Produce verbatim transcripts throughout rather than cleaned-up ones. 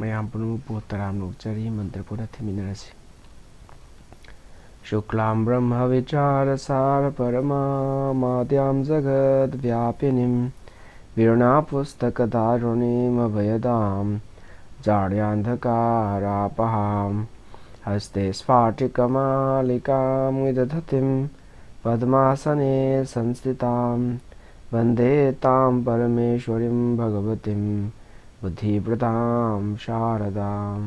ꯃꯌꯥꯝ ꯄꯨꯝꯅꯃꯛꯄꯨ ꯇꯔꯥꯝꯅ ꯑꯣꯛꯆꯔꯤ꯫ ꯃꯟꯇ꯭ꯔ ꯄꯨꯟꯅ ꯊꯤꯃꯤꯟꯅꯔꯁꯤ꯫ शुक्लां ब्रह्मविचारसारपरमामाद्यां जगद्व्यापिनीं वीणापुस्तकधारिणीमभयदां जाड्यान्धकारापहाम्। हस्ते स्फाटिकमालिकां विदधतीं पद्मासने संस्थितां वन्दे तां परमेश्वरीं भगवतीं बुद्धिप्रदां शारदाम्।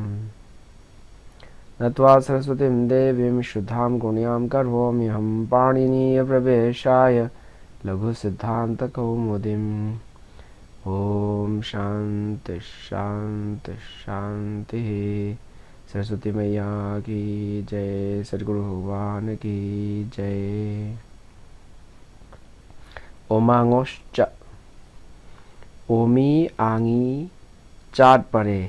नत्वा सरस्वतीं देवीं शुद्धां गुण्यां करोम्यहं पाणिनीयप्रवेशाय लघुसिद्धान्तकौमुदीम्। ॐ शान्ति शान्ति शान्तिः। सरस्वती मैया की जय, सद्गुरु भगवान की जय। ओमांगोश्च। ओमी आंगी चाट परे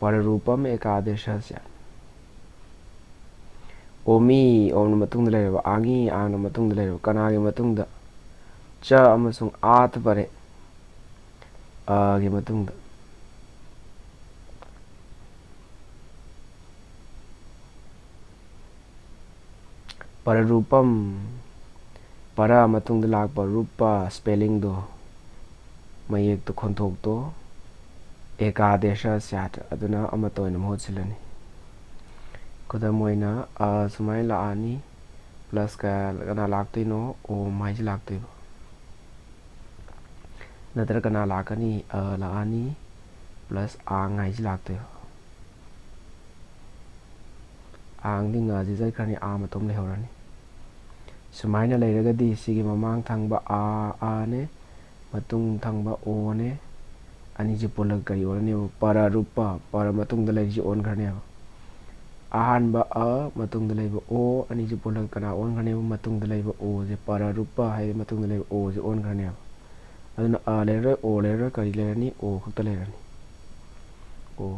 पररूपम एकादेशः स्यात्꯫ ओमी, ꯑꯣꯝꯅ ꯃꯇꯨꯡꯗ ꯂꯩꯔꯕ, ꯑꯥꯡꯉꯤ, ꯑꯥꯡꯅ ꯃꯇꯨꯡꯗ ꯂꯩꯔꯕ, ꯀꯅꯥꯒꯤ ꯃꯇꯨꯡꯗ? ꯆ ꯑꯃꯁꯨꯡ ꯑꯥꯠ ꯄꯔꯦ, ꯑꯒꯤ ꯃꯇꯨꯡꯗ꯫ ꯄꯔꯔꯨꯄꯝ, ꯄꯔ ꯃꯇꯨꯡꯗ ꯂꯥꯛꯄ ꯔꯨꯄ ꯁ꯭ꯄꯦꯂꯤꯡꯗꯣ, ꯃꯌꯦꯛꯇꯣ, ꯈꯣꯟꯊꯣꯛꯇꯣ, ꯑꯦꯀꯥꯗꯦꯁ ꯁ꯭ꯌꯥꯠ, ꯑꯗꯨꯅ ꯑꯃꯠꯇ ꯑꯣꯏꯅ ꯃꯍꯨꯠ ꯁꯤꯜꯂꯅꯤ꯫ ꯈꯨꯗꯝ ꯑꯣꯏꯅ, ꯑ ꯁꯨꯃꯥꯏꯅ ꯂꯥꯛꯑꯅꯤ, ꯄ꯭ꯂꯁ ꯀ-, ꯀꯅꯥ ꯂꯥꯛꯇꯣꯏꯅꯣ? ꯑꯣꯝ ꯍꯥꯏꯁꯤ ꯂꯥꯛꯇꯣꯏꯕ꯫ ꯅꯠꯇ꯭ꯔ ꯀꯅꯥ ꯂꯥꯛꯀꯅꯤ? ꯑ ꯂꯥꯛꯑꯅꯤ, ꯄ꯭ꯂꯁ ꯑꯥꯡ ꯍꯥꯏꯁꯤ ꯂꯥꯛꯇꯣꯏꯕ꯫ ꯑꯥꯡꯗꯤ ꯉꯁꯤ ꯆꯠꯈ꯭ꯔꯅꯤ, ꯑꯥ ꯃꯇꯣꯝ ꯂꯩꯍꯧꯔꯅꯤ꯫ ꯁꯨꯃꯥꯏꯅ ꯂꯩꯔꯒꯗꯤ ꯁꯤꯒꯤ ꯃꯃꯥꯡ ꯊꯪꯕ ꯑꯥ, ꯑꯥꯅꯦ, ꯃꯇꯨꯡ ꯊꯪꯕ ꯑꯣꯅꯦ, ꯑꯅꯤꯁꯤ ꯄꯨꯜꯂꯒ ꯀꯔꯤ ꯑꯣꯜꯂꯅꯦꯕ? ꯄꯔꯔꯨꯄ, ꯄꯔ ꯃꯇꯨꯡꯗ ꯂꯩꯔꯤꯁꯤ ꯑꯣꯟꯈ꯭ꯔꯅꯦꯕ꯫ ꯑꯍꯥꯟꯕ ꯑ, ꯃꯇꯨꯡꯗ ꯂꯩꯕ ꯑꯣ, ꯑꯅꯤꯁꯤ ꯄꯨꯜꯂꯒ ꯀꯅꯥ ꯑꯣꯟꯈ꯭ꯔꯅꯦꯕ? ꯃꯇꯨꯡꯗ ꯂꯩꯕ ꯑꯣꯁꯦ, ꯄꯔꯔꯨꯄ ꯍꯥꯏꯗꯤ ꯃꯇꯨꯡꯗ ꯂꯩꯕ ꯑꯣꯁꯦ ꯑꯣꯟꯈ꯭ꯔꯅꯦꯕ꯫ ꯑꯗꯨꯅ ꯑ ꯂꯩꯔꯔꯣꯏ, ꯑꯣ ꯂꯩꯔꯔꯣꯏ, ꯀꯔꯤ ꯂꯩꯔꯅꯤ? ꯑꯣ ꯈꯛꯇ ꯂꯩꯔꯅꯤ꯫ ꯑꯣ꯫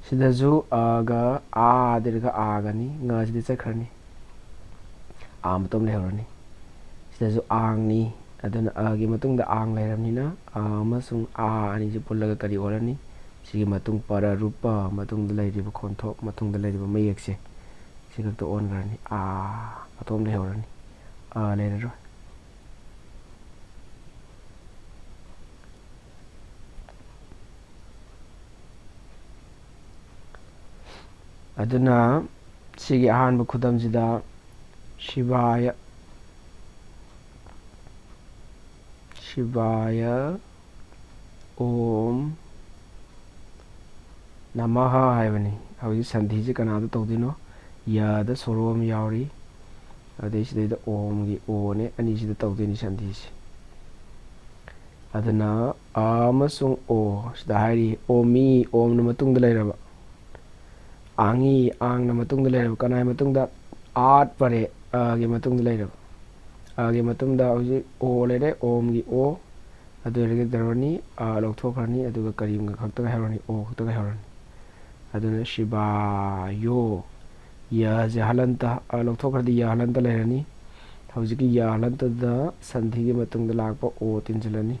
ꯁꯤꯗꯁꯨ ꯑꯒ ꯑꯥ, ꯗꯤꯔꯒ ꯑꯥꯒꯅꯤ, ꯉꯁꯤꯗꯤ ꯆꯠꯈ꯭ꯔꯅꯤ꯫ ꯑꯥ ꯃꯇꯣꯝ ꯂꯩꯍꯧꯔꯅꯤ꯫ ꯁꯤꯗꯁꯨ ꯑꯥꯡꯅꯤ, ꯑꯗꯨꯅ ꯑꯒꯤ ꯃꯇꯨꯡꯗ ꯑꯥꯡ ꯂꯩꯔꯕꯅꯤꯅ ꯑ ꯑꯃꯁꯨꯡ ꯑꯥ ꯑꯅꯤꯁꯤ ꯄꯨꯜꯂꯒ ꯀꯔꯤ ꯑꯣꯜꯂꯅꯤ? ꯁꯤꯒꯤ ꯃꯇꯨꯡ ꯄꯔ ꯔꯨꯄ ꯃꯇꯨꯡꯗ ꯂꯩꯔꯤꯕ ꯈꯣꯟꯊꯣꯛ, ꯃꯇꯨꯡꯗ ꯂꯩꯔꯤꯕ ꯃꯌꯦꯛꯁꯦ ꯁꯤ ꯈꯛꯇ ꯑꯣꯟꯈ꯭ꯔꯅꯤ꯫ ꯑꯥ, ꯃꯇꯣꯝ ꯂꯩꯍꯧꯔꯅꯤ꯫ ꯑ ꯂꯩꯔꯔꯣꯏ꯫ ꯑꯗꯨꯅ ꯁꯤꯒꯤ ꯑꯍꯥꯟꯕ ꯈꯨꯗꯝꯁꯤꯗ ꯁꯤꯕꯥꯌ, ꯁꯤꯕꯥꯌ ꯑꯣꯝ ꯅꯃꯍ ꯍꯥꯏꯕꯅꯤ꯫ ꯍꯧꯖꯤꯛ ꯁꯟꯙꯤꯁꯤ ꯀꯅꯥꯗ ꯇꯧꯗꯣꯏꯅꯣ? ꯌꯗ ꯁꯣꯔꯣ ꯑꯃ ꯌꯥꯎꯔꯤ, ꯑꯗꯩ ꯁꯤꯗꯩꯗ ꯑꯣꯝꯒꯤ ꯑꯣꯅꯦ, ꯑꯅꯤꯁꯤꯗ ꯇꯧꯗꯣꯏꯅꯤ ꯁꯟꯙꯤꯁꯤ꯫ ꯑꯗꯨꯅ ꯑ ꯑꯃꯁꯨꯡ ꯑꯣ ꯁꯤꯗ ꯍꯥꯏꯔꯤ, ꯑꯣꯃꯤ, ꯑꯣꯝꯅ ꯃꯇꯨꯡꯗ ꯂꯩꯔꯕ, ꯑꯥꯡꯉꯤ, ꯑꯥꯡꯅ ꯃꯇꯨꯡꯗ ꯂꯩꯔꯕ꯫ ꯀꯅꯥꯒꯤ ꯃꯇꯨꯡꯗ? ꯑꯥꯠ ꯄꯔꯦ, ꯑꯒꯤ ꯃꯇꯨꯡꯗ ꯂꯩꯔꯕ꯫ ꯑꯒꯤ ꯃꯇꯨꯡꯗ ꯍꯧꯖꯤꯛ ꯑꯣ ꯂꯩꯔꯦ, ꯑꯣꯝꯒꯤ ꯑꯣ, ꯑꯗꯨ ꯑꯣꯏꯔꯒꯗꯤ ꯀꯩꯗꯧꯔꯅꯤ? ꯑ ꯂꯧꯊꯣꯛꯈ꯭ꯔꯅꯤ, ꯑꯗꯨꯒ ꯀꯔꯤꯝꯒ ꯈꯛꯇ ꯉꯥꯏꯍꯧꯔꯅꯤ, ꯑꯣ ꯈꯛꯇ ꯉꯥꯏꯍꯧꯔꯅꯤ꯫ ꯑꯗꯨꯅ ꯁꯤꯕꯥꯌꯣ, ꯌꯁꯦ ꯍꯂꯟꯇ, ꯑ ꯂꯧꯊꯣꯛꯈ꯭ꯔꯗꯤ ꯌ ꯍꯂꯟꯇ ꯂꯩꯔꯅꯤ꯫ ꯍꯧꯖꯤꯛꯀꯤ ꯌ ꯍꯂꯟꯇꯗ ꯁꯟꯙꯤꯒꯤ ꯃꯇꯨꯡꯗ ꯂꯥꯛꯄ ꯑꯣ ꯇꯤꯟꯁꯤꯜꯂꯅꯤ꯫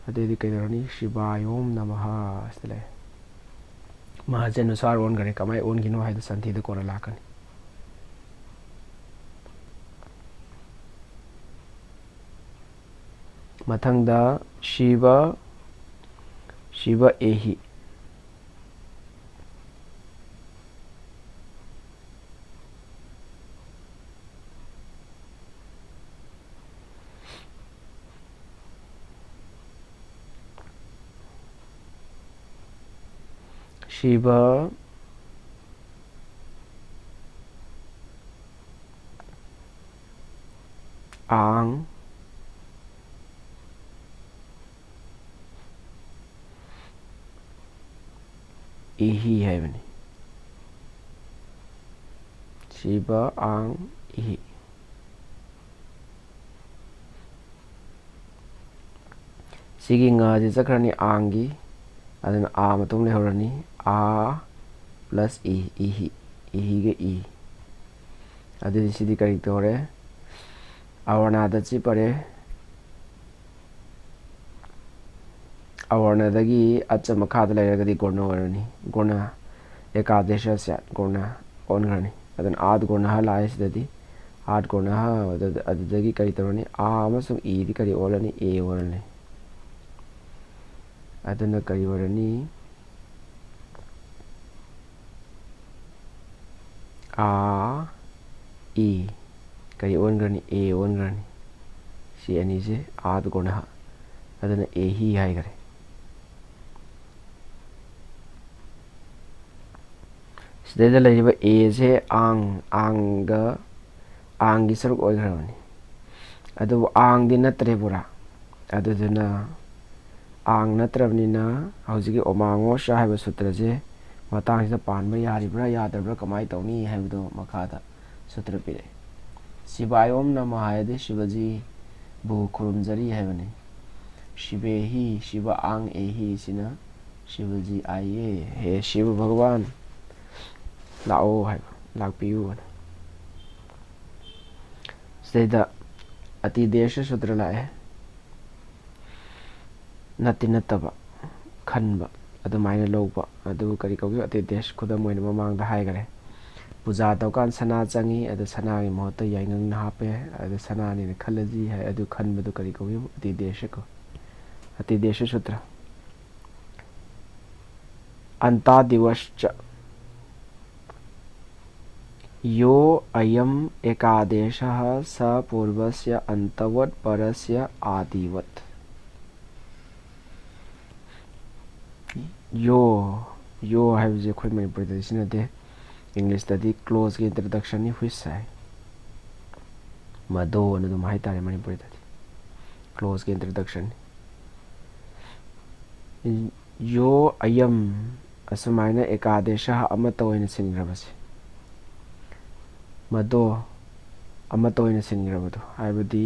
ꯑꯗꯩꯗꯤ ꯀꯩꯗꯧꯔꯅꯤ? ꯁꯤꯕꯥꯌꯣꯝ ꯅꯃꯍ ꯁꯤꯗ ꯂꯩꯔꯦ꯫ ꯃꯍꯁꯦ ꯅꯨꯁꯥꯔ ꯑꯣꯟꯈ꯭ꯔꯦ꯫ ꯀꯃꯥꯏꯅ ꯑꯣꯟꯈꯤꯅꯣ ꯍꯥꯏꯗꯣ ꯁꯟꯙꯤꯗ ꯀꯣꯟꯅ ꯂꯥꯛꯀꯅꯤ꯫ ꯃꯊꯪꯗ ꯁꯤꯕ, ꯁꯤꯕ ꯑꯦꯍꯤ꯫ ꯁꯤꯕ ꯑꯥꯡ ꯏꯍꯤ ꯍꯥꯏꯕꯅꯤ꯫ ꯁꯤꯕ ꯑꯥꯡ ꯏꯍꯤ꯫ ꯁꯤꯒꯤ ꯉꯥꯁꯦ ꯆꯠꯈ꯭ꯔꯅꯤ ꯑꯥꯡꯒꯤ, ꯑꯗꯨꯅ ꯑꯥ ꯃꯇꯨꯡ ꯂꯩꯍꯧꯔꯅꯤ꯫ ꯑꯥ plus ꯏ, ꯏꯍꯤ, ꯏꯍꯤꯒ ꯏ꯫ ꯑꯗꯨꯗꯤ ꯁꯤꯗꯤ ꯀꯔꯤ ꯇꯧꯔꯦ? ꯑꯋꯔꯅꯥꯗ ꯆꯤꯞ ꯄꯔꯦ꯫ ꯑꯋꯔꯅꯗꯒꯤ ꯑꯠꯆ ꯃꯈꯥꯗ ꯂꯩꯔꯒꯗꯤ ꯒꯨꯔꯅ ꯑꯣꯏꯔꯅꯤ꯫ ꯒꯨꯔꯅ, ꯑꯦꯀꯥꯗꯦꯁ ꯁ꯭ꯌꯥꯠ, ꯒꯨꯔꯅ ꯑꯣꯟꯈ꯭ꯔꯅꯤ꯫ ꯑꯗꯨꯅ ꯑꯥꯠ ꯒꯨꯔꯅ ꯂꯥꯛꯑꯦ ꯁꯤꯗꯗꯤ꯫ ꯑꯥꯠ ꯒꯨꯔꯅ, ꯑꯗꯨꯗ-, ꯑꯗꯨꯗꯒꯤ ꯀꯔꯤ ꯇꯧꯔꯅꯤ? ꯑꯥ ꯑꯃꯁꯨꯡ ꯏꯗꯤ ꯀꯔꯤ ꯑꯣꯜꯂꯅꯤ? ꯑꯦ ꯑꯣꯜꯂꯅꯤ꯫ ꯑꯗꯨꯅ ꯀꯔꯤ ꯑꯣꯏꯔꯅꯤ? ꯑꯥ, ꯏ꯫ ꯀꯔꯤ ꯑꯣꯟꯈ꯭ꯔꯅꯤ? ꯑꯦ ꯑꯣꯟꯈ꯭ꯔꯅꯤ꯫ ꯁꯤ ꯑꯅꯤꯁꯦ ꯑꯥꯠ ꯒꯨꯔꯅ꯫ ꯑꯗꯨꯅ ꯑꯦ ꯍꯤ ꯍꯥꯏꯈꯔꯦ꯫ ꯁꯤꯗꯩꯗ ꯂꯩꯔꯤꯕ ꯑꯦꯁꯦ ꯑꯥꯡ, ꯑꯥꯡꯒ, ꯑꯥꯡꯒꯤ ꯁꯔꯨꯛ ꯑꯣꯏꯈ꯭ꯔꯕꯅꯤ꯫ ꯑꯗꯨꯕꯨ ꯑꯥꯡꯗꯤ ꯅꯠꯇ꯭ꯔꯦ ꯄꯨꯔꯥ꯫ ꯑꯗꯨꯗꯨꯅ ꯑꯥꯡ ꯅꯠꯇ꯭ꯔꯕꯅꯤꯅ ꯍꯧꯖꯤꯛꯀꯤ ꯑꯣꯃꯥꯡꯉꯣꯁ ꯍꯥꯏꯕ ꯁꯨꯇ꯭ꯔꯁꯦ ꯃꯇꯥꯡꯁꯤꯗ ꯄꯥꯟꯕ ꯌꯥꯔꯤꯕ꯭ꯔꯥ ꯌꯥꯗꯕ꯭ꯔꯥ ꯀꯃꯥꯏꯅ ꯇꯧꯅꯤ ꯍꯥꯏꯕꯗꯣ ꯃꯈꯥꯗ ꯁꯨꯇ꯭ꯔ ꯄꯤꯔꯛꯑꯦ꯫ ꯁꯤꯕꯥꯌꯣꯝ ꯅꯃ ꯍꯥꯏꯔꯗꯤ ꯁꯤꯕꯖꯤꯕꯨ ꯈꯨꯔꯨꯝꯖꯔꯤ ꯍꯥꯏꯕꯅꯤ꯫ ꯁꯤꯕꯦꯍꯤ, ꯁꯤꯕ ꯑꯥꯡ ꯑꯦꯍꯤ ꯁꯤꯅ ꯁꯤꯕꯖꯤ ꯑꯥꯏꯌꯦ, ꯍꯦ ꯁꯤꯕ ꯚꯒꯋꯥꯟ, ꯂꯥꯛꯑꯣ ꯍꯥꯏꯕ, ꯂꯥꯛꯄꯤꯌꯨ ꯍꯥꯏꯅ꯫ ꯁꯤꯗꯩꯗ ꯑꯇꯤꯗꯦꯁ ꯁꯨꯇ꯭ꯔ ꯂꯥꯛꯑꯦ꯫ ꯅꯠꯇꯤ ꯅꯠꯇꯕ, ꯈꯟꯕ, ꯑꯗꯨꯃꯥꯏꯅ ꯂꯧꯕ, ꯑꯗꯨ ꯀꯔꯤ ꯀꯧꯏ? ꯑꯇꯤꯗꯦꯁ꯫ ꯈꯨꯗꯝ ꯑꯣꯏꯅ ꯃꯃꯥꯡꯗ ꯍꯥꯏꯈꯔꯦ, ꯄꯨꯖꯥ ꯇꯧꯀꯥꯟ ꯁꯅꯥ ꯆꯪꯉꯤ, ꯑꯗꯨ ꯁꯅꯥꯒꯤ ꯃꯍꯨꯠꯇ ꯌꯥꯏꯉꯪꯅ ꯍꯥꯞꯄꯦ, ꯑꯗꯨ ꯁꯅꯥꯅꯤꯅ ꯈꯜꯂꯁꯤ ꯍꯥꯏ, ꯑꯗꯨ ꯈꯟꯕꯗꯨ ꯀꯔꯤ ꯀꯧꯏ? ꯑꯇꯤꯗꯦꯁ ꯀꯧꯏ꯫ ꯑꯇꯤꯗꯦꯁ ꯁꯨꯇ꯭ꯔ꯫ ꯑꯟꯇꯥ ꯗꯤꯋꯁ ꯆ ꯌꯣ ꯑꯌꯝ ꯑꯦꯀꯥꯗꯦꯁ ꯁ ꯄꯨꯔꯕꯁ ꯑꯟꯇꯋꯠ ꯄꯔꯁ ꯑꯥꯗꯤꯋꯠ꯫ ꯌꯣ, ꯌꯣ ꯍꯥꯏꯕꯁꯦ ꯑꯩꯈꯣꯏ ꯃꯅꯤꯄꯨꯔꯗꯗꯤ ꯁꯤꯖꯤꯟꯅꯗꯦ꯫ ꯏꯪꯂꯤꯁꯇꯗꯤ ꯀ꯭ꯂꯣꯖꯀꯤ ꯏꯟꯇ꯭ꯔꯗꯛꯁꯟꯅꯤ ꯍꯨꯏꯁ ꯍꯥꯏ꯫ ꯃꯗꯣꯅ ꯑꯗꯨꯝ ꯍꯥꯏꯇꯥꯔꯦ ꯃꯅꯤꯄꯨꯔꯤꯗꯗꯤ꯫ ꯀ꯭ꯂꯣꯖꯀꯤ ꯏꯟꯇ꯭ꯔꯗꯛꯁꯟꯅꯤ꯫ ꯌꯣ ꯑꯌꯝ, ꯑꯁꯨꯃꯥꯏꯅ ꯑꯦꯀꯥꯗꯦꯁ ꯑꯃꯠꯇ ꯑꯣꯏꯅ ꯁꯤꯟꯈ꯭ꯔꯕꯁꯦ, ꯃꯗꯣ ꯑꯃꯠꯇ ꯑꯣꯏꯅ ꯁꯤꯟꯈ꯭ꯔꯕꯗꯣ, ꯍꯥꯏꯕꯗꯤ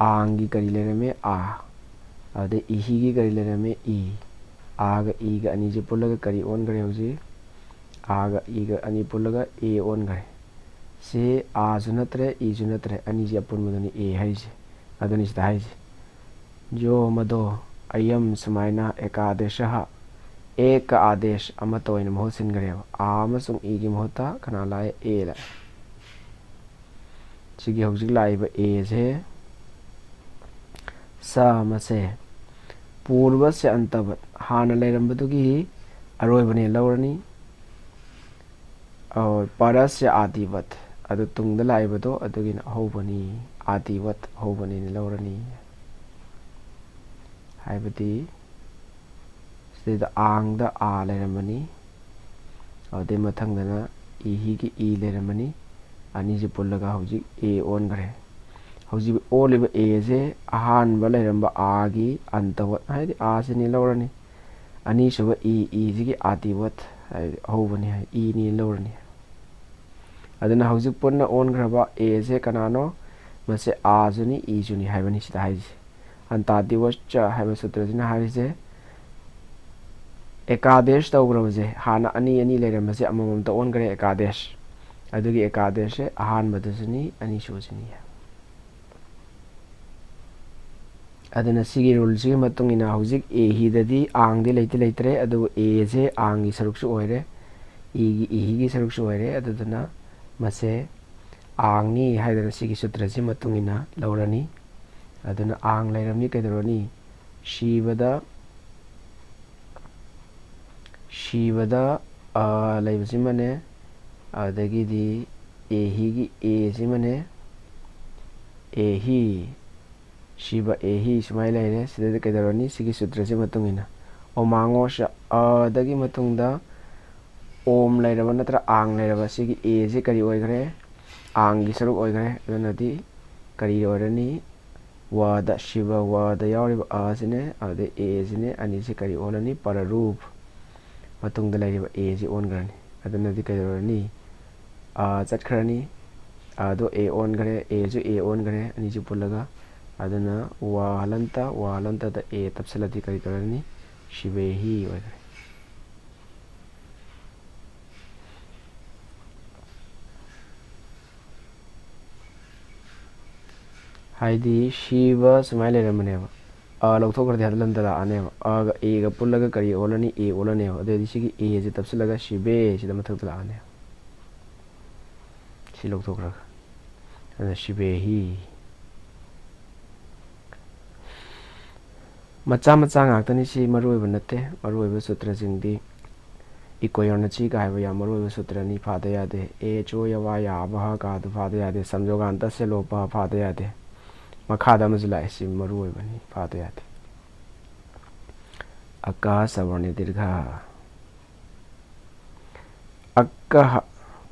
ꯑꯥꯡꯒꯤ ꯀꯔꯤ ꯂꯩꯔꯝꯃꯦ? ꯑꯥ꯫ ꯑꯗꯩ ꯏꯍꯤꯒꯤ ꯀꯔꯤ ꯂꯩꯔꯝꯃꯦ? ꯏ꯫ ꯑꯥꯒ ꯏꯒ ꯑꯅꯤꯁꯦ ꯄꯨꯜꯂꯒ ꯀꯔꯤ ꯑꯣꯟꯈ꯭ꯔꯦ ꯍꯧꯖꯤꯛ? ꯑꯥꯒ ꯏꯒ ꯑꯅꯤ ꯄꯨꯜꯂꯒ ꯑꯦ ꯑꯣꯟꯈ꯭ꯔꯦ꯫ ꯁꯤ ꯑꯥꯁꯨ ꯅꯠꯇ꯭ꯔꯦ, ꯏꯁꯨ ꯅꯠꯇ꯭ꯔꯦ, ꯑꯅꯤꯁꯤ ꯑꯄꯨꯟꯕꯗꯨꯅꯤ ꯑꯦ ꯍꯥꯏꯔꯤꯁꯦ꯫ ꯑꯗꯨꯅꯤ ꯁꯤꯗ ꯍꯥꯏꯔꯤꯁꯦ꯫ ꯌꯣ ꯃꯗꯣ, ꯑꯌꯝ ꯁꯨꯃꯥꯏꯅ ꯑꯦꯀꯥꯗꯦꯁꯍ, ꯑꯦꯀ ꯑꯥꯗꯦꯁ ꯑꯃꯠꯇ ꯑꯣꯏꯅ ꯃꯍꯨꯠ ꯁꯤꯟꯈ꯭ꯔꯦꯕ꯫ ꯑꯥ ꯑꯃꯁꯨꯡ ꯏꯒꯤ ꯃꯍꯨꯠꯇ ꯀꯅꯥ ꯂꯥꯛꯑꯦ? ꯑꯦ ꯂꯥꯛꯑꯦ꯫ ꯁꯤꯒꯤ ꯍꯧꯖꯤꯛ ꯂꯥꯛꯏꯕ ꯑꯦꯁꯦ, ꯁ ꯑꯃꯁꯦ ꯄꯨꯔꯕꯁꯦ ꯑꯟꯇꯕꯠ, ꯍꯥꯟꯅ ꯂꯩꯔꯝꯕꯗꯨꯒꯤ ꯑꯔꯣꯏꯕꯅꯦ ꯂꯧꯔꯅꯤ꯫ ꯑ, ꯄꯔꯁꯦ ꯑꯥꯗꯤꯕꯠ, ꯑꯗꯨ ꯇꯨꯡꯗ ꯂꯥꯛꯏꯕꯗꯣ ꯑꯗꯨꯒꯤꯅ ꯑꯍꯧꯕꯅꯤ, ꯑꯥꯗꯤꯕꯠ ꯑꯍꯧꯕꯅꯤꯅ ꯂꯧꯔꯅꯤ꯫ ꯍꯥꯏꯕꯗꯤ ꯁꯤꯗꯩꯗ ꯑꯥꯡꯗ ꯑꯥ ꯂꯩꯔꯝꯕꯅꯤ, ꯑꯗꯨꯗꯩ ꯃꯊꯪꯗꯅ ꯏꯍꯤꯒꯤ ꯏ ꯂꯩꯔꯝꯕꯅꯤ, ꯑꯅꯤꯁꯤ ꯄꯨꯜꯂꯒ ꯍꯧꯖꯤꯛ ꯑꯦ ꯑꯣꯟꯈ꯭ꯔꯦ꯫ ꯍꯧꯖꯤꯛ ꯑꯣꯜꯂꯤꯕ ꯑꯦꯁꯦ ꯑꯍꯥꯟꯕ ꯂꯩꯔꯝꯕ ꯑꯥꯒꯤ ꯑꯟꯇꯋꯠ, ꯍꯥꯏꯗꯤ ꯑꯥꯁꯤꯅꯤ ꯂꯧꯔꯅꯤ꯫ ꯑꯅꯤꯁꯨꯕ ꯏ, ꯏꯁꯤꯒꯤ ꯑꯥꯇꯤꯋꯠ, ꯍꯥꯏꯗꯤ ꯑꯍꯧꯕꯅꯤ ꯍꯥꯏ, ꯏꯅꯤ ꯂꯧꯔꯅꯤ꯫ ꯑꯗꯨꯅ ꯍꯧꯖꯤꯛ ꯄꯨꯟꯅ ꯑꯣꯟꯈ꯭ꯔꯕ ꯑꯦꯁꯦ ꯀꯅꯥꯅꯣ? ꯃꯁꯦ ꯑꯥꯁꯨꯅꯤ, ꯏꯁꯨꯅꯤ ꯍꯥꯏꯕꯅꯤ ꯁꯤꯗ ꯍꯥꯏꯔꯤꯁꯦ꯫ ꯑꯟꯇꯥꯗꯤꯋꯠꯆ ꯍꯥꯏꯕ ꯁꯨꯇ꯭ꯔꯁꯤꯅ ꯍꯥꯏꯔꯤꯁꯦ, ꯑꯦꯀꯥꯗꯦꯁ ꯇꯧꯈ꯭ꯔꯕꯁꯦ, ꯍꯥꯟꯅ ꯑꯅꯤ ꯑꯅꯤ ꯂꯩꯔꯝꯕꯁꯦ ꯑꯃꯃꯝꯇ ꯑꯣꯟꯈ꯭ꯔꯦ ꯑꯦꯀꯥꯗꯦꯁ꯫ ꯑꯗꯨꯒꯤ ꯑꯦꯀꯥꯗꯦꯁꯁꯦ ꯑꯍꯥꯟꯕꯗꯨꯁꯨꯅꯤ, ꯑꯅꯤꯁꯨꯕꯁꯤꯅꯤ꯫ ꯑꯗꯨꯅ ꯁꯤꯒꯤ ꯔꯨꯜꯁꯤꯒꯤ ꯃꯇꯨꯡ ꯏꯟꯅ ꯍꯧꯖꯤꯛ ꯑꯦ ꯍꯤꯗꯗꯤ ꯑꯥꯡꯗꯤ ꯂꯩꯇꯤ ꯂꯩꯇ꯭ꯔꯦ, ꯑꯗꯨꯕꯨ ꯑꯦꯁꯦ ꯑꯥꯡꯒꯤ ꯁꯔꯨꯛꯁꯨ ꯑꯣꯏꯔꯦ, ꯏꯒꯤ, ꯏꯍꯤꯒꯤ ꯁꯔꯨꯛꯁꯨ ꯑꯣꯏꯔꯦ꯫ ꯑꯗꯨꯗꯨꯅ ꯃꯁꯦ ꯑꯥꯡꯅꯤ ꯍꯥꯏꯗꯅ ꯁꯤꯒꯤ ꯁꯨꯇ꯭ꯔꯁꯤ ꯃꯇꯨꯡ ꯏꯟꯅ ꯂꯧꯔꯅꯤ꯫ ꯑꯗꯨꯅ ꯑꯥꯡ ꯂꯩꯔꯝꯅꯤ, ꯀꯩꯗꯧꯔꯅꯤ? ꯁꯤꯕꯗ, ꯁꯤꯕꯗ ꯑ ꯂꯩꯕꯁꯤꯃꯅꯦ, ꯑꯗꯒꯤꯗꯤ ꯑꯦꯍꯤꯒꯤ ꯑꯦꯁꯤꯃꯅꯦ, ꯑꯦꯍꯤ, ꯁꯤꯕ ꯑꯦꯍꯤ ꯁꯨꯃꯥꯏꯅ ꯂꯩꯔꯦ꯫ ꯁꯤꯗꯗꯤ ꯀꯩꯗꯧꯔꯅꯤ? ꯁꯤꯒꯤ ꯁꯨꯇ꯭ꯔꯁꯤ ꯃꯇꯨꯡ ꯏꯟꯅ ꯑꯣꯃꯥꯉꯣꯁ ꯑꯗꯒꯤ ꯃꯇꯨꯡꯗ ꯑꯣꯝ ꯂꯩꯔꯕ ꯅꯠꯇ꯭ꯔ ꯑꯥꯡ ꯂꯩꯔꯕ, ꯁꯤꯒꯤ ꯑꯦꯁꯤ ꯀꯔꯤ ꯑꯣꯏꯈ꯭ꯔꯦ? ꯑꯥꯡꯒꯤ ꯁꯔꯨꯛ ꯑꯣꯏꯈ꯭ꯔꯦ꯫ ꯑꯗꯨꯅꯗꯤ ꯀꯔꯤ ꯑꯣꯏꯔꯅꯤ? ꯋꯥꯗ, ꯁꯤꯕ ꯋꯥꯗ ꯌꯥꯎꯔꯤꯕ ꯑꯁꯤꯅꯦ, ꯑꯗꯩ ꯑꯦꯁꯤꯅꯦ, ꯑꯅꯤꯁꯤ ꯀꯔꯤ ꯑꯣꯜꯂꯅꯤ? ꯄꯔꯔꯨꯞ꯫ ꯃꯇꯨꯡꯗ ꯂꯩꯔꯤꯕ ꯑꯦꯁꯤ ꯑꯣꯟꯈ꯭ꯔꯅꯤ꯫ ꯑꯗꯨꯅꯗꯤ ꯀꯩꯗꯧꯔꯅꯤ? ꯑ ꯆꯠꯈ꯭ꯔꯅꯤ꯫ ꯑꯗꯣ ꯑꯦ ꯑꯣꯟꯈ꯭ꯔꯦ, ꯑꯦꯁꯨ ꯑꯦ ꯑꯣꯟꯈ꯭ꯔꯦ, ꯑꯅꯤꯁꯤ ꯄꯨꯜꯂꯒ꯫ ꯑꯗꯨꯅ ꯋꯥ ꯍꯂꯟꯇ, ꯋꯥ ꯍꯂꯟꯇꯗ ꯑꯦ ꯇꯞꯁꯤꯜꯂꯗꯤ ꯀꯔꯤ ꯇꯧꯔꯅꯤ? ꯁꯤꯕꯦꯍꯤ ꯑꯣꯏꯈ꯭ꯔꯦ꯫ ꯍꯥꯏꯗꯤ ꯁꯤꯕ ꯁꯨꯃꯥꯏꯅ ꯂꯩꯔꯝꯕꯅꯦꯕ, ꯑ ꯂꯧꯊꯣꯛꯈ꯭ꯔꯗꯤ ꯍꯟꯗ ꯂꯝꯗ ꯂꯥꯛꯑꯅꯦꯕ꯫ ꯑꯒ ꯑꯦꯒ ꯄꯨꯜꯂꯒ ꯀꯔꯤ ꯑꯣꯜꯂꯅꯤ? ꯑꯦ ꯑꯣꯜꯂꯅꯦꯕ꯫ ꯑꯗꯨꯑꯣꯏꯗꯤ ꯁꯤꯒꯤ ꯑꯦꯁꯦ ꯇꯞꯁꯤꯜꯂꯒ ꯁꯤꯕꯦ ꯁꯤꯗ ꯃꯊꯛꯇ ꯂꯥꯛꯑꯅꯦꯕ꯫ ꯁꯤ ꯂꯧꯊꯣꯛꯈ꯭ꯔꯒ꯫ ꯑꯗꯨꯅ ꯁꯤꯕꯦꯍꯤ꯫ ꯃꯆꯥ ꯃꯆꯥ ꯉꯥꯛꯇꯅꯤ, ꯁꯤ ꯃꯔꯨ ꯑꯣꯏꯕ ꯅꯠꯇꯦ꯫ ꯃꯔꯨ ꯑꯣꯏꯕ ꯁꯨꯇ꯭ꯔꯁꯤꯡꯗꯤ ꯏꯀꯣꯌꯣꯅꯆꯤꯒ ꯍꯥꯏꯕ ꯌꯥꯝ ꯃꯔꯨ ꯑꯣꯏꯕ ꯁꯨꯇ꯭ꯔꯅꯤ, ꯐꯥꯗ ꯌꯥꯗꯦ꯫ ꯑꯦ ꯆꯣ ꯌ ꯋꯥ ꯌꯥ ꯚ ꯀꯥꯗꯨ ꯐꯥꯗ ꯌꯥꯗꯦ꯫ ꯁꯝꯖꯣꯒꯥꯟꯇ ꯁꯦ ꯂꯣ ꯄ ꯐꯥꯗ ꯌꯥꯗꯦ꯫ ꯃꯈꯥꯗ ꯑꯃꯁꯨ ꯂꯥꯛꯑꯦ, ꯁꯤ ꯃꯔꯨ ꯑꯣꯏꯕꯅꯤ, ꯐꯥꯗ ꯌꯥꯗꯦ꯫ ꯑꯀ ꯁꯕꯔꯅꯦ ꯗꯤꯔꯘ꯫ ꯑꯀ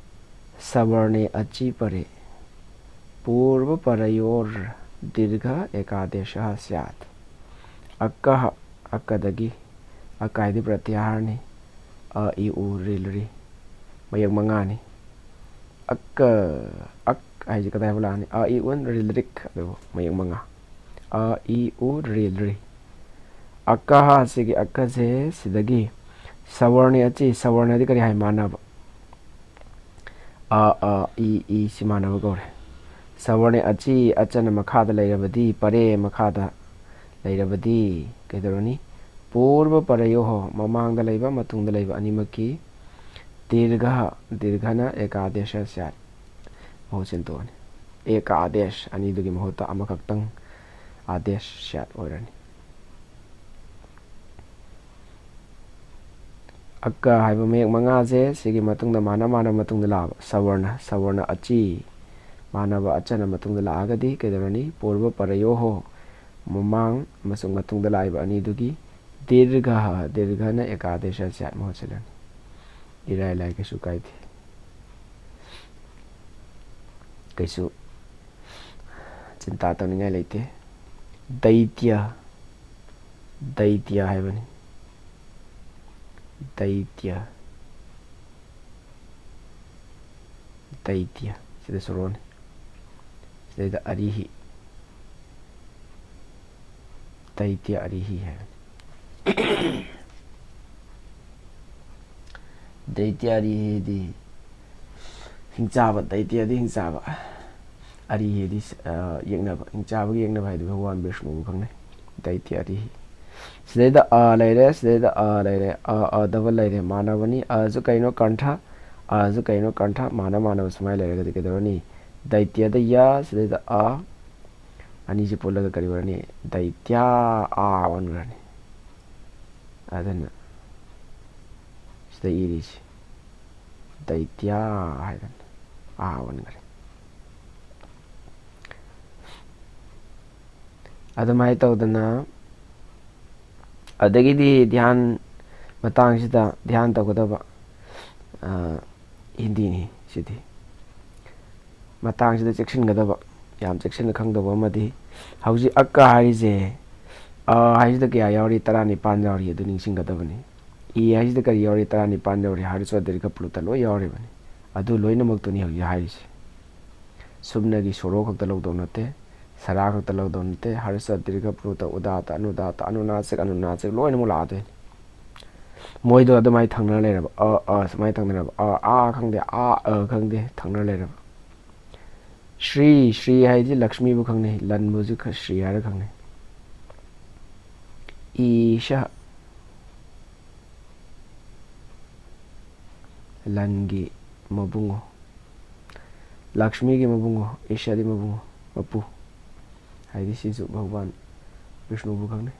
ꯁꯕꯔꯅꯦ ꯑꯆꯤ ꯄꯔꯦ ꯄꯨꯔꯕ ꯄꯔꯌꯣꯔ ꯗꯤꯔꯘ ꯑꯦꯀꯥꯗꯦꯁ ꯁ꯭ꯌꯥꯠ꯫ ꯑꯀ, ꯑꯀꯗꯒꯤ, ꯑꯀ ꯍꯥꯏꯗꯤ ꯄ꯭ꯔꯇꯤꯍꯥꯔꯅꯤ꯫ ꯑ, ꯏ, ꯎ, ꯔꯤꯜ, ꯔꯤ꯫ ꯃꯌꯦꯛ ꯃꯉꯥꯅꯤ꯫ ꯑꯀ, ꯑꯛ ꯍꯥꯏꯁꯦ ꯀꯗꯥꯏꯐꯥꯎ ꯂꯥꯛꯑꯅꯤ? ꯑ, ꯏ, ꯎ, ꯔꯤꯜ, ꯔꯤꯛ꯫ ꯑꯗꯨꯕꯨ ꯃꯌꯦꯛ ꯃꯉꯥ꯫ ꯑ, ꯏ, ꯎ, ꯔꯤꯜ, ꯔꯤ꯫ ꯑꯀ ꯑꯁꯤꯒꯤ ꯑꯀꯁꯦ ꯁꯤꯗꯒꯤ ꯁꯋꯔꯅꯤ ꯑꯆꯤ, ꯁꯋꯔꯅꯗꯤ ꯀꯔꯤ ꯍꯥꯏ? ꯃꯥꯟꯅꯕ꯫ ꯑ, ꯑ, ꯏ, ꯏ ꯁꯤ ꯃꯥꯟꯅꯕ ꯀꯧꯔꯦ꯫ ꯁꯋꯔꯅꯤ ꯑꯆꯤ, ꯑꯆꯅ ꯃꯈꯥꯗ ꯂꯩꯔꯕꯗꯤ, ꯄꯔꯦ ꯃꯈꯥꯗ ꯂꯩꯔꯕꯗꯤ ꯀꯩꯗꯧꯔꯅꯤ? ꯄꯨꯔꯕ ꯄꯔꯌꯣꯍꯣ, ꯃꯃꯥꯡꯗ ꯂꯩꯕ, ꯃꯇꯨꯡꯗ ꯂꯩꯕ ꯑꯅꯤꯃꯛꯀꯤ ꯗꯤꯔꯘ, ꯗꯤꯔꯘꯅ ꯑꯦꯀꯥꯗꯦꯁ ꯁ꯭ꯌꯥꯠ꯫ ꯃꯍꯨꯠ ꯁꯤꯟꯗꯣꯛꯑꯅꯤ꯫ ꯑꯦꯀ ꯑꯥꯗꯦꯁ ꯑꯅꯤꯗꯨꯒꯤ ꯃꯍꯨꯠꯇ ꯑꯃꯈꯛꯇꯪ ꯑꯥꯗꯦꯁ ꯁ꯭ꯌꯥꯠ ꯑꯣꯏꯔꯅꯤ꯫ ꯑꯀ ꯍꯥꯏꯕ ꯃꯌꯦꯛ ꯃꯉꯥꯁꯦ ꯁꯤꯒꯤ ꯃꯇꯨꯡꯗ ꯃꯥꯅ ꯃꯥꯅ ꯃꯇꯨꯡꯗ ꯂꯥꯛꯑꯕ ꯁꯋꯔꯅ, ꯁꯋꯔꯅ ꯑꯆꯤ ꯃꯥꯟꯅꯕ ꯑꯆꯅ ꯃꯇꯨꯡꯗ ꯂꯥꯛꯑꯒꯗꯤ ꯀꯩꯗꯧꯔꯅꯤ? ꯄꯨꯔꯕ ꯄꯔꯌꯣꯍꯣ, ꯃꯃꯥꯡ ꯑꯃꯁꯨꯡ ꯃꯇꯨꯡꯗ ꯂꯥꯛꯏꯕ ꯑꯅꯤꯗꯨꯒꯤ ꯗꯤꯔꯘ, ꯗꯤꯔꯘꯅ ꯑꯦꯀꯥꯗꯦꯁ ꯁ꯭ꯌꯥꯠ ꯃꯍꯨꯠ ꯁꯤꯜꯂꯅꯤ꯫ ꯏꯔꯥꯏ ꯂꯥꯏ, ꯀꯩꯁꯨ ꯀꯥꯏꯗꯦ꯫ ꯀꯩꯁꯨ ꯆꯤꯟꯇꯥ ꯇꯧꯅꯤꯡꯉꯥꯏ ꯂꯩꯇꯦ꯫ ꯗꯩꯇ꯭ꯌ, ꯗꯩꯇ꯭ꯌ ꯍꯥꯏꯕꯅꯤ꯫ ꯗꯩꯇ꯭ꯌ, ꯗꯩꯇ꯭ꯌ꯫ ꯁꯤꯗ ꯁꯣꯔꯣꯅꯤ꯫ ꯁꯤꯗꯩꯗ ꯑꯔꯤꯍꯤ꯫ ꯗꯩꯇ꯭ꯌ ꯑꯔꯤꯍꯤ ꯍꯥꯏꯕꯅꯤ꯫ ꯗꯩꯇ꯭ꯌ ꯑꯔꯤꯍꯤꯗꯤ ꯍꯤꯡꯆꯥꯕ, ꯗꯩꯇ꯭ꯌꯗꯤ ꯍꯤꯡꯆꯥꯕ, ꯑꯔꯤꯍꯤꯗꯤ, ꯑ, ꯌꯦꯛꯅꯕ, ꯍꯤꯡꯆꯥꯕꯒꯤ ꯌꯦꯛꯅꯕ ꯍꯥꯏꯗꯨ ꯚꯒꯋꯥꯟ ꯕꯤꯁꯅꯨꯕꯨ ꯈꯪꯅꯩ꯫ ꯗꯥꯏꯇ꯭ꯌꯥꯔꯤꯍꯤ꯫ ꯁꯤꯗꯩꯗ ꯑ ꯂꯩꯔꯦ, ꯁꯤꯗꯩꯗ ꯑ ꯂꯩꯔꯦ, ꯑ, ꯑ double ꯂꯩꯔꯦ, ꯃꯥꯟꯅꯕꯅꯤ꯫ ꯑꯁꯨ ꯀꯩꯅꯣ? ꯀꯟꯊ꯫ ꯑꯁꯨ ꯀꯩꯅꯣ? ꯀꯟꯊ꯫ ꯃꯥꯟꯅ ꯃꯥꯟꯅꯕ ꯁꯨꯃꯥꯏꯅ ꯂꯩꯔꯒꯗꯤ ꯀꯩꯗꯧꯔꯅꯤ? ꯗꯥꯏꯇ꯭ꯌꯗ ꯌ, ꯁꯤꯗꯩꯗ ꯑ, ꯑꯅꯤꯁꯤ ꯄꯨꯜꯂꯒ ꯀꯔꯤ ꯑꯣꯏꯔꯅꯤ? ꯗꯥꯏꯇ꯭ꯌꯥ ꯑ ꯑꯣꯟꯈ꯭ꯔꯅꯤ꯫ ꯑꯗꯨꯅ ꯁꯤꯗ ꯏꯔꯤꯁꯤ ꯗꯥꯏꯇ꯭ꯌꯥ ꯍꯥꯏꯗꯅ ꯑ ꯑꯣꯟꯈ꯭ꯔꯦ꯫ ꯑꯗꯨꯃꯥꯏꯅ ꯇꯧꯗꯅ, ꯑꯗꯒꯤꯗꯤ ꯙ꯭ꯌꯥꯟ ꯃꯇꯥꯡꯁꯤꯗ ꯙ꯭ꯌꯥꯟ ꯇꯧꯒꯗꯕ, ꯑ, ꯍꯤꯟꯗꯤꯅꯤ ꯁꯤꯗꯤ꯫ ꯃꯇꯥꯡꯁꯤꯗ ꯆꯦꯛꯁꯤꯟꯒꯗꯕ, ꯌꯥꯝ ꯆꯦꯛꯁꯤꯟꯅ ꯈꯪꯗꯧꯕ ꯑꯃꯗꯤ, ꯍꯧꯖꯤꯛ ꯑꯛꯀ ꯍꯥꯏꯔꯤꯁꯦ, ꯑ ꯍꯥꯏꯁꯤꯗ ꯀꯌꯥ ꯌꯥꯎꯔꯤ? ꯇꯔꯥꯅꯤꯄꯥꯟ ꯌꯥꯎꯔꯤ꯫ ꯑꯗꯨ ꯅꯤꯡꯁꯤꯡꯒꯗꯕꯅꯤ꯫ ꯏ ꯍꯥꯏꯁꯤꯗ ꯀꯔꯤ ꯌꯥꯎꯔꯤ? ꯇꯔꯥꯅꯤꯄꯥꯟ ꯌꯥꯎꯔꯤ꯫ ꯍ꯭ꯔꯁ꯭ꯋ ꯗꯤꯔꯒ ꯄ꯭ꯂꯨꯇ ꯂꯣꯏ ꯌꯥꯎꯔꯤꯕꯅꯤ꯫ ꯑꯗꯨ ꯂꯣꯏꯅꯃꯛꯇꯨꯅꯤ ꯍꯧꯖꯤꯛ ꯍꯥꯏꯔꯤꯁꯦ꯫ ꯁꯨꯞꯅꯒꯤ ꯁꯣꯔꯣ ꯈꯛꯇ ꯂꯧꯗꯧ ꯅꯠꯇꯦ, ꯁꯔꯥ ꯈꯛꯇ ꯂꯧꯗꯧ ꯅꯠꯇꯦ, ꯍ꯭ꯔꯁ꯭ꯋ ꯗꯤꯔꯒ ꯄ꯭ꯂꯨꯇ, ꯎꯗꯥꯇ, ꯑꯅꯨꯗꯥꯇ, ꯑꯅꯨꯅꯥꯁꯤꯛ, ꯑꯅꯨꯅꯥꯁꯤꯛ ꯂꯣꯏꯅꯃꯛ ꯂꯥꯛꯑꯗꯣꯏꯅꯤ꯫ ꯃꯣꯏꯗꯣ ꯑꯗꯨꯃꯥꯏꯅ ꯊꯪꯅ ꯂꯩꯔꯕ, ꯑ, ꯑ ꯁꯨꯃꯥꯏꯅ ꯊꯪꯅꯔꯕ, ꯑ, ꯑ ꯈꯪꯗꯦ, ꯑ, ꯑ ꯈꯪꯗꯦ, ꯊꯪꯅ ꯂꯩꯔꯕ꯫ ꯁ꯭ꯔꯤ, ꯁ꯭ꯔꯤ ꯍꯥꯏꯗꯤ ꯂꯛꯁꯃꯤꯕꯨ ꯈꯪꯅꯩ, ꯂꯟꯕꯨꯁꯨ ꯈ-, ꯁ꯭ꯔꯤ ꯍꯥꯏꯔ ꯈꯪꯅꯩ꯫ ꯏꯁ, ꯂꯟꯒꯤ ꯃꯕꯨꯡꯉꯣ, ꯂꯛꯁꯃꯤꯒꯤ ꯃꯕꯨꯡꯉꯣ, ꯏꯁꯗꯤ ꯃꯕꯨꯡꯉꯣ, ꯃꯄꯨ꯫ ꯍꯥꯏꯗꯤ ꯁꯤꯁꯨ ꯚꯒꯋꯥꯟ ꯕꯤꯁꯅꯨꯕꯨ ꯈꯪꯅꯩ꯫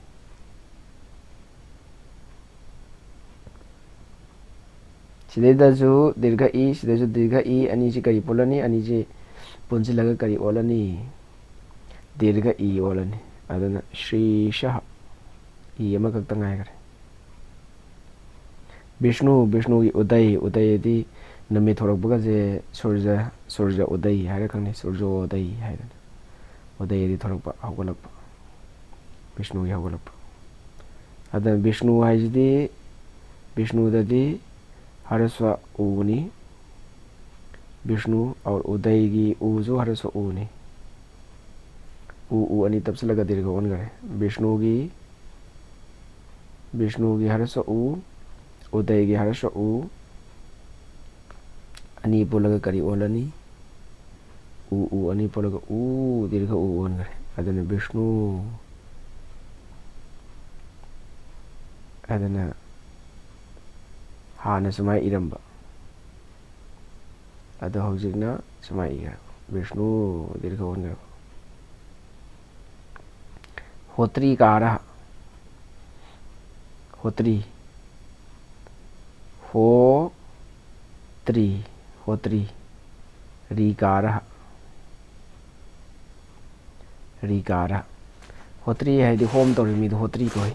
ꯁꯤꯗꯩꯗꯁꯨ ꯗꯤꯔꯒ ꯏ, ꯁꯤꯗꯁꯨ ꯗꯤꯔꯒ ꯏ, ꯑꯅꯤꯁꯤ ꯀꯔꯤ ꯄꯨꯜꯂꯅꯤ? ꯑꯅꯤꯁꯤ ꯄꯨꯟꯁꯤꯜꯂꯒ ꯀꯔꯤ ꯑꯣꯜꯂꯅꯤ? ꯗꯤꯔꯒ ꯏ ꯑꯣꯜꯂꯅꯤ꯫ ꯑꯗꯨꯅ ꯁ꯭ꯔꯤꯁꯍ, ꯏ ꯑꯃꯈꯛꯇ ꯉꯥꯏꯈ꯭ꯔꯦ꯫ ꯕꯤꯁꯅꯨ, ꯕꯤꯁꯅꯨꯒꯤ ꯎꯗꯩ, ꯎꯗꯩꯗꯤ ꯅꯨꯃꯤꯠ ꯊꯣꯛꯂꯛꯄꯒꯁꯦ ꯁꯨꯔꯖ, ꯁꯨꯔꯖ ꯎꯗꯩ ꯍꯥꯏꯔ ꯈꯪꯅꯩ, ꯁꯨꯔꯖꯣꯗꯩ ꯍꯥꯏꯗꯅ꯫ ꯎꯗꯩꯗꯤ ꯊꯣꯛꯂꯛꯄ, ꯍꯧꯒꯠꯂꯛꯄ꯫ ꯕꯤꯁꯅꯨꯒꯤ ꯍꯧꯒꯠꯂꯛꯄ꯫ ꯑꯗ ꯕꯤꯁꯅꯨ ꯍꯥꯏꯁꯤꯗꯤ, ꯕꯤꯁꯅꯨꯗꯗꯤ ꯍ꯭ꯔꯁ꯭ꯋ ꯎꯅꯤ꯫ ꯕꯤꯁꯅꯨ ꯑꯣꯔ ꯎꯗꯩꯒꯤ ꯎꯁꯨ ꯍ꯭ꯔꯁ꯭ꯋ ꯎꯅꯤ꯫ ꯎ, ꯎ ꯑꯅꯤ ꯇꯞꯁꯤꯜꯂꯒ ꯗꯤꯔꯒ ꯑꯣꯟꯈꯔꯦ꯫ ꯕꯤꯁꯅꯨꯒꯤ, ꯕꯤꯁꯅꯨꯒꯤ ꯍ꯭ꯔꯁ꯭ꯋ ꯎ, ꯎꯗꯩꯒꯤ ꯍ꯭ꯔꯁ꯭ꯋ ꯎ, ꯑꯅꯤ ꯄꯨꯜꯂꯒ ꯀꯔꯤ ꯑꯣꯜꯂꯅꯤ? ꯎ, ꯎ ꯑꯅꯤ ꯄꯨꯜꯂꯒ ꯎ, ꯗꯤꯔꯒ ꯎ ꯑꯣꯟꯈ꯭ꯔꯦ꯫ ꯑꯗꯨꯅ ꯕꯤꯁꯅꯨ, ꯑꯗꯨꯅ ꯍꯥꯟꯅ ꯁꯨꯃꯥꯏꯅ ꯏꯔꯝꯕ ꯑꯗꯣ ꯍꯧꯖꯤꯛꯅ ꯁꯨꯃꯥꯏꯅ ꯏꯈ꯭ꯔꯦ, ꯕꯤꯁꯅꯨ ꯗꯤꯔꯒ ꯑꯣꯟꯈ꯭ꯔꯦ꯫ ꯍꯣꯇ꯭ꯔꯤ ꯀꯥꯔ, ꯍꯣꯇ꯭ꯔꯤ, ꯍꯣ ꯇ꯭ꯔꯤ, ꯍꯣꯇ꯭ꯔꯤ, ꯔꯤ ꯀꯥꯔ, ꯔꯤ ꯀꯥꯔ꯫ ꯍꯣꯇ꯭ꯔꯤ ꯍꯥꯏꯗꯤ ꯍꯣꯝ ꯇꯧꯔꯤ ꯃꯤꯗꯣ ꯍꯣꯇ꯭ꯔꯤ ꯀꯧꯏ,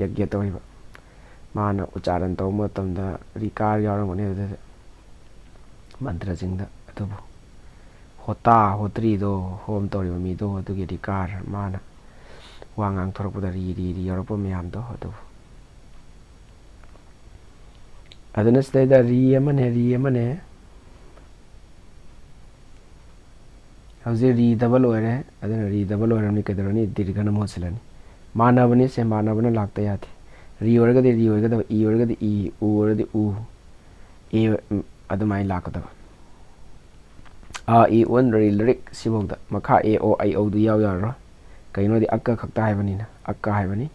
ꯌꯒ꯭ꯌ ꯇꯧꯔꯤꯕ꯫ ꯃꯥꯅ ꯎꯆꯥꯔꯟ ꯇꯧꯕ ꯃꯇꯝꯗ ꯔꯤ ꯀꯥꯔ ꯌꯥꯎꯔꯝꯒꯅꯤ ꯑꯗꯨꯗ ꯃꯟꯇ꯭ꯔꯁꯤꯡꯗ꯫ ꯑꯗꯨꯕꯨ ꯍꯣꯇꯥ ꯍꯣꯇ꯭ꯔꯤꯗꯣ, ꯍꯣꯝ ꯇꯧꯔꯤꯕ ꯃꯤꯗꯣ, ꯑꯗꯨꯒꯤ ꯔꯤ ꯀꯥꯔ, ꯃꯥꯅ ꯋꯥ ꯉꯥꯡꯊꯣꯔꯛꯄꯗ ꯔꯤ ꯔꯤ ꯔꯤ ꯌꯥꯎꯔꯛꯄ ꯃꯌꯥꯝꯗꯣ ꯑꯗꯨꯕꯨ꯫ ꯑꯗꯨꯅ ꯁꯤꯗꯩꯗ ꯔꯤ ꯑꯃꯅꯦ, ꯔꯤ ꯑꯃꯅꯦ꯫ ꯍꯧꯖꯤꯛ ꯔꯤ ꯗꯕꯜ ꯑꯣꯏꯔꯦ, ꯑꯗꯨꯅ ꯔꯤ ꯗꯕꯜ ꯑꯣꯏꯔꯕꯅꯤ ꯀꯩꯗꯧꯔꯅꯤ? ꯗꯤꯔꯒꯅ ꯃꯍꯨꯠ ꯁꯤꯜꯂꯅꯤ꯫ ꯃꯥꯟꯅꯕꯅꯤ ꯁꯦ, ꯃꯥꯟꯅꯕꯅ ꯂꯥꯛꯇ ꯌꯥꯗꯦ꯫ ꯔꯤ ꯑꯣꯏꯔꯒꯗꯤ ꯔꯤ ꯑꯣꯏꯒꯗꯕ, ꯏ ꯑꯣꯏꯔꯒꯗꯤ ꯏ, ꯎ ꯑꯣꯏꯔꯗꯤ ꯎ, ꯑꯦ, ꯎꯝ, ꯑꯗꯨꯃꯥꯏꯅ ꯂꯥꯛꯀꯗꯕ꯫ ꯑ, ꯏ, ꯎꯟ, ꯔꯤ, ꯂꯔꯤꯛ ꯁꯤꯐꯧꯗ꯫ ꯃꯈꯥ ꯑꯦ, ꯑꯣ, ꯑꯩ, ꯎꯗꯨ ꯌꯥꯎ ꯌꯥꯔꯔꯣꯏ꯫ ꯀꯩꯒꯤꯅꯣꯗꯤ ꯑꯛꯀ ꯈꯛꯇ ꯍꯥꯏꯕꯅꯤꯅ꯫ ꯑꯛꯀ ꯍꯥꯏꯕꯅꯤ꯫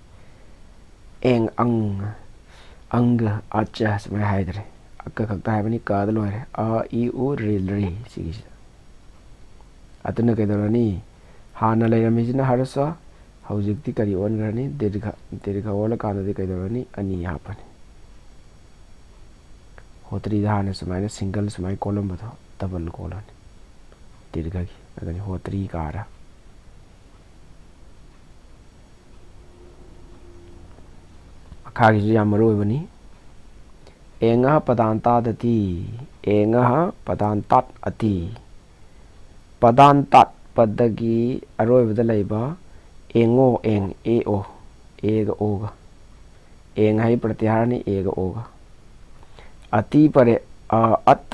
ꯑꯦꯡ, ꯑꯪ, ꯑꯪꯒ, ꯑꯆ ꯁꯨꯃꯥꯏꯅ ꯍꯥꯏꯗ꯭ꯔꯦ꯫ ꯑꯛꯀ ꯈꯛꯇ ꯍꯥꯏꯕꯅꯤ, ꯀꯗ ꯂꯣꯏꯔꯦ꯫ ꯑ, ꯏ, ꯎ, ꯔꯤ, ꯂꯔꯤ ꯁꯤꯒꯤꯁꯤꯗ꯫ ꯑꯗꯨꯅ ꯀꯩꯗꯧꯔꯅꯤ? ꯍꯥꯟꯅ ꯂꯩꯔꯝꯃꯤꯁꯤꯅ ꯍꯔꯁ, ꯍꯧꯖꯤꯛꯇꯤ ꯀꯔꯤ ꯑꯣꯟꯈ꯭ꯔꯅꯤ? ꯗꯤꯔꯒ꯫ ꯗꯤꯔꯒ ꯑꯣꯜꯂꯀꯥꯟꯗꯗꯤ ꯀꯩꯗꯧꯔꯅꯤ? ꯑꯅꯤ ꯍꯥꯞꯄꯅꯤ꯫ ꯍꯣꯇ꯭ꯔꯤꯗ ꯍꯥꯟꯅ ꯁꯨꯃꯥꯏꯅ ꯁꯤꯡꯒꯜ ꯁꯨꯃꯥꯏꯅ ꯀꯣꯜꯂꯝꯕꯗꯣ ꯗꯕꯜ ꯀꯣꯜꯂꯅꯤ ꯗꯤꯔꯒꯒꯤ꯫ ꯑꯗꯨꯅꯤ ꯍꯣꯇ꯭ꯔꯤ ꯀꯥꯔ꯫ ꯃꯈꯥꯒꯤꯁꯨ ꯌꯥꯝ ꯃꯔꯨ ꯑꯣꯏꯕꯅꯤ꯫ ꯑꯦꯉ ꯄꯗꯥꯟꯇꯥꯗꯇꯤ, ꯑꯦꯉ ꯄꯗꯥꯟꯇꯥꯠ ꯑꯇꯤ꯫ ꯄꯗꯥꯟꯇꯥꯠ ꯄꯗꯒꯤ ꯑꯔꯣꯏꯕꯗ ꯂꯩꯕ ꯑꯦꯉꯣ, ꯑꯦꯡ, ꯑꯦ ꯑꯣ, ꯑꯦꯒ ꯑꯣꯒ꯫ ꯑꯦꯡ ꯍꯥꯏ ꯄ꯭ꯔꯇꯤꯍꯥꯔꯅꯤ, ꯑꯦꯒ ꯑꯣꯒ꯫ ꯑꯇꯤ ꯄꯔꯦ, ꯑ, ꯑꯠ,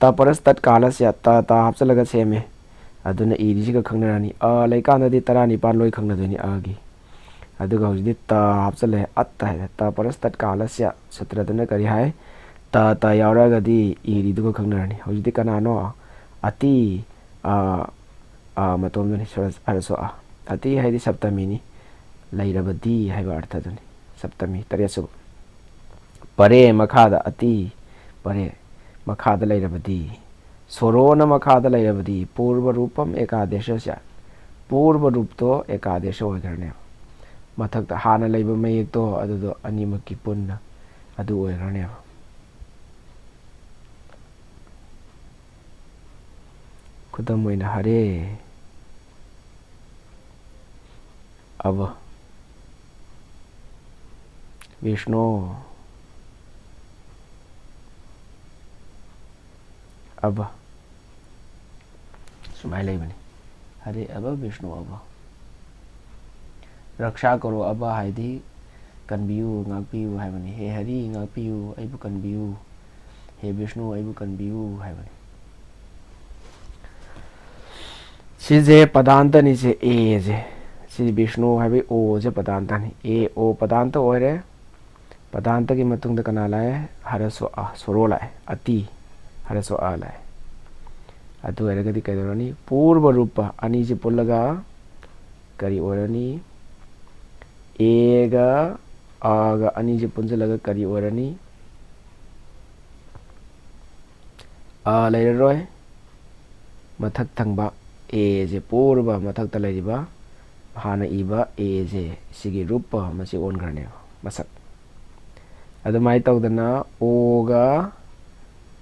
ꯇ ꯄꯔꯁ ꯇꯠ ꯀꯥꯂꯁ ꯇ, ꯇ ꯍꯥꯞꯆꯤꯜꯂꯒ ꯁꯦꯝꯃꯦ꯫ ꯑꯗꯨꯅ ꯏꯔꯤꯁꯤꯒ ꯈꯪꯅꯔꯅꯤ꯫ ꯑ ꯂꯩꯀꯥꯟꯗꯗꯤ ꯇꯔꯥꯅꯤꯄꯥꯟ ꯂꯣꯏ ꯈꯪꯅꯗꯣꯏꯅꯤ ꯑꯒꯤ꯫ ꯑꯗꯨꯒ ꯍꯧꯖꯤꯛꯇꯤ ꯇ ꯍꯥꯞꯆꯤꯜꯂꯦ, ꯑꯠ ꯍꯥꯏꯔꯦ꯫ ꯇ ꯄꯔꯁ ꯇꯠ ꯀꯥꯂꯁ ꯁꯨꯇ꯭ꯔꯗꯨꯅ ꯀꯔꯤ ꯍꯥꯏ? ꯇ, ꯇ ꯌꯥꯎꯔꯛꯑꯒꯗꯤ ꯏꯔꯤꯗꯨꯒ ꯈꯪꯅꯔꯅꯤ꯫ ꯍꯧꯖꯤꯛꯇꯤ ꯀꯅꯥꯅꯣ? ꯑꯇꯤ, ꯑ, ꯑ ꯃꯇꯣꯝꯗꯨꯅꯤ, ꯁ꯭ꯋꯔ-, ꯍꯔꯁ꯭ꯋ ꯑ꯫ ꯑꯇꯤ ꯍꯥꯏꯗꯤ ꯁꯞꯇꯃꯤꯅꯤ, ꯂꯩꯔꯕꯗꯤ ꯍꯥꯏꯕ ꯑꯔꯊꯗꯨꯅꯤ꯫ ꯁꯞꯇꯃꯤ, ꯇꯔꯦꯠꯁꯨꯕ꯫ ꯄꯔꯦ, ꯃꯈꯥꯗ꯫ ꯑꯇꯤ, ꯄꯔꯦ, ꯃꯈꯥꯗ ꯂꯩꯔꯕꯗꯤ꯫ ꯁꯣꯔꯣꯅ ꯃꯈꯥꯗ ꯂꯩꯔꯕꯗꯤ꯫ ꯄꯨꯔꯕ ꯔꯨꯄꯝ ꯑꯦꯀꯥꯗꯦꯁꯁꯦ꯫ ꯄꯨꯔꯕ ꯔꯨꯞꯇꯣ ꯑꯦꯀꯥꯗꯦꯁ ꯑꯣꯏꯈ꯭ꯔꯅꯦꯕ꯫ ꯃꯊꯛꯇ ꯍꯥꯟꯅ ꯂꯩꯕ ꯃꯌꯦꯛꯇꯣ ꯑꯗꯨꯗꯣ ꯑꯅꯤꯃꯛꯀꯤ ꯄꯨꯟꯅ ꯑꯗꯨ ꯑꯣꯏꯈ꯭ꯔꯅꯦꯕ꯫ ꯈꯨꯗꯝ ꯑꯣꯏꯅ ꯍꯔꯦ, ꯑꯕ, ꯕꯤꯁꯅꯨ, ꯑꯕ꯫ ꯁꯨꯃꯥꯏꯅ ꯂꯩꯕꯅꯤ꯫ ꯍꯔꯦ ꯑꯕ ꯕꯤꯁꯅꯨ ꯑꯕ꯫ ꯔꯛꯁꯥ ꯀꯣꯔꯣ ꯑꯕ ꯍꯥꯏꯗꯤ ꯀꯟꯕꯤꯌꯨ, ꯉꯥꯛꯄꯤꯌꯨ ꯍꯥꯏꯕꯅꯤ꯫ ꯍꯦ ꯍꯔꯤ, ꯉꯥꯛꯄꯤꯌꯨ, ꯑꯩꯕꯨ ꯀꯟꯕꯤꯌꯨ꯫ ꯍꯦ ꯕꯤꯁꯅꯨ, ꯑꯩꯕꯨ ꯀꯟꯕꯤꯌꯨ ꯍꯥꯏꯕꯅꯤ꯫ ꯁꯤꯁꯦ ꯄꯗꯥꯟꯇꯅꯤ, ꯁꯦ ꯑꯦꯁꯦ꯫ ꯁꯤ ꯕꯤꯁꯅꯨ ꯍꯥꯏꯕꯒꯤ ꯑꯣꯁꯦ ꯄꯗꯥꯟꯇꯅꯤ꯫ ꯑꯦ ꯑꯣ ꯄꯗꯥꯟꯇ ꯑꯣꯏꯔꯦ꯫ ꯄꯗꯥꯟꯇꯒꯤ ꯃꯇꯨꯡꯗ ꯀꯅꯥ ꯂꯥꯛꯑꯦ? ꯍꯔꯁꯣ ꯑ, ꯁꯣꯔꯣ ꯂꯥꯛꯑꯦ꯫ ꯑꯇꯤ, ꯍꯔꯁꯣ ꯑ ꯂꯥꯛꯑꯦ꯫ ꯑꯗꯨ ꯑꯣꯏꯔꯒꯗꯤ ꯀꯩꯗꯧꯔꯅꯤ? ꯄꯨꯔꯕ ꯔꯨꯄ ꯑꯅꯤꯁꯤ ꯄꯨꯜꯂꯒ ꯀꯔꯤ ꯑꯣꯏꯔꯅꯤ? ꯑꯦꯒ ꯑꯒ ꯑꯅꯤꯁꯤ ꯄꯨꯟꯁꯤꯜꯂꯒ ꯀꯔꯤ ꯑꯣꯏꯔꯅꯤ? ꯑ ꯂꯩꯔꯔꯣꯏ꯫ ꯃꯊꯛ ꯊꯪꯕ ꯑꯦꯁꯦ ꯄꯨꯔꯕ ꯃꯊꯛꯇ ꯂꯩꯔꯤꯕ ꯍꯥꯟꯅ ꯏꯕ ꯑꯦꯁꯦ, ꯁꯤꯒꯤ ꯔꯨꯄ ꯃꯁꯤ ꯑꯣꯟꯈ꯭ꯔꯅꯦꯕ, ꯃꯁꯛ꯫ ꯑꯗꯨꯃꯥꯏꯅ ꯇꯧꯗꯅ ꯑꯣꯒ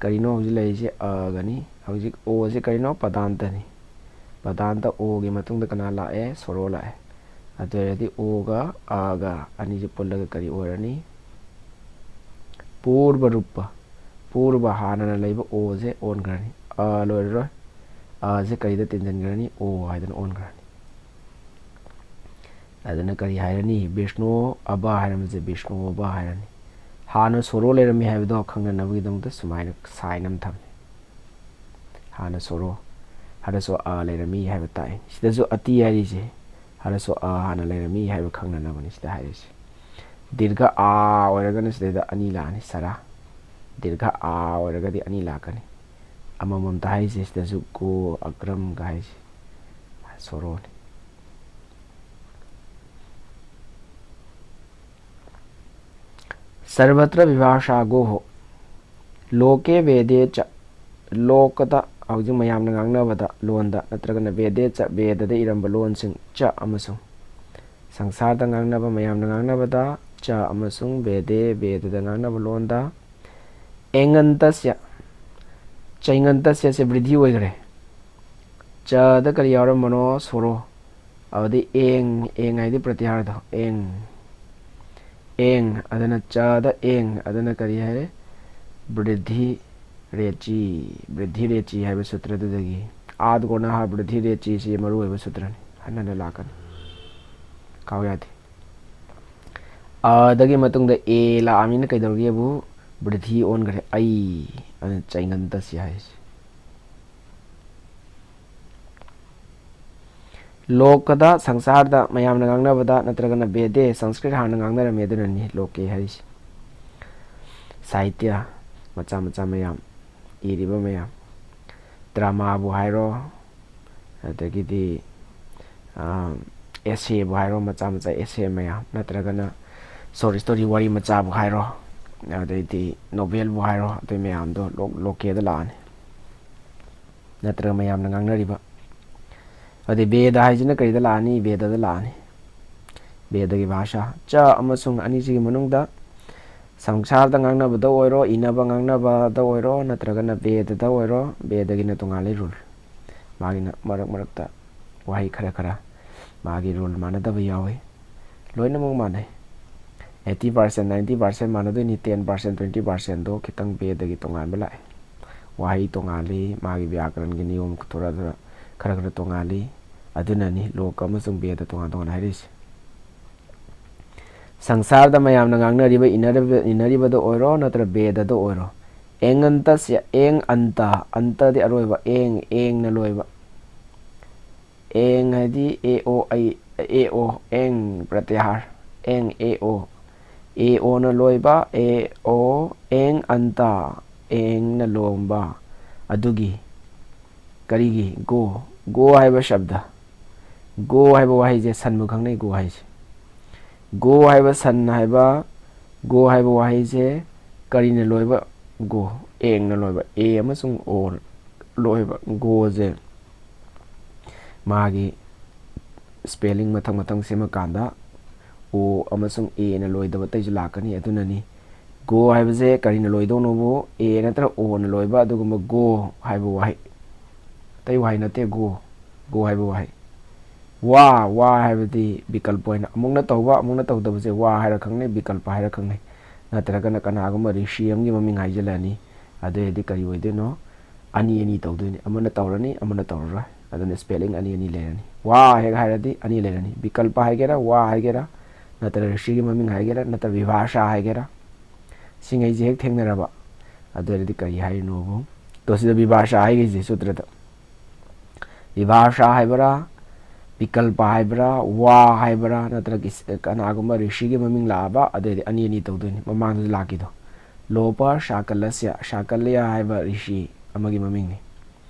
ꯀꯔꯤꯅꯣ ꯍꯧꯖꯤꯛ ꯂꯩꯔꯤꯁꯦ? ꯑꯒꯅꯤ꯫ ꯍꯧꯖꯤꯛ ꯑꯣꯁꯦ ꯀꯔꯤꯅꯣ? ꯄꯗꯥꯟꯇꯅꯤ꯫ ꯄꯗꯥꯟꯇ ꯑꯣꯒꯤ ꯃꯇꯨꯡꯗ ꯀꯅꯥ ꯂꯥꯛꯑꯦ? ꯁꯣꯔꯣ ꯂꯥꯛꯑꯦ꯫ ꯑꯗꯨ ꯑꯣꯏꯔꯗꯤ ꯑꯣꯒ ꯑꯒ ꯑꯅꯤꯁꯦ ꯄꯨꯜꯂꯒ ꯀꯔꯤ ꯑꯣꯏꯔꯅꯤ? ꯄꯨꯔꯕ ꯔꯨꯄ꯫ ꯄꯨꯔꯕ ꯍꯥꯟꯅꯅ ꯂꯩꯕ ꯑꯣꯁꯦ ꯑꯣꯟꯈ꯭ꯔꯅꯤ꯫ ꯑ ꯂꯣꯏꯔꯔꯣꯏ꯫ ꯑꯁꯦ ꯀꯔꯤꯗ ꯇꯤꯟꯁꯤꯟꯈ꯭ꯔꯅꯤ? ꯑꯣ ꯍꯥꯏꯗꯅ ꯑꯣꯟꯈ꯭ꯔꯅꯤ꯫ ꯑꯗꯨꯅ ꯀꯔꯤ ꯍꯥꯏꯔꯅꯤ? ꯕꯤꯁꯅꯨ ꯑꯕ ꯍꯥꯏꯔꯝꯕꯁꯦ ꯕꯤꯁꯅꯨ ꯑꯕ ꯍꯥꯏꯔꯅꯤ꯫ ꯍꯥꯟꯅ ꯁꯣꯔꯣ ꯂꯩꯔꯝꯃꯤ ꯍꯥꯏꯕꯗꯣ ꯈꯪꯅꯅꯕꯒꯤꯗꯃꯛꯇ ꯁꯨꯃꯥꯏꯅ ꯁꯥꯏꯟ ꯑꯃ ꯊꯝꯃꯤ꯫ ꯍꯥꯟꯅ ꯁꯣꯔꯣ, ꯍꯔꯁꯣ ꯑ ꯂꯩꯔꯝꯃꯤ ꯍꯥꯏꯕ ꯇꯥꯛꯏ꯫ ꯁꯤꯗꯁꯨ ꯑꯇꯤ ꯍꯥꯏꯔꯤꯁꯦ ꯍꯔꯁꯣ ꯑ ꯍꯥꯟꯅ ꯂꯩꯔꯝꯃꯤ ꯍꯥꯏꯕ ꯈꯪꯅꯅꯕꯅꯤ ꯁꯤꯗ ꯍꯥꯏꯔꯤꯁꯦ꯫ ꯗꯤꯔꯒ ꯑꯥ ꯑꯣꯏꯔꯒꯅ ꯁꯤꯗꯩꯗ ꯑꯅꯤ ꯂꯥꯛꯑꯅꯤ, ꯁꯔꯥ꯫ ꯗꯤꯔꯒ ꯑꯥ ꯑꯣꯏꯔꯒꯗꯤ ꯑꯅꯤ ꯂꯥꯛꯀꯅꯤ꯫ ꯑꯃꯃꯝꯇ ꯍꯥꯏꯔꯤꯁꯦ ꯁꯤꯗꯁꯨ ꯒꯣ ꯑꯒ꯭ꯔꯝꯒ ꯍꯥꯏꯔꯤꯁꯦ ꯁꯣꯔꯣꯅꯤ꯫ ꯁꯔꯕꯇ꯭ꯔ ꯚꯤꯚꯥꯁꯥ ꯒꯣꯍꯣ꯫ ꯂꯣꯀꯦ ꯚꯦꯗꯦ ꯆ꯫ ꯂꯣꯀꯗ, ꯍꯧꯖꯤꯛ ꯃꯌꯥꯝꯅ ꯉꯥꯡꯅꯕꯗ, ꯂꯣꯟꯗ, ꯅꯠꯇ꯭ꯔꯒꯅ ꯚꯦꯗꯦ ꯆ, ꯚꯦꯗꯗ ꯏꯔꯝꯕ ꯂꯣꯟꯁꯤꯡ, ꯆ ꯑꯃꯁꯨꯡ꯫ ꯁꯪꯁꯥꯔꯗ ꯉꯥꯡꯅꯕ, ꯃꯌꯥꯝꯅ ꯉꯥꯡꯅꯕꯗ, ꯆ ꯑꯃꯁꯨꯡ ꯚꯦꯗꯦ, ꯚꯦꯗꯗ ꯉꯥꯡꯅꯕ ꯂꯣꯟꯗ꯫ ꯑꯦꯉꯟꯇꯁ꯭ꯌ꯫ ꯆꯩꯉꯟꯇꯁ꯭ꯌꯁꯦ ꯕ꯭ꯔꯤꯙꯤ ꯑꯣꯏꯈ꯭ꯔꯦ꯫ ꯆꯗ ꯀꯔꯤ ꯌꯥꯎꯔꯝꯕꯅꯣ? ꯁꯣꯔꯣ꯫ ꯑꯗꯨꯗꯤ ꯑꯦꯡ, ꯑꯦꯡ ꯍꯥꯏꯗꯤ ꯄ꯭ꯔꯇꯤꯍꯥꯔꯗꯣ꯫ ꯑꯦꯡ꯫ ꯑꯦꯡ, ꯑꯗꯨꯅ ꯆꯗ ꯑꯦꯡ, ꯑꯗꯨꯅ ꯀꯔꯤ ꯍꯥꯏꯔꯦ? ꯕ꯭ꯔꯤꯙꯤ ꯔꯦꯆꯤ꯫ ꯕ꯭ꯔꯤꯙꯤ ꯔꯦꯆꯤ ꯍꯥꯏꯕ ꯁꯨꯇ꯭ꯔꯗꯨꯗꯒꯤ꯫ ꯑꯥꯗ ꯒꯣꯅꯥꯍ ꯕ꯭ꯔꯤꯙꯤ ꯔꯦꯆꯤꯁꯤ ꯃꯔꯨꯑꯣꯏꯕ ꯁꯨꯇ꯭ꯔꯅꯤ꯫ ꯍꯟꯅ ꯍꯟꯅ ꯂꯥꯛꯀꯅꯤ꯫ ꯀꯥꯎ ꯌꯥꯗꯦ꯫ ꯑꯗꯒꯤ ꯃꯇꯨꯡꯗ ꯑꯦ ꯂꯥꯛꯑꯃꯤꯅ ꯀꯩꯗꯧꯔꯒꯦꯕꯨ? ꯕ꯭ꯔꯤꯙꯤ ꯑꯣꯟꯈ꯭ꯔꯦ꯫ ꯑꯩ, ꯑꯗꯨꯅ ꯆꯩꯉꯟꯇꯁꯤ ꯍꯥꯏꯁꯦ꯫ ꯂꯣꯀꯗ, ꯁꯪꯁꯥꯔꯗ ꯃꯌꯥꯝꯅ ꯉꯥꯡꯅꯕꯗ, ꯅꯠꯇ꯭ꯔꯒꯅ ꯚꯦꯗꯦ, ꯁꯪꯁꯀ꯭ꯔꯤꯠ ꯍꯥꯟꯅ ꯉꯥꯡꯅꯔꯝꯃꯦ, ꯑꯗꯨꯅꯅꯤ ꯂꯣꯀꯦ ꯍꯥꯏꯔꯤꯁꯦ꯫ ꯁꯥꯍꯤꯇ꯭ꯌ ꯃꯆꯥ ꯃꯆꯥ ꯃꯌꯥꯝ, ꯏꯔꯤꯕ ꯃꯌꯥꯝ, ꯗ꯭ꯔꯃꯥꯕꯨ ꯍꯥꯏꯔꯣ, ꯑꯗꯒꯤꯗꯤ ꯑꯦꯁꯦꯕꯨ ꯍꯥꯏꯔꯣ, ꯃꯆꯥ ꯃꯆꯥ ꯑꯦꯁꯦ ꯃꯌꯥꯝ, ꯅꯠꯇ꯭ꯔꯒꯅ ꯁꯣꯔꯠ ꯁ꯭ꯇꯣꯔꯤ, ꯋꯥꯔꯤ ꯃꯆꯥꯕꯨ ꯍꯥꯏꯔꯣ, ꯑꯗꯩꯗꯤ ꯅꯣꯕꯦꯜꯕꯨ ꯍꯥꯏꯔꯣ, ꯑꯗꯨ ꯃꯌꯥꯝꯗꯣ ꯂꯣ-, ꯂꯣꯀꯦꯗ ꯂꯥꯛꯑꯅꯤ꯫ ꯅꯠꯇ꯭ꯔꯒ ꯃꯌꯥꯝꯅ ꯉꯥꯡꯅꯔꯤꯕ꯫ ꯑꯗꯩ ꯚꯦꯗ ꯍꯥꯏꯁꯤꯅ ꯀꯔꯤꯗ ꯂꯥꯛꯑꯅꯤ? ꯚꯦꯗꯗ ꯂꯥꯛꯑꯅꯤ꯫ ꯚꯦꯗꯒꯤ ꯚꯥꯁꯥ꯫ ꯆ ꯑꯃꯁꯨꯡ ꯑꯅꯤꯁꯤꯒꯤ ꯃꯅꯨꯡꯗ ꯁꯪꯁꯥꯔꯗ ꯉꯥꯡꯅꯕꯗ ꯑꯣꯏꯔꯣ, ꯏꯅꯕ ꯉꯥꯡꯅꯕꯗ ꯑꯣꯏꯔꯣ, ꯅꯠꯇ꯭ꯔꯒꯅ ꯚꯦꯗꯗ ꯑꯣꯏꯔꯣ, ꯚꯦꯗꯒꯤꯅ ꯇꯣꯉꯥꯜꯂꯤ ꯔꯨꯜ꯫ ꯃꯥꯒꯤꯅ ꯃꯔꯛ ꯃꯔꯛꯇ ꯋꯥꯍꯩ ꯈꯔ ꯈꯔ ꯃꯥꯒꯤ ꯔꯨꯜ ꯃꯥꯟꯅꯗꯕ ꯌꯥꯎꯏ꯫ ꯂꯣꯏꯅꯃꯛ ꯃꯥꯟꯅꯩ꯫ Eighty percent, ninety percent ꯃꯥꯟꯅꯗꯣꯏꯅꯤ, ten percent, twenty percentꯗꯣ ꯈꯤꯇꯪ ꯚꯦꯗꯒꯤ ꯇꯣꯉꯥꯟꯕ ꯂꯥꯛꯑꯦ꯫ ꯋꯥꯍꯩ ꯇꯣꯉꯥꯜꯂꯤ, ꯃꯥꯒꯤ ꯕ꯭ꯌꯥꯀꯔꯟꯒꯤ ꯅꯤꯌꯣꯝ ꯊꯣꯔꯥ ꯊꯣꯔꯥ ꯈꯔ ꯈꯔ ꯇꯣꯉꯥꯜꯂꯤ꯫ ꯑꯗꯨꯅꯅꯤ ꯂꯣꯀ ꯑꯃꯁꯨꯡ ꯚꯦꯗ ꯇꯣꯉꯥꯟ ꯇꯣꯉꯥꯟ ꯍꯥꯏꯔꯤꯁꯦ꯫ ꯁꯪꯁꯥꯔꯗ ꯃꯌꯥꯝꯅ ꯉꯥꯡꯅꯔꯤꯕ, ꯏꯅꯔꯤꯕ-, ꯏꯅꯔꯤꯕꯗ ꯑꯣꯏꯔꯣ ꯅꯠꯇ꯭ꯔ ꯚꯦꯗꯗ ꯑꯣꯏꯔꯣ, ꯑꯦꯡ ꯑꯟꯇꯁ꯭ꯌ, ꯑꯦꯡ ꯑꯟꯇ, ꯑꯟꯇꯗꯤ ꯑꯔꯣꯏꯕ, ꯑꯦꯡ, ꯑꯦꯡꯅ ꯂꯣꯏꯕ꯫ ꯑꯦꯡ ꯍꯥꯏꯗꯤ ꯑꯦ ꯑꯣ ꯑꯩ, ꯑꯦ ꯑꯣ, ꯑꯦꯡ ꯄ꯭ꯔꯇꯤꯍꯥꯔ, ꯑꯦꯡ ꯑꯦ ꯑꯣ, ꯑꯦ ꯑꯣꯅ ꯂꯣꯏꯕ, ꯑꯦ ꯑꯣ, ꯑꯦꯡ ꯑꯟꯇ, ꯑꯦꯡꯅ ꯂꯣꯝꯕ꯫ ꯑꯗꯨꯒꯤ, ꯀꯔꯤꯒꯤ? ꯒꯣ, ꯒꯣ ꯍꯥꯏꯕ ꯁꯕꯗ, ꯒꯣ ꯍꯥꯏꯕ ꯋꯥꯍꯩꯁꯦ ꯁꯟꯕꯨ ꯈꯪꯅꯩ, ꯒꯣ ꯍꯥꯏꯁꯦ꯫ ꯒꯣ ꯍꯥꯏꯕ ꯁꯟ ꯍꯥꯏꯕ Go ꯍꯥꯏꯕ ꯋꯥꯍꯩꯁꯦ ꯀꯔꯤꯅ ꯂꯣꯏꯕ? Go꯫ ꯑꯦꯡꯅ ꯂꯣꯏꯕ꯫ ꯑꯦ ꯑꯃꯁꯨꯡ ꯑꯣ ꯂꯣꯏꯕ꯫ Goꯁꯦ ꯃꯥꯒꯤ spelling ꯃꯊꯪ ꯃꯊꯪ ꯁꯦꯝꯃꯀꯥꯟꯗ ꯑꯣ ꯑꯃꯁꯨꯡ ꯑꯦꯅ ꯂꯣꯏꯗꯕ ꯑꯇꯩꯁꯨ ꯂꯥꯛꯀꯅꯤ꯫ ꯑꯗꯨꯅꯅꯤ go ꯍꯥꯏꯕꯁꯦ ꯀꯔꯤꯅ ꯂꯣꯏꯗꯧꯅꯣꯕꯨ ꯑꯦ ꯅꯠꯇ꯭ꯔꯒ ꯑꯣꯅ ꯂꯣꯏꯕ ꯑꯗꯨꯒꯨꯝꯕ go ꯍꯥꯏꯕ ꯋꯥꯍꯩ, ꯑꯇꯩ ꯋꯥꯍꯩ ꯅꯠꯇꯦ꯫ Go, go ꯍꯥꯏꯕ ꯋꯥꯍꯩ꯫ ꯋꯥ, ꯋꯥ ꯍꯥꯏꯕꯗꯤ ꯕꯤꯀꯜꯄ ꯑꯣꯏꯅ ꯑꯃꯨꯛꯅ ꯇꯧꯕ, ꯑꯃꯨꯛꯅ ꯇꯧꯗꯕꯁꯦ ꯋꯥ ꯍꯥꯏꯔ ꯈꯪꯅꯩ, ꯕꯤꯀꯜꯄ ꯍꯥꯏꯔ ꯈꯪꯅꯩ꯫ ꯅꯠꯇ꯭ꯔꯒꯅ ꯀꯅꯥꯒꯨꯝꯕ ꯔꯤꯁꯤ ꯑꯃꯒꯤ ꯃꯃꯤꯡ ꯍꯥꯏꯖꯤꯜꯂꯛꯑꯅꯤ꯫ ꯑꯗꯨ ꯑꯣꯏꯔꯗꯤ ꯀꯔꯤ ꯑꯣꯏꯗꯣꯏꯅꯣ? ꯑꯅꯤ ꯑꯅꯤ ꯇꯧꯗꯣꯏꯅꯤ꯫ ꯑꯃꯅ ꯇꯧꯔꯅꯤ, ꯑꯃꯅ ꯇꯧꯔꯔꯣꯏ꯫ ꯑꯗꯨꯅ spelling ꯑꯅꯤ ꯑꯅꯤ ꯂꯩꯔꯅꯤ꯫ ꯋꯥ ꯍꯦꯛ ꯍꯥꯏꯔꯗꯤ ꯑꯅꯤ ꯂꯩꯔꯅꯤ꯫ ꯕꯤꯀꯜꯄ ꯍꯥꯏꯒꯦꯔꯥ, ꯋꯥ ꯍꯥꯏꯒꯦꯔꯥ, ꯅꯠꯇ꯭ꯔꯒ ꯔꯤꯁꯤꯒꯤ ꯃꯃꯤꯡ ꯍꯥꯏꯒꯦꯔꯥ, ꯅꯠꯇ꯭ꯔꯒ ꯚꯤꯚꯥꯁꯥ ꯍꯥꯏꯒꯦꯔꯥ, ꯁꯤꯉꯩꯁꯦ ꯍꯦꯛ ꯊꯦꯡꯅꯔꯕ, ꯑꯗꯨ ꯑꯣꯏꯔꯗꯤ ꯀꯔꯤ ꯍꯥꯏꯔꯤꯅꯣꯕꯨ? ꯇꯣ, ꯁꯤꯗ ꯚꯤꯚꯥꯁꯥ ꯍꯥꯏꯒꯩꯁꯦ ꯁꯨꯇ꯭ꯔꯗ ꯚꯤꯚꯥꯁꯥ ꯍꯥꯏꯕ꯭ꯔꯥ, ꯕꯤꯀꯜꯄ ꯍꯥꯏꯕ꯭ꯔꯥ, ꯋꯥ ꯍꯥꯏꯕ꯭ꯔꯥ, ꯅꯠꯇ꯭ꯔꯒ ꯏꯁ-, ꯀꯅꯥꯒꯨꯝꯕ ꯔꯤꯁꯤꯒꯤ ꯃꯃꯤꯡ ꯂꯥꯛꯑꯕ, ꯑꯗꯨ ꯑꯣꯏꯔꯗꯤ ꯑꯅꯤ ꯑꯅꯤ ꯇꯧꯗꯣꯏꯅꯤ꯫ ꯃꯃꯥꯡꯗꯁꯨ ꯂꯥꯛꯈꯤꯗꯣ꯫ ꯂꯣꯄ ꯁꯥꯀꯜꯂꯁ꯭ꯌ, ꯁꯥꯀꯜꯂ꯭ꯌ ꯍꯥꯏꯕ ꯔꯤꯁꯤ ꯑꯃꯒꯤ ꯃꯃꯤꯡꯅꯤ꯫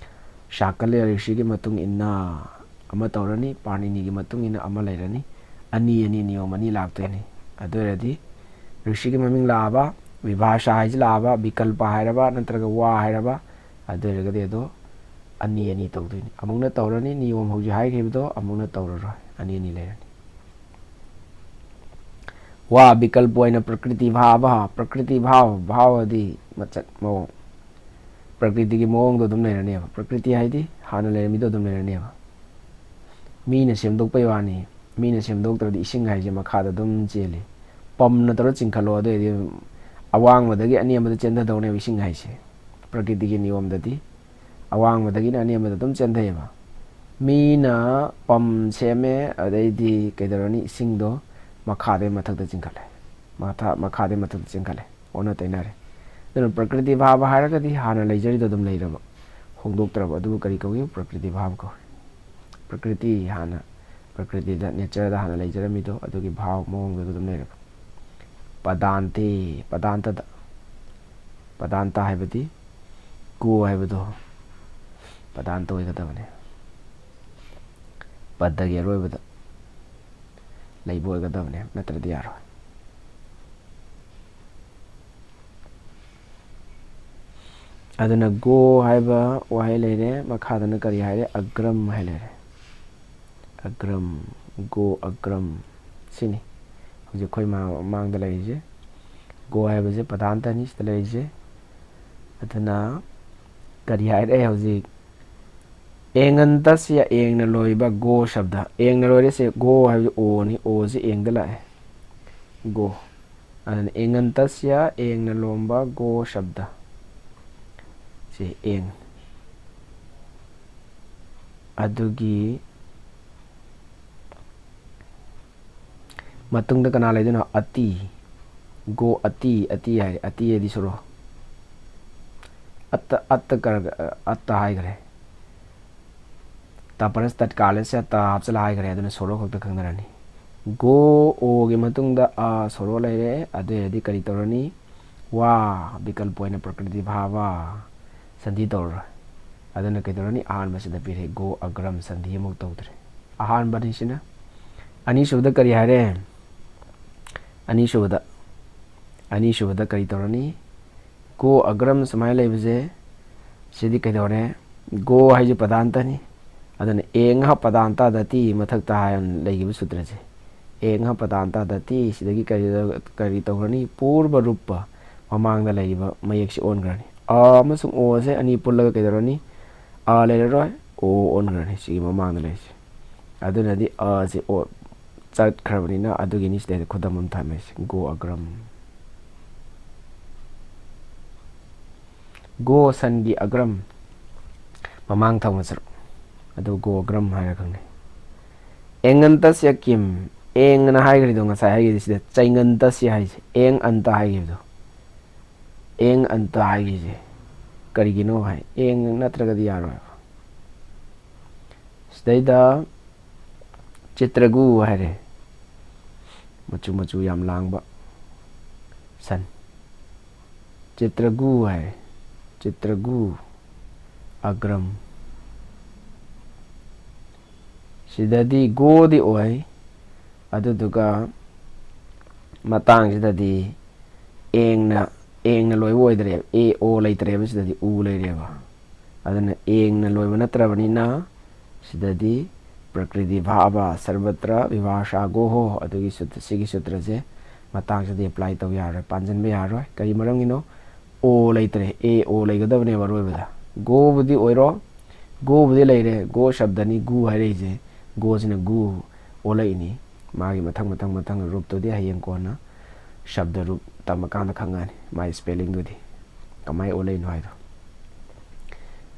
ꯁꯥꯀꯜꯂ꯭ꯌ ꯔꯤꯁꯤꯒꯤ ꯃꯇꯨꯡ ꯏꯟꯅ ꯑꯃ ꯇꯧꯔꯅꯤ, ꯄꯥꯔꯅꯤꯅꯤꯒꯤ ꯃꯇꯨꯡ ꯏꯟꯅ ꯑꯃ ꯂꯩꯔꯅꯤ꯫ ꯑꯅꯤ ꯑꯅꯤ, ꯅꯤꯌꯣꯝ ꯑꯅꯤ ꯂꯥꯛꯇꯣꯏꯅꯤ꯫ ꯑꯗꯨ ꯑꯣꯏꯔꯗꯤ ꯔꯤꯁꯤꯒꯤ ꯃꯃꯤꯡ ꯂꯥꯛꯑꯕ, ꯚꯤꯚꯥꯁꯥ ꯍꯥꯏꯁꯤ ꯂꯥꯛꯑꯕ, ꯕꯤꯀꯜꯄ ꯍꯥꯏꯔꯕ ꯅꯠꯇ꯭ꯔꯒ ꯋꯥ ꯍꯥꯏꯔꯕ, ꯑꯗꯨ ꯑꯣꯏꯔꯒꯗꯤ ꯑꯗꯣ ꯑꯅꯤ ꯑꯅꯤ ꯇꯧꯗꯣꯏꯅꯤ꯫ ꯑꯃꯨꯛꯅ ꯇꯧꯔꯅꯤ, ꯅꯤꯌꯣꯝ ꯍꯧꯖꯤꯛ ꯍꯥꯏꯈꯤꯕꯗꯣ ꯑꯃꯨꯛꯅ ꯇꯧꯔꯔꯣꯏ, ꯑꯅꯤ ꯑꯅꯤ ꯂꯩꯔꯅꯤ꯫ ꯋꯥ ꯕꯤꯀꯜꯄ ꯑꯣꯏꯅ ꯄ꯭ꯔꯀ꯭ꯔꯤꯇꯤ ꯚꯥꯕ, ꯄ꯭ꯔꯀ꯭ꯔꯤꯇꯤ ꯚꯥꯕ, ꯚꯥꯕꯗꯤ ꯃꯆꯠ, ꯃꯑꯣꯡ, ꯄ꯭ꯔꯀ꯭ꯔꯤꯇꯤꯒꯤ ꯃꯑꯣꯡꯗꯣ ꯑꯗꯨꯝ ꯂꯩꯔꯅꯦꯕ꯫ ꯄ꯭ꯔꯀ꯭ꯔꯤꯇꯤ ꯍꯥꯏꯗꯤ ꯍꯥꯟꯅ ꯂꯩꯔꯝꯃꯤꯗꯣ ꯑꯗꯨꯝ ꯂꯩꯔꯅꯦꯕ꯫ ꯃꯤꯅ ꯁꯦꯝꯗꯣꯛꯄꯩ ꯋꯥꯅꯤ꯫ ꯃꯤꯅ ꯁꯦꯝꯗꯣꯛꯇ꯭ꯔꯗꯤ ꯏꯁꯤꯡ ꯍꯥꯏꯁꯦ ꯃꯈꯥꯗ ꯑꯗꯨꯝ ꯆꯦꯜꯂꯤ꯫ ꯄꯝꯅ ꯇꯧꯔ ꯆꯤꯡꯈꯠꯂꯣ, ꯑꯗꯨꯑꯣꯏꯗꯤ ꯑꯋꯥꯡꯕꯗꯒꯤ ꯑꯅꯦꯝꯕꯗ ꯆꯦꯟꯊꯗꯧꯅꯦꯕ ꯏꯁꯤꯡ ꯍꯥꯏꯁꯦ꯫ ꯄ꯭ꯔꯀ꯭ꯔꯤꯇꯤꯒꯤ ꯅꯤꯌꯣꯝꯗꯗꯤ ꯑꯋꯥꯡꯕꯗꯒꯤꯅ ꯑꯅꯦꯝꯕꯗ ꯑꯗꯨꯝ ꯆꯦꯟꯊꯩꯑꯕ꯫ ꯃꯤꯅ ꯄꯝ ꯁꯦꯝꯃꯦ, ꯑꯗꯩꯗꯤ ꯀꯩꯗꯧꯔꯅꯤ? ꯏꯁꯤꯡꯗꯣ ꯃꯈꯥꯗꯩ ꯃꯊꯛꯇ ꯆꯤꯡꯈꯠꯂꯦ, ꯃꯊ-, ꯃꯈꯥꯗꯩ ꯃꯊꯛꯇ ꯆꯤꯡꯈꯠꯂꯦ, ꯑꯣꯟꯅ ꯇꯩꯅꯔꯦ꯫ ꯑꯗꯨꯅ ꯄ꯭ꯔꯀ꯭ꯔꯤꯇꯤ ꯚꯥꯕ ꯍꯥꯏꯔꯒꯗꯤ ꯍꯥꯟꯅ ꯂꯩꯖꯔꯤꯗꯣ ꯑꯗꯨꯝ ꯂꯩꯔꯕ, ꯍꯣꯡꯗꯣꯛꯇ꯭ꯔꯕ, ꯑꯗꯨꯕꯨ ꯀꯔꯤ ꯀꯧꯏ? ꯄ꯭ꯔꯀ꯭ꯔꯤꯇꯤ ꯚꯥꯕ ꯀꯧꯏ꯫ ꯄ꯭ꯔꯀ꯭ꯔꯤꯇꯤ ꯍꯥꯟꯅ, ꯄ꯭ꯔꯀ꯭ꯔꯤꯇꯤꯗ, ꯅꯦꯆꯔꯗ ꯍꯥꯟꯅ ꯂꯩꯖꯔꯝꯃꯤꯗꯣ ꯑꯗꯨꯒꯤ ꯚꯥꯕ ꯃꯑꯣꯡꯗꯨꯗ ꯑꯗꯨꯝ ꯂꯩꯔꯕ꯫ ꯄꯗꯥꯟꯇꯦ, ꯄꯗꯥꯟꯇꯗ, ꯄꯗꯥꯟꯇ ꯍꯥꯏꯕꯗꯤ go ꯍꯥꯏꯕꯗꯣ ꯄꯗꯥꯟꯇ ꯑꯣꯏꯒꯗꯕꯅꯦ꯫ ꯄꯗꯒꯤ ꯑꯔꯣꯏꯕꯗ ꯂꯩꯕ ꯑꯣꯏꯒꯗꯕꯅꯦ, ꯅꯠꯇ꯭ꯔꯗꯤ ꯌꯥꯔꯣꯏ꯫ ꯑꯗꯨꯅ ꯒꯣ ꯍꯥꯏꯕ ꯋꯥꯍꯩ ꯂꯩꯔꯦ, ꯃꯈꯥꯗꯅ ꯀꯔꯤ ꯍꯥꯏꯔꯦ? ꯑꯒ꯭ꯔꯝ ꯍꯥꯏ ꯂꯩꯔꯦ꯫ ꯑꯒ꯭ꯔꯝ, ꯒꯣ ꯑꯒ꯭ꯔꯝ, ꯁꯤꯅꯤ ꯍꯧꯖꯤꯛ ꯑꯩꯈꯣꯏ ꯃꯥ-, ꯃꯃꯥꯡꯗ ꯂꯩꯔꯤꯁꯦ꯫ ꯒꯣ ꯍꯥꯏꯕꯁꯦ ꯄꯗꯥꯟꯇꯅꯤ ꯁꯤꯗ ꯂꯩꯔꯤꯁꯦ꯫ ꯑꯗꯨꯅ ꯀꯔꯤ ꯍꯥꯏꯔꯦ ꯍꯧꯖꯤꯛ? ꯑꯦꯡꯉꯟꯇꯁꯤꯌ, ꯑꯦꯡꯅ ꯂꯣꯏꯕ ꯒꯣ ꯁꯕꯗ꯫ ꯑꯦꯡꯅ ꯂꯣꯏꯔꯤꯁꯦ ꯒꯣ ꯍꯥꯏꯕꯁꯦ ꯑꯣꯅꯤ, ꯑꯣꯁꯦ ꯑꯦꯡꯗ ꯂꯥꯛꯑꯦ꯫ ꯒꯣ꯫ ꯑꯗꯨꯅ ꯑꯦꯡꯉꯟꯇꯁꯤꯌ, ꯑꯦꯡꯅ ꯂꯣꯟꯕ ꯒꯣ ꯁꯕꯗ꯫ ꯁꯤ ꯑꯦꯡ꯫ ꯑꯗꯨꯒꯤ ꯃꯇꯨꯡꯗ ꯀꯅꯥ ꯂꯩꯗꯣꯏꯅꯣ? ꯑꯇꯤ꯫ ꯒꯣ ꯑꯇꯤ, ꯑꯇꯤ ꯍꯥꯏꯔꯦ꯫ ꯑꯇꯤ ꯍꯥꯏꯗꯤ ꯁꯣꯔꯣ꯫ ꯑꯠꯇ, ꯑꯠꯇ ꯀꯔ-, ꯑꯠꯇ ꯍꯥꯏꯈ꯭ꯔꯦ꯫ ꯇꯄꯔꯁ ꯇꯠꯀꯥꯂꯁꯦ ꯇ ꯍꯥꯞꯆꯤꯜꯂ ꯍꯥꯏꯈ꯭ꯔꯦ, ꯑꯗꯨꯅ ꯁꯣꯔꯣ ꯈꯛꯇ ꯈꯪꯅꯔꯅꯤ꯫ ꯒꯣ, ꯑꯣꯒꯤ ꯃꯇꯨꯡꯗ ꯑ ꯁꯣꯔꯣ ꯂꯩꯔꯦ, ꯑꯗꯨ ꯑꯣꯏꯔꯗꯤ ꯀꯔꯤ ꯇꯧꯔꯅꯤ? ꯋꯥ, ꯕꯤꯀꯜꯄ ꯑꯣꯏꯅ ꯄ꯭ꯔꯀ꯭ꯔꯤꯇꯤ ꯚꯥꯕ ꯁꯟꯙꯤ ꯇꯧꯔꯔꯣꯏ꯫ ꯑꯗꯨꯅ ꯀꯩꯗꯧꯔꯅꯤ? ꯑꯍꯥꯟꯕꯁꯤꯗ ꯄꯤꯔꯦ, ꯒꯣ ꯑꯒ꯭ꯔꯝ ꯁꯟꯙꯤ ꯑꯃꯨꯛ ꯇꯧꯗ꯭ꯔꯦ꯫ ꯑꯍꯥꯟꯕꯅꯤꯁꯤꯅ꯫ ꯑꯅꯤꯁꯨꯕꯗ ꯀꯔꯤ ꯍꯥꯏꯔꯦ? ꯑꯅꯤꯁꯨꯕꯗ, ꯑꯅꯤꯁꯨꯕꯗ ꯀꯔꯤ ꯇꯧꯔꯅꯤ? ꯒꯣ ꯑꯒ꯭ꯔꯝ ꯁꯨꯃꯥꯏꯅ ꯂꯩꯕꯁꯦ, ꯁꯤꯗꯤ ꯀꯩꯗꯧꯔꯦ? ꯒꯣ ꯍꯥꯏꯁꯦ ꯄꯗꯥꯟꯇꯅꯤ꯫ ꯑꯗꯨꯅ ꯑꯦꯡꯍ ꯄꯗꯥꯟꯇ ꯗꯇꯤ ꯃꯊꯛꯇ ꯍꯥꯏꯅ ꯂꯩꯈꯤꯕ ꯁꯨꯇ꯭ꯔꯁꯦ꯫ ꯑꯦꯡꯍ ꯄꯗꯥꯟꯇ ꯗꯇꯤ, ꯁꯤꯗꯒꯤ ꯀꯔꯤ, ꯀꯔꯤ ꯇꯧꯈ꯭ꯔꯅꯤ? ꯄꯨꯔꯕ ꯔꯨꯞꯄ, ꯃꯃꯥꯡꯗ ꯂꯩꯔꯤꯕ ꯃꯌꯦꯛꯁꯤ ꯑꯣꯟꯈ꯭ꯔꯅꯤ꯫ ꯑ ꯑꯃꯁꯨꯡ ꯑꯣꯁꯦ ꯑꯅꯤ ꯄꯨꯜꯂꯒ ꯀꯩꯗꯧꯔꯅꯤ? ꯑ ꯂꯩꯔꯔꯣꯏ, ꯑꯣ ꯑꯣꯟꯈ꯭ꯔꯅꯤ ꯁꯤꯒꯤ ꯃꯃꯥꯡꯗ ꯂꯩꯔꯤꯁꯦ꯫ ꯑꯗꯨꯅꯗꯤ ꯑꯁꯦ ꯑꯣ ꯆꯠꯈ꯭ꯔꯕꯅꯤꯅ ꯑꯗꯨꯒꯤꯅꯤ ꯁꯤꯗꯩꯗ ꯈꯨꯗꯝ ꯑꯃ ꯊꯝꯃꯦꯁꯦ, ꯒꯣ ꯑꯒ꯭ꯔꯝ꯫ ꯒꯣ ꯁꯟꯒꯤ ꯑꯒ꯭ꯔꯝ, ꯃꯃꯥꯡ ꯊꯪꯕ ꯁꯔꯨꯛ ꯑꯗꯨ ꯒꯣ ꯑꯒ꯭ꯔꯝ ꯍꯥꯏꯔ ꯈꯪꯅꯩ꯫ ꯑꯦꯡꯉꯟꯇꯁ꯭ꯌ ꯀꯤꯝ, ꯑꯦꯡ ꯑꯅ ꯍꯥꯏꯈ꯭ꯔꯤꯗꯣ ꯉꯁꯥꯏ ꯍꯥꯏꯈꯤꯕꯗꯤ ꯁꯤꯗ ꯆꯩꯉꯟꯇꯁ꯭ꯌ ꯍꯥꯏꯁꯦ, ꯑꯦꯡ ꯑꯟꯇ ꯍꯥꯏꯈꯤꯕꯗꯣ꯫ ꯑꯦꯡ ꯑꯟꯇ ꯍꯥꯏꯈꯤꯁꯦ ꯀꯔꯤꯒꯤꯅꯣ ꯍꯥꯏ, ꯑꯦꯡ ꯅꯠꯇ꯭ꯔꯒꯗꯤ ꯌꯥꯔꯣꯏꯕ꯫ ꯁꯤꯗꯩꯗ ꯆꯤꯇ꯭ꯔꯒꯨ ꯍꯥꯏꯔꯦ, ꯃꯆꯨ ꯃꯆꯨ ꯌꯥꯝ ꯂꯥꯡꯕ ꯁꯟ꯫ ꯆꯤꯇ꯭ꯔꯒꯨ ꯍꯥꯏꯔꯦ, ꯆꯤꯇ꯭ꯔꯒꯨ ꯑꯒ꯭ꯔꯝ꯫ ꯁꯤꯗꯗꯤ ꯒꯣꯗꯤ ꯑꯣꯏ, ꯑꯗꯨꯗꯨꯒ ꯃꯇꯥꯡꯁꯤꯗꯗꯤ ꯑꯦꯡꯅ ꯑꯦꯡꯅ ꯂꯣꯏꯕ ꯑꯣꯏꯗ꯭ꯔꯦꯕ, ꯑꯦ ꯑꯣ ꯂꯩꯇ꯭ꯔꯦꯕ, ꯁꯤꯗꯗꯤ ꯎ ꯂꯩꯔꯦꯕ꯫ ꯑꯗꯨꯅ ꯑꯦꯡꯅ ꯂꯣꯏꯕ ꯅꯠꯇ꯭ꯔꯕꯅꯤꯅ ꯁꯤꯗꯗꯤ ꯄ꯭ꯔꯀ꯭ꯔꯤꯇꯤ ꯚꯥꯕ ꯁꯔꯕꯇ꯭ꯔ ꯚꯤꯚꯥꯁꯥ ꯒꯣꯍꯣ, ꯑꯗꯨꯒꯤ ꯁꯨꯇ꯭ꯔ, ꯁꯤꯒꯤ ꯁꯨꯇ꯭ꯔꯁꯦ ꯃꯇꯥꯡꯁꯤꯗꯤ ꯑꯦꯄ꯭ꯂꯥꯏ ꯇꯧ ꯌꯥꯔꯣꯏ, ꯄꯥꯟꯁꯤꯟꯕ ꯌꯥꯔꯣꯏ꯫ ꯀꯔꯤ ꯃꯔꯝꯒꯤꯅꯣ? ꯑꯣ ꯂꯩꯇ꯭ꯔꯦ, ꯑꯦ ꯑꯣ ꯂꯩꯒꯗꯕꯅꯦꯕ ꯑꯔꯣꯏꯕꯗ꯫ ꯒꯣꯕꯨꯗꯤ ꯑꯣꯏꯔꯣ, ꯒꯣꯕꯨꯗꯤ ꯂꯩꯔꯦ, ꯒꯣ ꯁꯕꯗꯅꯤ ꯒꯨ ꯍꯥꯏꯔꯛꯏꯁꯦ꯫ ꯒꯣꯁꯤꯅ ꯒꯨ ꯑꯣꯜꯂꯛꯏꯅꯤ꯫ ꯃꯥꯒꯤ ꯃꯊꯪ ꯃꯊꯪ ꯃꯊꯪ ꯔꯨꯞꯇꯨꯗꯤ ꯍꯌꯦꯡ ꯀꯣꯟꯅ ꯁꯕꯗ ꯔꯨꯞ ꯇꯝꯃꯀꯥꯟꯗ ꯈꯪꯉꯛꯑꯅꯤ ꯃꯥꯒꯤ ꯁ꯭ꯄꯦꯂꯤꯡꯗꯨꯗꯤ ꯀꯃꯥꯏꯅ ꯑꯣꯜꯂꯛꯏꯅꯣ ꯍꯥꯏꯗꯣ꯫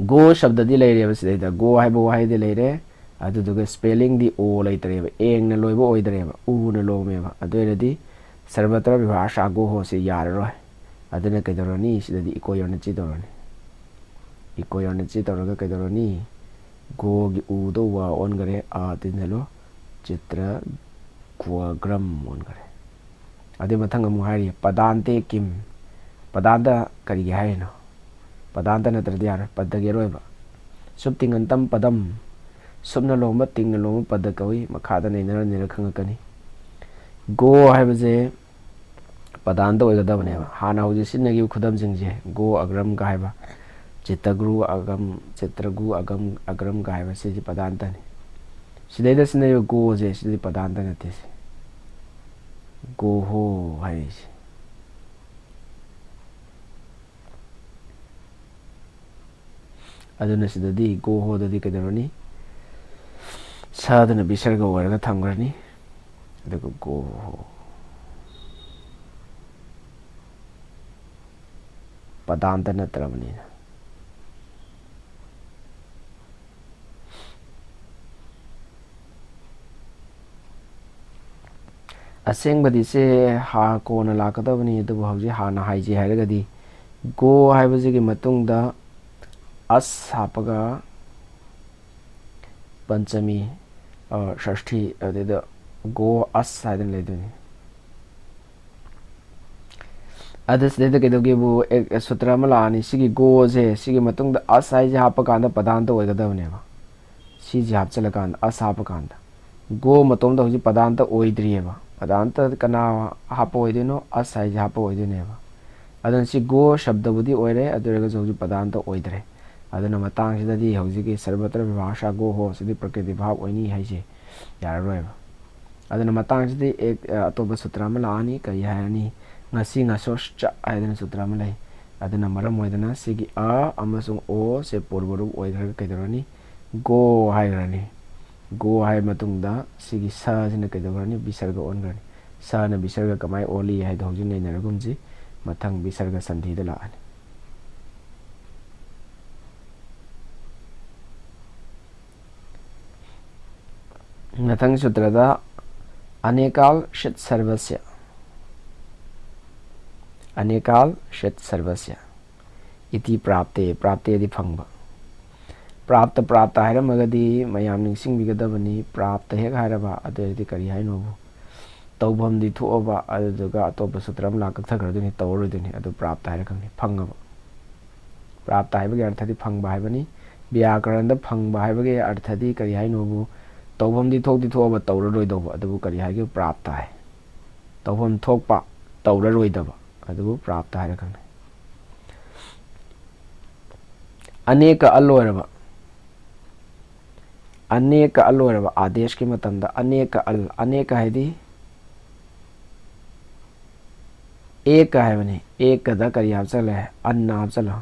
ꯒꯣ ꯁꯕꯗꯗꯤ ꯂꯩꯔꯦꯕ ꯁꯤꯗꯩꯗ, ꯒꯣ ꯍꯥꯏꯕ ꯋꯥꯍꯩꯗꯤ ꯂꯩꯔꯦ꯫ ꯑꯗꯨꯗꯨꯒ ꯁ꯭ꯄꯦꯂꯤꯡꯗꯤ ꯑꯣ ꯂꯩꯇ꯭ꯔꯦꯕ, ꯑꯦꯡꯅ ꯂꯣꯏꯕ ꯑꯣꯏꯗ꯭ꯔꯦꯕ, ꯎꯅ ꯂꯣꯝꯃꯦꯕ꯫ ꯑꯗꯨ ꯑꯣꯏꯔꯗꯤ ꯁꯔꯕꯇ꯭ꯔ ꯚꯤꯚꯥꯁꯥ ꯒꯣꯍꯣꯁꯦ ꯌꯥꯔꯔꯣꯏ꯫ ꯑꯗꯨꯅ ꯀꯩꯗꯧꯔꯅꯤ? ꯁꯤꯗꯗꯤ ꯏꯀꯣ ꯌꯣꯅꯠꯁꯤ ꯇꯧꯔꯅꯤ꯫ ꯏꯀꯣ ꯌꯣꯅꯠꯁꯤ ꯇꯧꯔꯒ ꯀꯩꯗꯧꯔꯅꯤ? ꯒꯣꯒꯤ ꯎꯗꯣ ꯋꯥ ꯑꯣꯟꯈꯔꯦ, ꯑ ꯇꯤꯟꯁꯤꯜꯂꯣ, ꯆꯤꯇ꯭ꯔ ꯒ꯭ꯋꯒ꯭ꯔꯝ ꯑꯣꯟꯈꯔꯦ꯫ ꯑꯗꯨꯏ ꯃꯊꯪ ꯑꯃꯨꯛ ꯍꯥꯏꯔꯤ, ꯄꯗꯥꯟꯇꯦ ꯀꯤꯝ? ꯄꯗꯥꯟꯇ ꯀꯔꯤꯒꯤ ꯍꯥꯏꯔꯤꯅꯣ? ꯄꯗꯥꯟꯇ ꯅꯠꯇ꯭ꯔꯗꯤ ꯌꯥꯔꯣꯏ, ꯄꯗꯒꯤ ꯑꯔꯣꯏꯕ꯫ ꯁꯨꯞ ꯇꯤꯡꯉꯟꯇꯝ ꯄꯗꯝ, ꯁꯨꯞꯅ ꯂꯣꯝꯕ ꯇꯤꯡꯅ ꯂꯣꯝꯕ ꯄꯗ ꯀꯧꯏ꯫ ꯃꯈꯥꯗ ꯅꯩꯅꯔ ꯅꯩꯅꯔ ꯈꯪꯉꯛꯀꯅꯤ꯫ ꯒꯣ ꯍꯥꯏꯕꯁꯦ ꯄꯗꯥꯟꯇ ꯑꯣꯏꯒꯗꯕꯅꯦꯕ꯫ ꯍꯥꯟꯅ ꯍꯧꯖꯤꯛ ꯁꯤꯖꯤꯟꯅꯈꯤꯕ ꯈꯨꯗꯝꯁꯤꯡꯁꯦ, ꯒꯣ ꯑꯒ꯭ꯔꯝꯒ ꯍꯥꯏꯕ, ꯆꯤꯇꯒ꯭ꯔꯨ ꯑꯒꯝ, ꯆꯤꯇ꯭ꯔꯒꯨ ꯑꯒꯝ, ꯑꯒ꯭ꯔꯝꯒ ꯍꯥꯏꯕ, ꯁꯤꯗꯤ ꯄꯗꯥꯟꯇꯅꯤ꯫ ꯁꯤꯗꯩꯗ ꯁꯤꯖꯤꯟꯅꯔꯤꯕ ꯒꯣꯁꯦ, ꯁꯤꯗꯤ ꯄꯗꯥꯟꯇ ꯅꯠꯇꯦ ꯁꯤ꯫ ꯒꯣꯍꯣ ꯍꯥꯏꯔꯤꯁꯦ꯫ ꯑꯗꯨꯅ ꯁꯤꯗꯗꯤ ꯒꯣꯍꯣꯗꯗꯤ ꯀꯩꯗꯧꯔꯅꯤ? ꯁꯗꯅ ꯕꯤꯁꯔꯒ ꯑꯣꯏꯔꯒ ꯊꯝꯈ꯭ꯔꯅꯤ꯫ ꯑꯗꯨꯒ ꯒꯣꯍꯣ꯫ ꯄꯗꯥꯟꯇ ꯅꯠꯇ꯭ꯔꯕꯅꯤꯅ꯫ ꯑꯁꯦꯡꯕꯗꯤ ꯁꯦ ꯍꯥ ꯀꯣꯟꯅ ꯂꯥꯛꯀꯗꯕꯅꯤ, ꯑꯗꯨꯕꯨ ꯍꯧꯖꯤꯛ ꯍꯥꯟꯅ ꯍꯥꯏꯖꯩ ꯍꯥꯏꯔꯒꯗꯤ, ꯒꯣ ꯍꯥꯏꯕꯁꯤꯒꯤ ꯃꯇꯨꯡꯗ ꯑꯁ ꯍꯥꯞꯄꯒ ꯄꯟꯆꯃꯤ, ꯑ, ꯁ꯭ꯔꯁꯊꯤ, ꯑꯗꯨꯗ ꯒꯣ ꯑꯁ ꯍꯥꯏꯗꯅ ꯂꯩꯗꯣꯏꯅꯤ꯫ ꯑꯗ ꯁꯤꯗꯩꯗ ꯀꯩꯗꯧꯒꯦꯕꯨ, ꯑꯦ, ꯁꯨꯇ꯭ꯔ ꯑꯃ ꯂꯥꯛꯑꯅꯤ꯫ ꯁꯤꯒꯤ ꯒꯣꯁꯦ, ꯁꯤꯒꯤ ꯃꯇꯨꯡꯗ ꯑꯁ ꯍꯥꯏꯁꯦ ꯍꯥꯞꯄ ꯀꯥꯟꯗ ꯄꯗꯥꯟꯇ ꯑꯣꯏꯒꯗꯕꯅꯦꯕ꯫ ꯁꯤꯁꯦ ꯍꯥꯞꯆꯤꯜꯂꯀꯥꯟꯗ, ꯑꯁ ꯍꯥꯞꯄ ꯀꯥꯟꯗ, ꯒꯣ ꯃꯇꯣꯝꯗ ꯍꯧꯖꯤꯛ ꯄꯗꯥꯟꯇ ꯑꯣꯏꯗ꯭ꯔꯤꯑꯕ꯫ ꯄꯗꯥꯟꯇ ꯀꯅꯥ ꯍꯥꯞꯄ ꯑꯣꯏꯗꯣꯏꯅꯣ? ꯑꯁ ꯍꯥꯏꯁꯦ ꯍꯥꯞꯄ ꯑꯣꯏꯗꯣꯏꯅꯦꯕ꯫ ꯑꯗꯨꯅ ꯁꯤ ꯒꯣ ꯁꯕꯗꯕꯨꯗꯤ ꯑꯣꯏꯔꯦ, ꯑꯗꯨ ꯑꯣꯏꯔꯒꯁꯨ ꯍꯧꯖꯤꯛ ꯄꯗꯥꯟꯇ ꯑꯣꯏꯗ꯭ꯔꯦ꯫ ꯑꯗꯨꯅ ꯃꯇꯥꯡꯁꯤꯗꯗꯤ ꯍꯧꯖꯤꯛꯀꯤ ꯁꯔꯕꯇ꯭ꯔ ꯚꯥꯁꯥ ꯒꯣ ꯍꯣ ꯁꯤꯗꯤ ꯄ꯭ꯔꯀ꯭ꯔꯤꯇꯤ ꯚꯥꯕ ꯑꯣꯏꯅꯤ ꯍꯥꯏꯁꯦ ꯌꯥꯔꯔꯣꯏꯕ꯫ ꯑꯗꯨꯅ ꯃꯇꯥꯡꯁꯤꯗꯤ ꯑꯦꯛ-, ꯑ, ꯑꯇꯣꯞꯄ ꯁꯨꯇ꯭ꯔ ꯑꯃ ꯂꯥꯛꯑꯅꯤ꯫ ꯀꯔꯤ ꯍꯥꯏꯔꯅꯤ? ꯉꯁꯤ ꯉꯁꯣꯁ ꯆ ꯍꯥꯏꯗꯅ ꯁꯨꯇ꯭ꯔ ꯑꯃ ꯂꯩ꯫ ꯑꯗꯨꯅ ꯃꯔꯝ ꯑꯣꯏꯗꯅ ꯁꯤꯒꯤ ꯑ ꯑꯃꯁꯨꯡ ꯑꯣ ꯁꯦ ꯄꯨꯔꯕ ꯔꯨꯞ ꯑꯣꯏꯈ꯭ꯔꯒ ꯀꯩꯗꯧꯔꯅꯤ? ꯒꯣ ꯍꯥꯏꯈ꯭ꯔꯅꯤ꯫ ꯒꯣ ꯍꯥꯏꯕ ꯃꯇꯨꯡꯗ ꯁꯤꯒꯤ ꯁꯁꯤꯅ ꯀꯩꯗꯧꯈ꯭ꯔꯅꯤ? ꯕꯤꯁꯔꯒ ꯑꯣꯟꯈ꯭ꯔꯅꯤ꯫ ꯁꯅ ꯕꯤꯁꯔꯒ ꯀꯃꯥꯏꯅ ꯑꯣꯜꯂꯤ ꯍꯥꯏꯗꯣ ꯍꯧꯖꯤꯛ ꯅꯩꯅꯔꯒꯨꯝꯁꯤ꯫ ꯃꯊꯪ ꯕꯤꯁꯔꯒ ꯁꯟꯙꯤꯗ ꯂꯥꯛꯑꯅꯤ꯫ ꯃꯊꯪ ꯁꯨꯇ꯭ꯔꯗ ꯑꯅꯦꯀꯥꯜ ꯁꯤꯠ ꯁꯔꯕꯁ꯭ꯌ, ꯑꯅꯦꯀꯥꯜ ꯁꯤꯠ ꯁꯔꯕꯁ꯭ꯌ ꯏꯇꯤ ꯄ꯭ꯔꯥꯞꯇꯦ, ꯄ꯭ꯔꯥꯞꯇꯦꯗꯤ ꯐꯪꯕ꯫ ꯄ꯭ꯔꯥꯞꯇ, ꯄ꯭ꯔꯥꯞꯇ ꯍꯥꯏꯔꯝꯃꯒꯗꯤ ꯃꯌꯥꯝ ꯅꯤꯡꯁꯤꯡꯕꯤꯒꯗꯕꯅꯤ꯫ ꯄ꯭ꯔꯥꯞꯇ ꯍꯦꯛ ꯍꯥꯏꯔꯕ ꯑꯗꯨ ꯑꯣꯏꯔꯗꯤ ꯀꯔꯤ ꯍꯥꯏꯅꯣꯕꯨ? ꯇꯧꯐꯝꯗꯤ ꯊꯣꯛꯑꯕ, ꯑꯗꯨꯗꯨꯒ ꯑꯇꯣꯞꯄ ꯁꯨꯇ꯭ꯔ ꯑꯃ ꯂꯥꯛ ꯀꯛꯊꯈ꯭ꯔꯗꯣꯏꯅꯤ, ꯇꯧꯔꯔꯣꯏꯗꯣꯏꯅꯤ꯫ ꯑꯗꯨ ꯄ꯭ꯔꯥꯞꯇ ꯍꯥꯏꯔ ꯈꯪꯅꯤ, ꯐꯪꯉꯕ꯫ ꯄ꯭ꯔꯥꯞꯇ ꯍꯥꯏꯕꯒꯤ ꯑꯔꯊꯗꯤ ꯐꯪꯕ ꯍꯥꯏꯕꯅꯤ꯫ ꯕ꯭ꯌꯥꯀꯔꯟꯗ ꯐꯪꯕ ꯍꯥꯏꯕꯒꯤ ꯑꯔꯊꯗꯤ ꯀꯔꯤ ꯍꯥꯏꯅꯣꯕꯨ? ꯇꯧꯐꯝꯗꯤ ꯊꯣꯛꯇꯤ ꯊꯣꯛꯑꯕ, ꯇꯧꯔꯔꯣꯏꯗꯧꯕ, ꯑꯗꯨꯕꯨ ꯀꯔꯤ ꯍꯥꯏꯒꯦ? ꯄ꯭ꯔꯥꯞꯇ ꯍꯥꯏ꯫ ꯇꯧꯐꯝ ꯊꯣꯛꯄ, ꯇꯧꯔꯔꯣꯏꯗꯕ, ꯑꯗꯨꯕꯨ ꯄ꯭ꯔꯥꯞꯇ ꯍꯥꯏꯔ ꯈꯪꯅꯩ꯫ ꯑꯅꯦꯀ ꯑꯜ ꯑꯣꯏꯔꯕ, ꯑꯅꯦꯀ ꯑꯜ ꯑꯣꯏꯔꯕ ꯑꯥꯗꯦꯁꯀꯤ ꯃꯇꯝꯗ ꯑꯅꯦꯀ ꯑꯜ, ꯑꯅꯦꯀ ꯍꯥꯏꯗꯤ ꯑꯦꯀ ꯍꯥꯏꯕꯅꯤ꯫ ꯑꯦꯀꯗ ꯀꯔꯤ ꯍꯥꯞꯆꯜꯂꯦ? ꯑꯟꯅ ꯍꯥꯞꯆꯜꯂꯣ,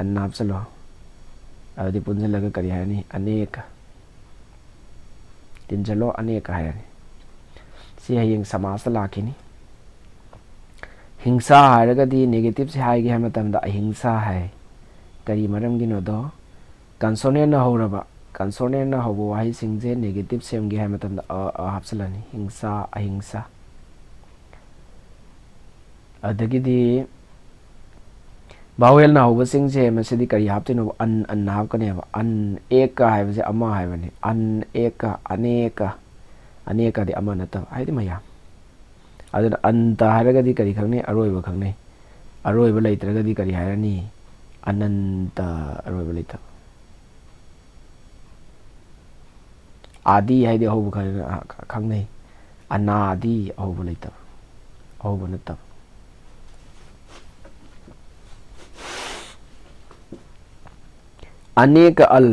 ꯑꯟꯅ ꯍꯥꯞꯆꯜꯂꯣ꯫ ꯑꯗꯨꯗꯤ ꯄꯨꯟꯁꯤꯜꯂꯒ ꯀꯔꯤ ꯍꯥꯏꯔꯅꯤ? ꯑꯅꯦꯀ꯫ ꯇꯤꯟꯁꯤꯜꯂꯣ, ꯑꯅꯦꯀ ꯍꯥꯏꯔꯅꯤ꯫ ꯁꯤ ꯍꯌꯦꯡ ꯁꯃꯥꯁꯇ ꯂꯥꯛꯈꯤꯅꯤ꯫ ꯍꯤꯡꯁꯥ ꯍꯥꯏꯔꯒꯗꯤ ꯅꯦꯒꯦꯇꯤꯞꯁꯦ ꯍꯥꯏꯒꯦ ꯍꯥꯏꯕ ꯃꯇꯝꯗ ꯑꯍꯤꯡꯁꯥ ꯍꯥꯏ꯫ ꯀꯔꯤ ꯃꯔꯝꯒꯤꯅꯣꯗꯣ? ꯀꯟꯁꯣꯅꯦꯟꯅ ꯍꯧꯔꯕ, ꯀꯟꯁꯣꯅꯦꯟꯅ ꯍꯧꯕ ꯋꯥꯍꯩꯁꯤꯡꯁꯦ ꯅꯦꯒꯦꯇꯤꯞ ꯁꯦꯝꯒꯦ ꯍꯥꯏꯕ ꯃꯇꯝꯗ ꯑ, ꯑ ꯍꯥꯞꯆꯤꯜꯂꯅꯤ꯫ ꯍꯤꯡꯁꯥ, ꯑꯍꯤꯡꯁꯥ꯫ ꯑꯗꯒꯤꯗꯤ ꯚꯥꯋꯦꯜꯅ ꯍꯧꯕꯁꯤꯡꯁꯦ, ꯃꯁꯤꯗꯤ ꯀꯔꯤ ꯍꯥꯞꯇꯣꯏꯅꯣ? ꯑꯟ, ꯑꯟ ꯍꯥꯞꯀꯅꯦꯕ꯫ ꯑꯟ ꯑꯦꯀ ꯍꯥꯏꯕꯁꯦ ꯑꯃ ꯍꯥꯏꯕꯅꯤ꯫ ꯑꯟ ꯑꯦꯀ, ꯑꯅꯦꯀ꯫ ꯑꯅꯦꯀꯗꯤ ꯑꯃ ꯅꯠꯇꯕ, ꯍꯥꯏꯗꯤ ꯃꯌꯥꯝ꯫ ꯑꯗꯨꯅ ꯑꯟꯇ ꯍꯥꯏꯔꯒꯗꯤ ꯀꯔꯤ ꯈꯪꯅꯩ? ꯑꯔꯣꯏꯕ ꯈꯪꯅꯩ꯫ ꯑꯔꯣꯏꯕ ꯂꯩꯇ꯭ꯔꯒꯗꯤ ꯀꯔꯤ ꯍꯥꯏꯔꯅꯤ? ꯑꯅꯟꯇ, ꯑꯔꯣꯏꯕ ꯂꯩꯇꯕ꯫ ꯑꯥꯗꯤ ꯍꯥꯏꯗꯤ ꯑꯍꯧꯕ ꯈ-, ꯈꯪꯅꯩ꯫ ꯑꯅꯥꯗꯤ ꯑꯍꯧꯕ ꯂꯩꯇꯕ, ꯑꯍꯧꯕ ꯅꯠꯇꯕ꯫ ꯑꯅꯦꯀ ꯑꯜ,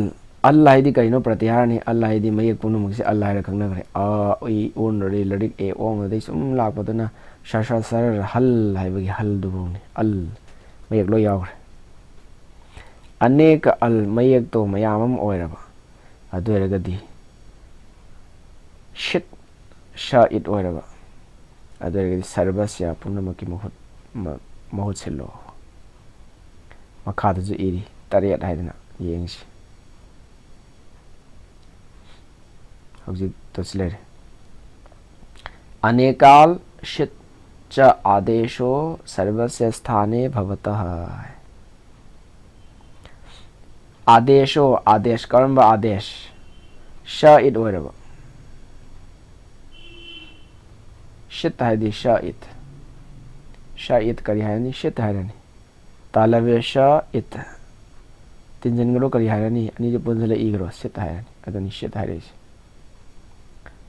ꯑꯜ ꯍꯥꯏꯗꯤ ꯀꯩꯅꯣ? ꯄ꯭ꯔꯇꯤꯍꯥꯔꯅꯤ꯫ ꯑꯜ ꯍꯥꯏꯗꯤ ꯃꯌꯦꯛ ꯄꯨꯝꯅꯃꯛꯁꯦ ꯑꯜ ꯍꯥꯏꯔ ꯈꯪꯅꯈ꯭ꯔꯦ꯫ ꯑ, ꯏ, ꯎ, ꯔꯤ, ꯂꯔꯤꯛ, ꯑꯦ, ꯑꯣ ꯑꯗꯩ ꯁꯨꯝ ꯂꯥꯛꯄꯗꯨꯅ ꯁ, ꯁ, ꯁꯔ, ꯍꯜ ꯍꯥꯏꯕꯒꯤ ꯍꯜꯗꯨꯐꯧꯅꯤ꯫ ꯑꯜ ꯃꯌꯦꯛ ꯂꯣꯏ ꯌꯥꯎꯈ꯭ꯔꯦ꯫ ꯑꯅꯦꯀ ꯑꯜ ꯃꯌꯦꯛꯇꯣ ꯃꯌꯥꯝ ꯑꯃ ꯑꯣꯏꯔꯕ, ꯑꯗꯨ ꯑꯣꯏꯔꯒꯗꯤ ꯁꯤꯠ ꯁ ꯏꯠ ꯑꯣꯏꯔꯕ, ꯑꯗꯨ ꯑꯣꯏꯔꯒꯗꯤ ꯁꯔꯕꯁ꯭ꯌ ꯄꯨꯝꯅꯃꯛꯀꯤ ꯃꯍꯨꯠ, ꯃ-, ꯃꯍꯨꯠ ꯁꯤꯜꯂꯣ꯫ ꯃꯈꯥꯗꯁꯨ ꯏꯔꯤ, ꯇꯔꯦꯠ ꯍꯥꯏꯗꯅ ꯌꯦꯡꯁꯤ꯫ ꯍꯧꯖꯤꯛꯇꯁꯨ ꯂꯩꯔꯦ꯫ ꯑꯅꯦꯀꯥꯜ ꯁꯤꯠ ꯆ ꯑꯥꯗꯦꯁꯣ ꯁꯔꯕꯁ꯭ꯌ ꯁ꯭ꯊꯥꯅꯦ ꯚꯕꯇ꯫ ꯑꯥꯗꯦꯁꯣ, ꯑꯥꯗꯦꯁ, ꯀꯔꯝꯕ ꯑꯥꯗꯦꯁ? ꯁ ꯏꯠ ꯑꯣꯏꯔꯕ꯫ ꯁꯤꯠ ꯍꯥꯏꯗꯤ ꯁ ꯏꯠ꯫ ꯁ ꯏꯠ ꯀꯔꯤ ꯍꯥꯏꯔꯅꯤ? ꯁꯤꯠ ꯍꯥꯏꯔꯅꯤ꯫ ꯇꯥꯂꯕꯦ ꯁ ꯏꯠ꯫ ꯇꯤꯟꯁꯤꯟꯈ꯭ꯔꯣ, ꯀꯔꯤ ꯍꯥꯏꯔꯅꯤ? ꯑꯅꯤꯁꯦ ꯄꯨꯟꯁꯤꯜꯂ ꯏꯈ꯭ꯔꯣ, ꯁꯤꯠ ꯍꯥꯏꯔꯅꯤ꯫ ꯑꯗꯨꯅꯤ ꯁꯤꯠ ꯍꯥꯏꯔꯛꯏꯁꯦ꯫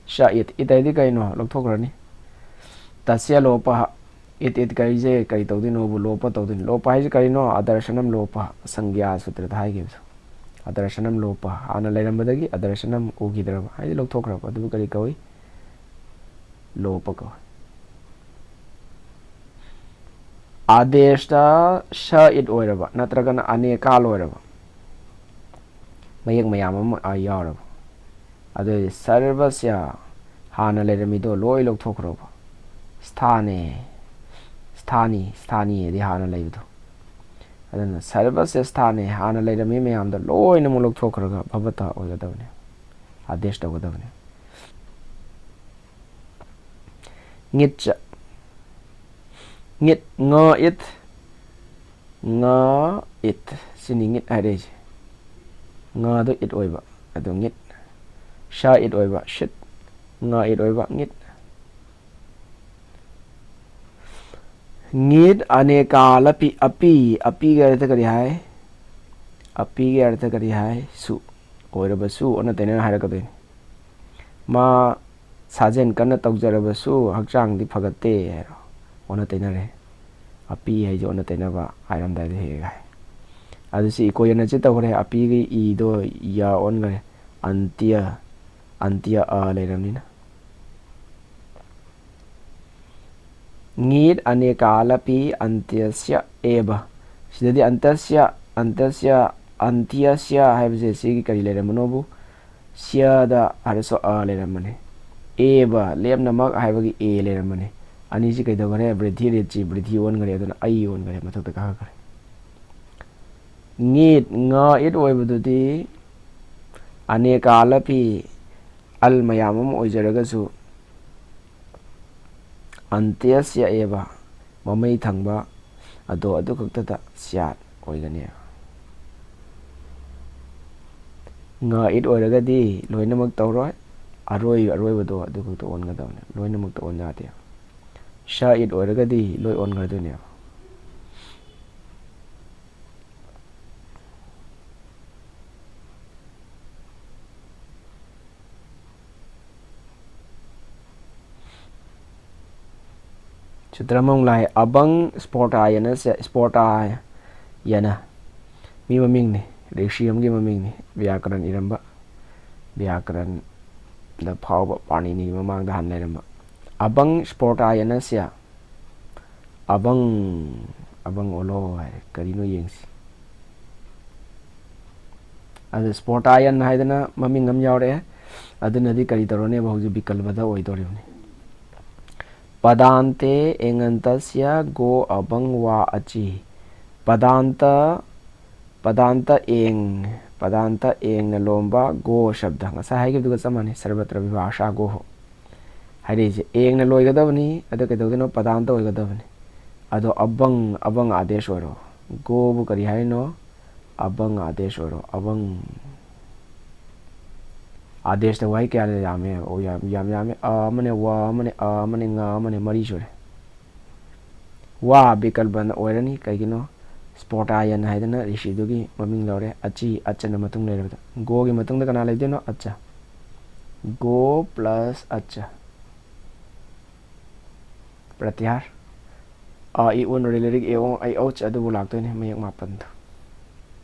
ꯁ ꯏꯠ, ꯏꯠ ꯍꯥꯏꯗꯤ ꯀꯩꯅꯣ? ꯂꯧꯊꯣꯛꯈ꯭ꯔꯅꯤ꯫ ꯇꯁ꯭ꯌ ꯂꯣꯄ, ꯏꯠ, ꯏꯠ ꯀꯔꯤꯁꯦ ꯀꯔꯤ ꯇꯧꯗꯣꯏꯅꯣꯕꯨ? ꯂꯣꯄ ꯇꯧꯗꯣꯏꯅꯤ꯫ ꯂꯣꯄ ꯍꯥꯏꯁꯦ ꯀꯔꯤꯅꯣ? ꯑꯗꯔꯁꯅꯝ ꯂꯣꯄ, ꯁꯪꯒ꯭ꯌꯥ ꯁꯨꯇ꯭ꯔꯗ ꯍꯥꯏꯈꯤꯕꯗꯣ꯫ ꯑꯗꯔꯁꯅꯝ ꯂꯣꯄ, ꯍꯥꯟꯅ ꯂꯩꯔꯝꯕꯗꯒꯤ ꯑꯗꯔꯁꯅꯝ ꯎꯈꯤꯗ꯭ꯔꯕ ꯍꯥꯏꯗꯤ ꯂꯧꯊꯣꯛꯈ꯭ꯔꯕ, ꯑꯗꯨꯕꯨ ꯀꯔꯤ ꯀꯧꯏ? ꯂꯣꯄ ꯀꯧꯏ꯫ ꯑꯥꯗꯦꯁꯇ ꯁ ꯏꯠ ꯑꯣꯏꯔꯕ ꯅꯠꯇ꯭ꯔꯒꯅ ꯑꯅꯦꯀꯥꯜ ꯑꯣꯏꯔꯕ, ꯃꯌꯦꯛ ꯃꯌꯥꯝ ꯑꯃ ꯑ ꯌꯥꯎꯔꯕ, ꯑꯗꯨ ꯑꯣꯏꯔꯗꯤ ꯁꯔꯕꯁ꯭ꯌ, ꯍꯥꯟꯅ ꯂꯩꯔꯝꯃꯤꯗꯣ ꯂꯣꯏ ꯂꯧꯊꯣꯛꯈ꯭ꯔꯣꯕ꯫ ꯁ꯭ꯊꯥꯅꯦ, ꯁ꯭ꯊꯥꯅꯤ, ꯁ꯭ꯊꯥꯅꯤ ꯍꯥꯏꯗꯤ ꯍꯥꯟꯅ ꯂꯩꯕꯗꯣ꯫ ꯑꯗꯨꯅ ꯁꯔꯕꯁ꯭ꯌ ꯁ꯭ꯊꯥꯅꯦ, ꯍꯥꯟꯅ ꯂꯩꯔꯝꯃꯤ ꯃꯌꯥꯝꯗꯣ ꯂꯣꯏꯅꯃꯛ ꯂꯧꯊꯣꯛꯈ꯭ꯔꯒ ꯚꯕꯇ ꯑꯣꯏꯒꯗꯕꯅꯦ, ꯑꯥꯗꯦꯁ ꯇꯧꯒꯗꯕꯅꯦ꯫ ꯉꯤꯠ ꯆ, ꯉꯤꯠ, ꯉ ꯏꯠ, ꯉ ꯏꯠ, ꯁꯤꯅꯤ ꯉꯤꯠ ꯍꯥꯏꯔꯛꯏꯁꯦ꯫ ꯉꯗꯣ ꯏꯠ ꯑꯣꯏꯕ, ꯑꯗꯨ ꯉꯤꯠ꯫ ꯁ ꯏꯠ ꯑꯣꯏꯕ, ꯁꯤꯠ꯫ ꯉ ꯏꯠ ꯑꯣꯏꯕ, ꯉꯤꯠ꯫ ꯉꯤꯠ ꯑꯅꯦꯀꯥꯂꯄꯤ, ꯑꯄꯤ, ꯑꯄꯤꯒꯤ ꯑꯔꯊ ꯀꯔꯤ ꯍꯥꯏ? ꯑꯄꯤꯒꯤ ꯑꯔꯊ ꯀꯔꯤ ꯍꯥꯏ? ꯁꯨ꯫ ꯑꯣꯏꯔꯕꯁꯨ ꯑꯣꯟꯅ ꯇꯩꯅꯅ ꯍꯥꯏꯔꯛꯀꯗꯣꯏꯅꯤ꯫ ꯃꯥ ꯁꯥꯖꯦꯜ ꯀꯟꯅ ꯇꯧꯖꯔꯕꯁꯨ ꯍꯛꯆꯥꯡꯗꯤ ꯐꯒꯠꯇꯦ ꯍꯥꯏꯔꯣ꯫ ꯑꯣꯟꯅ ꯇꯩꯅꯔꯦ꯫ ꯑꯄꯤ ꯍꯥꯏꯁꯦ ꯑꯣꯟꯅ ꯇꯩꯅꯕ ꯍꯥꯏꯔꯝꯗꯥꯏꯗ ꯍꯦꯛ ꯍꯦꯛ ꯍꯥꯏ꯫ ꯑꯗꯨ ꯁꯤ ꯏꯀꯣ ꯌꯅ ꯆꯤꯠ ꯇꯧꯈ꯭ꯔꯦ꯫ ꯑꯄꯤꯒꯤ ꯏꯗꯣ ꯌ ꯑꯣꯟꯈ꯭ꯔꯦ꯫ ꯑꯟꯇ꯭ꯌ, ꯑꯟꯇ꯭ꯌ ꯑ ꯂꯩꯔꯕꯅꯤꯅ꯫ ꯉꯤꯠ ꯑꯅꯦꯀꯥꯂꯄꯤ ꯑꯟꯇ꯭ꯌꯁ꯭ꯌ ꯑꯦꯕ꯫ ꯁꯤꯗꯗꯤ ꯑꯟꯇ꯭ꯌꯁ꯭ꯌ, ꯑꯟꯇ꯭ꯌꯁ꯭ꯌ, ꯑꯟꯇ꯭ꯌꯁ꯭ꯌ ꯍꯥꯏꯕꯁꯦ ꯁꯤꯒꯤ ꯀꯔꯤ ꯂꯩꯔꯝꯕꯅꯣꯕꯨ ꯁ꯭ꯌꯗ ꯍꯥꯏꯔꯁꯨ ꯑ ꯂꯩꯔꯝꯕꯅꯤ꯫ ꯑꯦꯕ, ꯂꯦꯞꯅꯃꯛ ꯍꯥꯏꯕꯒꯤ ꯑꯦ ꯂꯩꯔꯝꯕꯅꯤ꯫ ꯑꯅꯤꯁꯤ ꯀꯩꯗꯧꯈꯔꯦ? ꯕ꯭ꯔꯤꯊꯤ ꯔꯤꯠꯁꯤ ꯕ꯭ꯔꯤꯊꯤ ꯑꯣꯟꯈꯔꯦ, ꯑꯗꯨꯅ ꯑꯩ ꯑꯣꯟꯈꯔꯦ, ꯃꯊꯛꯇ ꯀꯥꯈꯠꯈ꯭ꯔꯦ꯫ ꯉꯤꯠ, ꯉ ꯏꯠ ꯑꯣꯏꯕꯗꯨꯗꯤ ꯑꯅꯦꯀꯥꯂꯄꯤ ꯑꯜ ꯃꯌꯥꯝ ꯑꯃ ꯑꯣꯏꯖꯔꯒꯁꯨ ꯑꯟꯇ꯭ꯌꯁ꯭ꯌ ꯑꯦꯕ, ꯃꯃꯩ ꯊꯪꯕ ꯑꯗꯣ ꯑꯗꯨ ꯈꯛꯇꯗ ꯁ꯭ꯌꯥꯠ ꯑꯣꯏꯒꯅꯤ꯫ ꯉ ꯏꯠ ꯑꯣꯏꯔꯒꯗꯤ ꯂꯣꯏꯅꯃꯛ ꯇꯧꯔꯣꯏ, ꯑꯔꯣꯏ ꯑꯔꯣꯏꯕꯗꯣ ꯑꯗꯨ ꯈꯛꯇ ꯑꯣꯟꯒꯗꯕꯅꯤ, ꯂꯣꯏꯅꯃꯛꯇ ꯑꯣꯟ ꯌꯥꯗꯦ꯫ ꯁ ꯏꯠ ꯑꯣꯏꯔꯒꯗꯤ ꯂꯣꯏ ꯑꯣꯟꯈ꯭ꯔꯗꯣꯏꯅꯦꯕ꯫ ꯁꯨꯇ꯭ꯔ ꯑꯃꯃꯨꯛ ꯂꯥꯛꯑꯦ꯫ ꯑꯕꯪ ꯁ꯭ꯐꯣꯇꯥꯌꯅꯁ꯭ꯌ, ꯁ꯭ꯐꯣꯇꯥꯌꯅ ꯃꯤ ꯃꯃꯤꯡꯅꯤ, ꯔꯤꯁꯤ ꯑꯃꯒꯤ ꯃꯃꯤꯡꯅꯤ, ꯕ꯭ꯌꯥꯀꯔꯟ ꯏꯔꯝꯕ, ꯕ꯭ꯌꯥꯀꯔꯟꯗ ꯐꯥꯎꯕ ꯄꯥꯅꯤꯅꯤꯒꯤ ꯃꯃꯥꯡꯗ ꯍꯥꯟꯅ ꯂꯩꯔꯝꯕ꯫ ꯑꯕꯪ ꯁ꯭ꯐꯣꯇꯥꯌꯅꯁ꯭ꯌ, ꯑꯕꯪ, ꯑꯕꯪ ꯑꯣꯜꯂꯣ ꯍꯥꯏꯔꯦ꯫ ꯀꯔꯤꯅꯣ ꯌꯦꯡꯁꯤ꯫ ꯑꯗ ꯁ꯭ꯐꯣꯇꯥꯌꯟ ꯍꯥꯏꯗꯅ ꯃꯃꯤꯡ ꯑꯃ ꯌꯥꯎꯔꯛꯑꯦ꯫ ꯑꯗꯨꯅꯗꯤ ꯀꯔꯤ ꯇꯧꯔꯅꯦꯕ? ꯍꯧꯖꯤꯛ ꯕꯤꯀꯜꯄꯗ ꯑꯣꯏꯗꯧꯔꯤꯕꯅꯤ꯫ ꯄꯗꯥꯟꯇꯦ ꯑꯦꯉꯟꯇꯁ꯭ꯌ ꯒꯣ ꯑꯕꯪ ꯋꯥ ꯑꯆꯤ꯫ ꯄꯗꯥꯟꯇ, ꯄꯗꯥꯟꯇ ꯑꯦꯡ, ꯄꯗꯥꯟꯇ ꯑꯦꯡꯅ ꯂꯣꯝꯕ ꯒꯣ ꯁꯕꯗ꯫ ꯉꯁꯥꯏ ꯍꯥꯏꯈꯤꯕꯗꯨꯒ ꯆꯞ ꯃꯥꯟꯅꯩ, ꯁꯔꯕꯇ꯭ꯔ ꯚꯤꯚꯥꯁꯥ ꯒꯣꯍꯣ꯫ ꯍꯥꯏꯔꯛꯏꯁꯦ ꯑꯦꯡꯅ ꯂꯣꯏꯒꯗꯕꯅꯤ, ꯑꯗ ꯀꯩꯗꯧꯗꯣꯏꯅꯣ? ꯄꯗꯥꯟꯇ ꯑꯣꯏꯒꯗꯕꯅꯤ꯫ ꯑꯗꯣ ꯑꯕꯪ, ꯑꯕꯪ ꯑꯥꯗꯦꯁ ꯑꯣꯏꯔꯣ꯫ ꯒꯣꯕꯨ ꯀꯔꯤ ꯍꯥꯏꯅꯣ? ꯑꯕꯪ ꯑꯥꯗꯦꯁ ꯑꯣꯏꯔꯣ꯫ ꯑꯕꯪ꯫ ꯑꯥꯗꯦꯁꯇ ꯋꯥꯍꯩ ꯀꯌꯥ ꯌꯥꯝꯃꯦ? ꯑꯣ, ꯌꯥꯝ, ꯌꯥꯝ ꯌꯥꯝꯃꯦ꯫ ꯑ ꯑꯃꯅꯦ, ꯋꯥ ꯑꯃꯅꯦ, ꯑ ꯑꯃꯅꯦ, ꯉ ꯑꯃꯅꯦ, ꯃꯔꯤ ꯁꯨꯔꯦ꯫ ꯋꯥ ꯕꯤꯀꯜꯄꯅ ꯑꯣꯏꯔꯅꯤ꯫ ꯀꯩꯒꯤꯅꯣ? ꯁ꯭ꯐꯣꯇꯥꯌꯟ ꯍꯥꯏꯗꯅ ꯔꯤꯁꯤꯗꯨꯒꯤ ꯃꯃꯤꯡ ꯂꯧꯔꯦ꯫ ꯑꯆꯤ, ꯑꯆꯅ ꯃꯇꯨꯡ ꯂꯩꯔꯕꯗ꯫ ꯒꯣꯒꯤ ꯃꯇꯨꯡꯗ ꯀꯅꯥ ꯂꯩꯗꯣꯏꯅꯣ? ꯑꯆ꯫ ꯒꯣ ꯄ꯭ꯂꯁ ꯑꯆ꯫ ꯄ꯭ꯔꯇꯤꯍꯥꯔ꯫ ꯑ, ꯏ, ꯎ ꯅ ꯔꯤ ꯂꯩꯔꯤꯛ ꯑꯦ, ꯑꯣ, ꯑꯩ, ꯑꯧꯆ ꯑꯗꯨꯕꯨ ꯂꯥꯛꯇꯣꯏꯅꯦ, ꯃꯌꯦꯛ ꯃꯥꯄꯟꯗꯣ꯫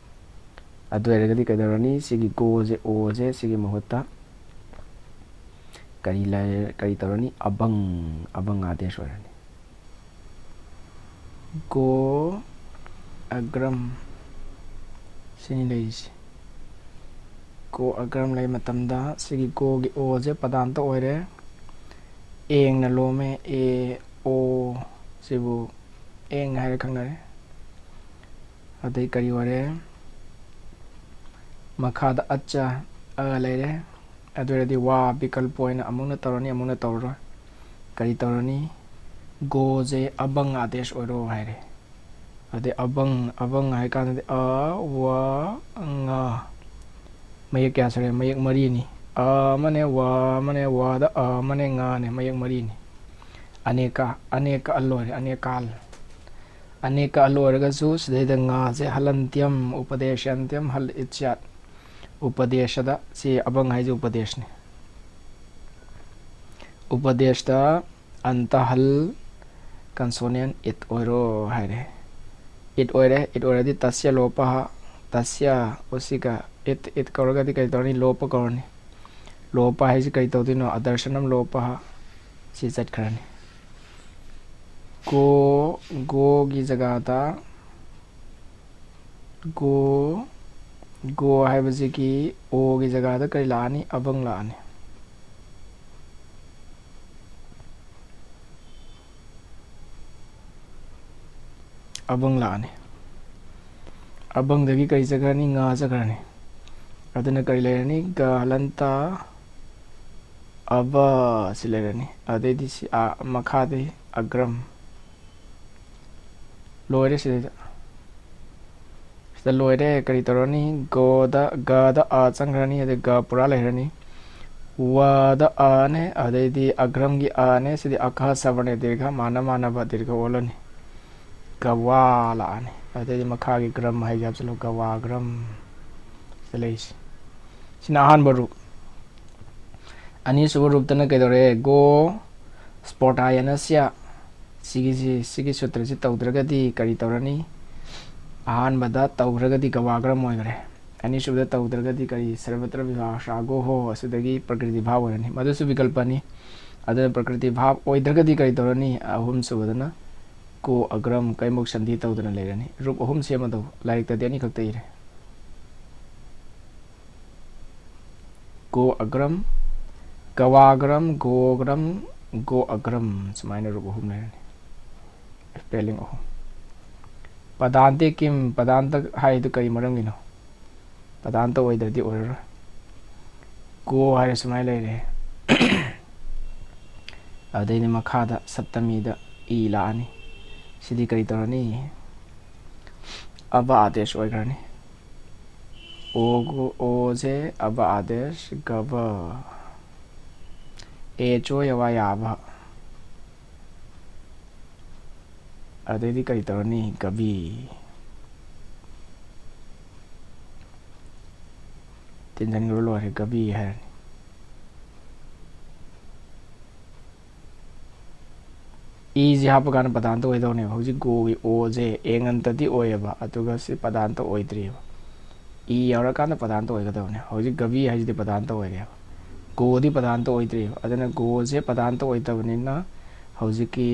ꯑꯗꯨ ꯑꯣꯏꯔꯒꯗꯤ ꯀꯩꯗꯧꯔꯅꯤ? ꯁꯤꯒꯤ ꯒꯣꯁꯦ, ꯑꯣꯁꯦ, ꯁꯤꯒꯤ ꯃꯍꯨꯠꯇ ꯀꯔꯤ ꯂꯩ-, ꯀꯔꯤ ꯇꯧꯔꯅꯤ? ꯑꯕꯪ, ꯑꯕꯪ ꯑꯥꯗꯦꯁ ꯑꯣꯏꯔꯅꯤ꯫ ꯒꯣ ꯑꯒ꯭ꯔꯝ ꯁꯤꯅꯤ ꯂꯩꯔꯤꯁꯦ꯫ ꯒꯣ ꯑꯒ꯭ꯔꯝ ꯂꯩ ꯃꯇꯝꯗ ꯁꯤꯒꯤ ꯒꯣꯒꯤ ꯑꯣꯁꯦ ꯄꯗꯥꯟꯇ ꯑꯣꯏꯔꯦ꯫ ꯑꯦꯡꯅ ꯂꯣꯝꯃꯦ꯫ ꯑꯦ, ꯑꯣ ꯁꯤꯕꯨ ꯑꯦꯡ ꯍꯥꯏꯔ ꯈꯪꯅꯔꯦ꯫ ꯑꯗꯩ ꯀꯔꯤ ꯑꯣꯏꯔꯦ? ꯃꯈꯥꯗ ꯑꯆ, ꯑ ꯂꯩꯔꯦ꯫ ꯑꯗꯨ ꯑꯣꯏꯔꯗꯤ ꯋꯥ ꯕꯤꯀꯜꯄ ꯑꯣꯏꯅ ꯑꯃꯨꯛꯅ ꯇꯧꯔꯅꯤ, ꯑꯃꯨꯛꯅ ꯇꯧꯔꯔꯣꯏ꯫ ꯀꯔꯤ ꯇꯧꯔꯅꯤ? ꯒꯣꯁꯦ ꯑꯕꯪ ꯑꯥꯗꯦꯁ ꯑꯣꯏꯔꯣ ꯍꯥꯏꯔꯦ꯫ ꯑꯗꯩ ꯑꯕꯪ, ꯑꯕꯪ ꯍꯥꯏ ꯀꯥꯟꯗꯗꯤ ꯑ, ꯋ, ꯉ꯫ ꯃꯌꯦꯛ ꯀꯌꯥ ꯁꯨꯔꯦ? ꯃꯌꯦꯛ ꯃꯔꯤꯅꯤ꯫ ꯑ ꯑꯃꯅꯦ, ꯋ ꯑꯃꯅꯦ, ꯋꯗ ꯑ ꯑꯃꯅꯦ, ꯉꯅꯦ, ꯃꯌꯦꯛ ꯃꯔꯤꯅꯤ꯫ ꯑꯅꯦꯀ, ꯑꯅꯦꯀ ꯑꯜ ꯑꯣꯏꯔꯦ, ꯑꯅꯦꯀꯥꯜ꯫ ꯑꯅꯦꯀ ꯑꯜ ꯑꯣꯏꯔꯒꯁꯨ ꯁꯤꯗꯩꯗ ꯉꯥꯁꯦ ꯍꯜꯂꯟꯇ꯭ꯌꯝ, ꯎꯄꯗꯦꯁꯟꯇ꯭ꯌꯝ, ꯍꯜ ꯏꯠꯁ꯭ꯌꯥꯠ꯫ ꯎꯄꯗꯦꯁꯗ, ꯁꯤ ꯑꯕꯪ ꯍꯥꯏꯁꯦ ꯎꯄꯗꯦꯁꯅꯤ꯫ ꯎꯄꯗꯦꯁꯇ ꯑꯟꯇ ꯍꯜ ꯀꯟꯁꯣꯅꯦꯟ ꯏꯠ ꯑꯣꯏꯔꯣ ꯍꯥꯏꯔꯦ꯫ ꯏꯠ ꯑꯣꯏꯔꯦ꯫ ꯏꯠ ꯑꯣꯏꯔꯗꯤ ꯇꯁ꯭ꯌ ꯂꯣꯄ, ꯇꯁ꯭ꯌ, ꯑꯣꯁꯤꯒ ꯏꯠ, ꯏꯠ ꯀꯧꯔꯒꯗꯤ ꯀꯩ ꯇꯧꯔꯅꯤ? ꯂꯣꯄ ꯀꯧꯔꯅꯤ꯫ ꯂꯣꯄ ꯍꯥꯏꯁꯤ ꯀꯔꯤ ꯇꯧꯗꯣꯏꯅꯣ? ꯑꯗꯔꯁꯅꯝ ꯂꯣꯄ, ꯁꯤ ꯆꯠꯈ꯭ꯔꯅꯤ꯫ ꯒꯣ, ꯒꯣꯒꯤ ꯖꯒꯥꯗ ꯒꯣ, ꯒꯣ ꯍꯥꯏꯕꯁꯤꯒꯤ ꯑꯣꯒꯤ ꯖꯒꯥꯗ ꯀꯔꯤ ꯂꯥꯛꯑꯅꯤ? ꯑꯕꯪ ꯂꯥꯛꯑꯅꯤ꯫ ꯑꯕꯪ ꯂꯥꯛꯑꯅꯤ꯫ ꯑꯕꯪꯗꯒꯤ ꯀꯔꯤ ꯆꯠꯈ꯭ꯔꯅꯤ? ꯉꯥ ꯆꯠꯈ꯭ꯔꯅꯤ꯫ ꯑꯗꯨꯅ ꯀꯔꯤ ꯂꯩꯔꯅꯤ? ꯒ ꯍꯂꯟꯇ ꯑꯕ ꯁꯤ ꯂꯩꯔꯅꯤ꯫ ꯑꯗꯩꯗꯤ ꯁꯤ ꯑꯥ ꯃꯈꯥꯗꯤ ꯑꯒ꯭ꯔꯝ꯫ ꯂꯣꯏꯔꯦ ꯁꯤꯗꯩꯗ꯫ ꯁꯤꯗ ꯂꯣꯏꯔꯦ꯫ ꯀꯔꯤ ꯇꯧꯔꯅꯤ? ꯒꯣꯗ, ꯒꯗ ꯑ ꯆꯪꯈ꯭ꯔꯅꯤ꯫ ꯑꯗꯩ ꯒ ꯄꯨꯔꯥ ꯂꯩꯔꯅꯤ꯫ ꯋꯗ ꯑꯅꯦ, ꯑꯗꯩꯗꯤ ꯑꯒ꯭ꯔꯝꯒꯤ ꯑꯅꯦ꯫ ꯁꯤꯗꯤ ꯑꯀꯍ ꯁꯕꯔꯅꯦ ꯗꯤꯔꯒ, ꯃꯥꯟꯅ ꯃꯥꯟꯅꯕ ꯗꯤꯔꯒ ꯑꯣꯜꯂꯅꯤ꯫ ꯒꯋꯥ ꯂꯥꯛꯑꯅꯤ꯫ ꯑꯗꯩꯗꯤ ꯃꯈꯥꯒꯤ ꯒ꯭ꯔꯝ ꯍꯥꯏꯁꯦ ꯍꯥꯞꯆꯤꯜꯂꯨ, ꯒꯋꯥꯒ꯭ꯔꯝ꯫ ꯁꯤꯗ ꯂꯩꯔꯤꯁꯤ꯫ ꯁꯤꯅ ꯑꯍꯥꯟꯕ ꯔꯨꯞ꯫ ꯑꯅꯤꯁꯨꯕ ꯔꯨꯞꯇꯅ ꯀꯩꯗꯧꯔꯦ? ꯒꯣ ꯁ꯭ꯄꯣꯔꯇꯥꯌꯅꯁ꯭ꯌ꯫ ꯁꯤꯒꯤꯁꯤ, ꯁꯤꯒꯤ ꯁꯨꯇ꯭ꯔꯁꯤ ꯇꯧꯗ꯭ꯔꯒꯗꯤ ꯀꯔꯤ ꯇꯧꯔꯅꯤ? ꯑꯍꯥꯟꯕꯗ ꯇꯧꯈ꯭ꯔꯒꯗꯤ ꯒꯋꯥꯒ꯭ꯔꯝ ꯑꯣꯏꯈ꯭ꯔꯦ꯫ ꯑꯅꯤꯁꯨꯕꯗ ꯇꯧꯗ꯭ꯔꯒꯗꯤ ꯀꯔꯤ? ꯁꯔꯕꯇ꯭ꯔ ꯚꯤꯚꯥꯁꯥ ꯒꯣ ꯍꯣ, ꯑꯁꯤꯗꯒꯤ ꯄ꯭ꯔꯀ꯭ꯔꯤꯇꯤ ꯚꯥꯕ ꯑꯣꯏꯔꯅꯤ꯫ ꯃꯗꯨꯁꯨ ꯕꯤꯀꯜꯄꯅꯤ꯫ ꯑꯗꯨꯅ ꯄ꯭ꯔꯀ꯭ꯔꯤꯇꯤ ꯚꯥꯕ ꯑꯣꯏꯗ꯭ꯔꯒꯗꯤ ꯀꯔꯤ ꯇꯧꯔꯅꯤ? ꯑꯍꯨꯝꯁꯨꯕꯗꯅ ꯀꯣ ꯑꯒ꯭ꯔꯝ, ꯀꯩꯃꯨꯛ ꯁꯟꯙꯤ ꯇꯧꯗꯅ ꯂꯩꯔꯅꯤ꯫ ꯔꯨꯞ ꯑꯍꯨꯝ ꯁꯦꯝꯃꯗꯧ, ꯂꯥꯏꯔꯤꯛꯇꯗꯤ ꯑꯅꯤꯈꯛꯇ ꯏꯔꯦ꯫ ꯀꯣ ꯑꯒ꯭ꯔꯝ, ꯒꯋꯥꯒ꯭ꯔꯝ, ꯒꯣꯒ꯭ꯔꯝ, ꯒꯣ ꯑꯒ꯭ꯔꯝ, ꯁꯨꯃꯥꯏꯅ ꯔꯨꯞ ꯑꯍꯨꯝ ꯂꯩꯔꯅꯤ꯫ ꯁ꯭ꯄꯦꯂꯤꯡ ꯑꯍꯨꯝ꯫ ꯄꯗꯥꯟꯇꯦ ꯀꯤꯝ? ꯄꯗꯥꯟꯇ ꯍꯥꯏꯗꯨ ꯀꯔꯤ ꯃꯔꯝꯒꯤꯅꯣ? ꯄꯗꯥꯟꯇ ꯑꯣꯏꯗ꯭ꯔꯗꯤ ꯑꯣꯏꯔꯔꯣꯏ꯫ ꯒꯣ ꯍꯥꯏꯔꯦ ꯁꯨꯃꯥꯏꯅ ꯂꯩꯔꯦ꯫ ꯑꯗꯩꯗꯤ ꯃꯈꯥꯗ ꯁꯞꯇꯃꯤꯗ ꯏ ꯂꯥꯛꯑꯅꯤ꯫ ꯁꯤꯗꯤ ꯀꯔꯤ ꯇꯧꯔꯅꯤ? ꯑꯕ ꯑꯥꯗꯦꯁ ꯑꯣꯏꯈ꯭ꯔꯅꯤ꯫ ꯑꯣ ꯒꯣ-, ꯑꯣꯁꯦ ꯑꯕ ꯑꯥꯗꯦꯁ, ꯒꯕ꯫ ꯑꯦ ꯆꯣ ꯌꯋꯥ ꯌꯥꯕ꯫ ꯑꯗꯩꯗꯤ ꯀꯔꯤ ꯇꯧꯔꯅꯤ? ꯒꯕꯤ꯫ ꯇꯤꯟꯁꯤꯟꯈ꯭ꯔ ꯂꯣꯏꯔꯦ, ꯒꯕꯤ ꯍꯥꯏꯔꯅꯤ꯫ ꯏꯁꯦ ꯍꯥꯞꯄ ꯀꯥꯟꯗ ꯄꯗꯥꯟꯇ ꯑꯣꯏꯗꯧꯅꯦꯕ꯫ ꯍꯧꯖꯤꯛ ꯒꯣꯒꯤ ꯑꯣꯁꯦ ꯑꯦꯉꯟꯇꯗꯤ ꯑꯣꯏꯌꯦꯕ, ꯑꯗꯨꯒ ꯁꯤ ꯄꯗꯥꯟꯇ ꯑꯣꯏꯗ꯭ꯔꯤꯑꯕ꯫ ꯏ ꯌꯥꯎꯔꯀꯥꯟꯗ ꯄꯗꯥꯟꯇ ꯑꯣꯏꯒꯗꯕꯅꯦ꯫ ꯍꯧꯖꯤꯛ ꯒꯕꯤ ꯍꯥꯏꯁꯤꯗꯤ ꯄꯗꯥꯟꯇ ꯑꯣꯏꯔꯦꯕ, ꯒꯣꯗꯤ ꯄꯗꯥꯟꯇ ꯑꯣꯏꯗ꯭ꯔꯤꯑꯕ꯫ ꯑꯗꯨꯅ ꯒꯣꯁꯦ ꯄꯗꯥꯟꯇ ꯑꯣꯏꯗꯕꯅꯤꯅ ꯍꯧꯖꯤꯛꯀꯤ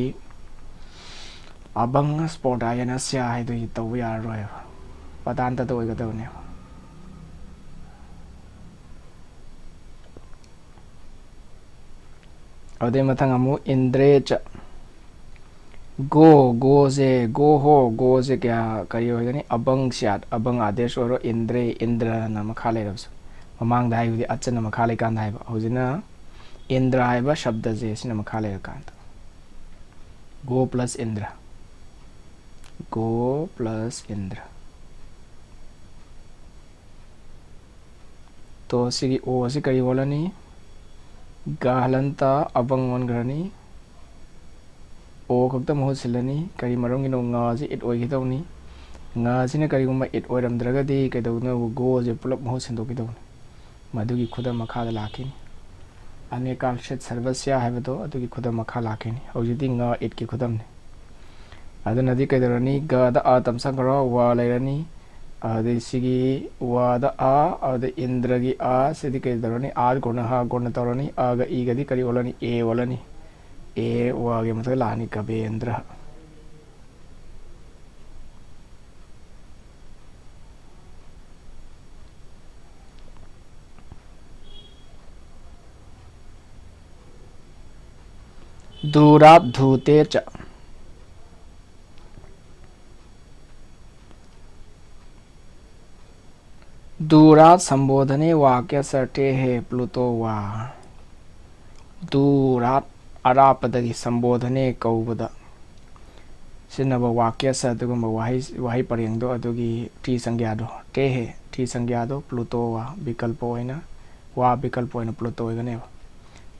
ꯑꯕꯪ ꯁ꯭ꯄꯣꯔꯗꯥꯌꯅꯁ꯭ꯌ ꯍꯥꯏꯗꯣ ꯇꯧꯕ ꯌꯥꯔꯔꯣꯏꯕ, ꯄꯗꯥꯟꯇꯗ ꯑꯣꯏꯒꯗꯕꯅꯦꯕ꯫ ꯑꯗꯨꯗꯩ ꯃꯊꯪ ꯑꯃꯨꯛ ꯏꯟꯗ꯭ꯔꯦ ꯆ꯫ ꯒꯣ, ꯒꯣꯁꯦ, ꯒꯣ ꯍꯣ, ꯒꯣꯁꯦ ꯀꯌꯥ, ꯀꯔꯤ ꯑꯣꯏꯒꯅꯤ? ꯑꯕꯪ ꯁ꯭ꯌꯥꯠ, ꯑꯕꯪ ꯑꯥꯗꯦꯁ ꯑꯣꯏꯔꯣ, ꯏꯟꯗ꯭ꯔꯦ, ꯏꯟꯗ꯭ꯔꯅ ꯃꯈꯥ ꯂꯩꯔꯕꯁꯨ꯫ ꯃꯃꯥꯡꯗ ꯍꯥꯏꯕꯗꯤ ꯑꯆꯅ ꯃꯈꯥ ꯂꯩꯀꯥꯟꯗ ꯍꯥꯏꯕ꯫ ꯍꯧꯖꯤꯛꯅ ꯏꯟꯗ꯭ꯔ ꯍꯥꯏꯕ ꯁꯕꯗꯁꯦ ꯁꯤꯅ ꯃꯈꯥ ꯂꯩꯔꯀꯥꯟꯗ꯫ ꯒꯣ ꯄ꯭ꯂꯁ ꯏꯟꯗ꯭ꯔ꯫ ꯒꯣ ꯄ꯭ꯂꯁ ꯏꯟꯗ꯭ꯔ꯫ ꯇꯣ, ꯁꯤꯒꯤ ꯑꯣ ꯑꯁꯤ ꯀꯔꯤ ꯑꯣꯜꯂꯅꯤ? ꯒ ꯍꯂꯟꯇ ꯑꯕꯪ ꯑꯣꯟꯈ꯭ꯔꯅꯤ꯫ ꯑꯣ ꯈꯛꯇ ꯃꯍꯨꯠ ꯁꯤꯜꯂꯅꯤ꯫ ꯀꯔꯤ ꯃꯔꯝꯒꯤꯅꯣ? ꯉ ꯑꯁꯤ ꯏꯠ ꯑꯣꯏꯒꯗꯧꯅꯤ꯫ ꯉ ꯑꯁꯤꯅ ꯀꯔꯤꯒꯨꯝꯕ ꯏꯠ ꯑꯣꯏꯔꯝꯗ꯭ꯔꯒꯗꯤ ꯀꯩꯗꯧꯅꯣ? ꯒꯣꯁꯦ ꯄꯨꯂꯞ ꯃꯍꯨꯠ ꯁꯤꯟꯗꯣꯛꯈꯤꯗꯧꯅꯤ꯫ ꯃꯗꯨꯒꯤ ꯈꯨꯗꯝ ꯃꯈꯥꯗ ꯂꯥꯛꯈꯤꯅꯤ꯫ ꯑꯅꯦꯀꯥꯜꯁꯤꯠ ꯁꯔꯕꯁ꯭ꯌ ꯍꯥꯏꯕꯗꯣ ꯑꯗꯨꯒꯤ ꯈꯨꯗꯝ ꯃꯈꯥ ꯂꯥꯛꯈꯤꯅꯤ꯫ ꯍꯧꯖꯤꯛꯇꯤ ꯉ ꯏꯠꯀꯤ ꯈꯨꯗꯝꯅꯤ꯫ ꯑꯗꯨꯅꯗꯤ ꯀꯩꯗꯧꯔꯅꯤ? ꯒꯗ ꯑ ꯇꯝꯁꯟꯈ꯭ꯔꯣ, ꯋ ꯂꯩꯔꯅꯤ꯫ ꯑꯗꯩ ꯁꯤꯒꯤ ꯋꯥꯗ ꯑ, ꯑꯗꯩ ꯏꯟꯗ꯭ꯔꯒꯤ ꯑ, ꯁꯤꯗꯤ ꯀꯩ ꯇꯧꯔꯅꯤ? ꯑꯥ ꯒꯣꯟꯅ ꯍꯥ ꯒꯣꯟꯅ ꯇꯧꯔꯅꯤ꯫ ꯑꯒ ꯏꯒꯗꯤ ꯀꯔꯤ ꯑꯣꯜꯂꯅꯤ? ꯑꯦ ꯑꯣꯜꯂꯅꯤ꯫ ꯑꯦ ꯋꯥꯒꯤ ꯃꯊꯛ ꯂꯥꯛꯑꯅꯤ, ꯒꯕꯦꯟꯗ꯭ꯔ꯫ ꯗꯨꯔꯥꯠ ꯙꯨꯇꯦ ꯆ꯫ ꯗꯨꯔꯥꯠ ꯁꯝꯕꯣꯙꯅꯦ ꯋꯥꯀ꯭ꯌ ꯁꯔꯇꯦ ꯍꯦ ꯄ꯭ꯂꯨꯇꯣ ꯋꯥ꯫ ꯗꯨꯔꯥꯠ, ꯑꯔꯥꯞꯄꯗꯒꯤ, ꯁꯝꯕꯣꯙꯅꯦ ꯀꯧꯕꯗ ꯁꯤꯖꯤꯟꯅꯕ ꯋꯥꯀ꯭ꯌꯁ, ꯑꯗꯨꯒꯨꯝꯕ ꯋꯥꯍꯩ, ꯋꯥꯍꯩ ꯄꯔꯦꯡꯗꯣ, ꯑꯗꯨꯒꯤ ꯇꯤ ꯁꯪꯒ꯭ꯌꯥꯗꯣ, ꯇꯦ ꯍꯦ, ꯇꯤ ꯁꯪꯒ꯭ꯌꯥꯗꯣ ꯄ꯭ꯂꯨꯇꯣ ꯋꯥ ꯕꯤꯀꯜꯄ ꯑꯣꯏꯅ, ꯋꯥ ꯕꯤꯀꯜꯄ ꯑꯣꯏꯅ ꯄ꯭ꯂꯨꯇꯣ ꯑꯣꯏꯒꯅꯦꯕ꯫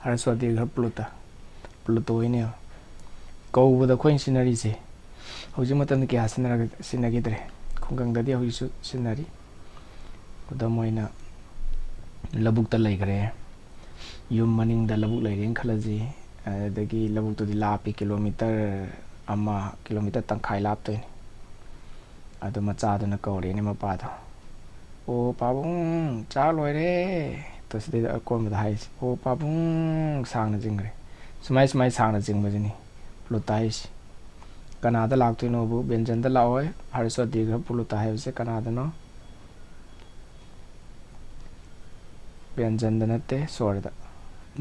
ꯍ꯭ꯔꯁ꯭ꯋ ꯗꯤꯔꯘ ꯄ꯭ꯂꯨꯇ, ꯄ꯭ꯂꯨꯇꯣ ꯑꯣꯏꯅꯦꯕ꯫ ꯀꯧꯕꯗ ꯑꯩꯈꯣꯏꯅ ꯁꯤꯖꯤꯟꯅꯔꯤꯁꯦ ꯍꯧꯖꯤꯛ ꯃꯇꯝꯗ ꯀꯌꯥ ꯁꯤꯖꯤꯟꯅꯔꯒ-, ꯁꯤꯖꯤꯟꯅꯈꯤꯗ꯭ꯔꯦ꯫ ꯈꯨꯡꯒꯪꯗꯗꯤ ꯍꯧꯖꯤꯛꯁꯨ ꯁꯤꯖꯤꯟꯅꯔꯤ꯫ ꯈꯨꯗꯝ ꯑꯣꯏꯅ, ꯂꯧꯕꯨꯛꯇ ꯂꯩꯈ꯭ꯔꯦ, ꯌꯨꯝ ꯃꯅꯤꯡꯗ ꯂꯧꯕꯨꯛ ꯂꯩꯔꯦꯅ ꯈꯜꯂꯁꯤ, ꯑꯗꯒꯤ ꯂꯧꯕꯨꯛꯇꯨꯗꯤ ꯂꯥꯞꯄꯤ, ꯀꯤꯂꯣꯃꯤꯇꯔ ꯑꯃ, ꯀꯤꯂꯣꯃꯤꯇꯔ ꯇꯪꯈꯥꯏ ꯂꯥꯞꯇꯣꯏꯅꯤ꯫ ꯑꯗꯨ ꯃꯆꯥꯗꯨꯅ ꯀꯧꯔꯦꯅꯦ ꯃꯄꯥꯗꯣ, "ꯑꯣ ꯄꯥꯕꯨꯡ, ꯆꯥꯛ ꯂꯣꯏꯔꯦ"꯫ ꯑꯗꯣ ꯁꯤꯗꯩꯗ ꯑꯀꯣꯟꯕꯗ ꯍꯥꯏꯔꯤꯁꯦ, "ꯑꯣ ꯄꯥꯕꯨꯡ" ꯁꯥꯡꯅ ꯆꯤꯡꯈ꯭ꯔꯦ꯫ ꯁꯨꯃꯥꯏ ꯁꯨꯃꯥꯏ ꯁꯥꯡꯅ ꯆꯤꯡꯕꯁꯤꯅꯤ ꯄ꯭ꯂꯨꯇ ꯍꯥꯏꯁꯦ꯫ ꯀꯅꯥꯗ ꯂꯥꯛꯇꯣꯏꯅꯣꯕꯨ? ꯕ꯭ꯌꯟꯖꯟꯗ ꯂꯥꯛꯑꯣꯏ꯫ ꯍ꯭ꯔꯁ꯭ꯋ ꯗꯤꯔꯘ ꯄ꯭ꯂꯨꯇ ꯍꯥꯏꯕꯁꯦ ꯀꯅꯥꯗꯅꯣ? ꯕ꯭ꯌꯟꯖꯟꯗ ꯅꯠꯇꯦ, ꯁ꯭ꯋꯔꯗ,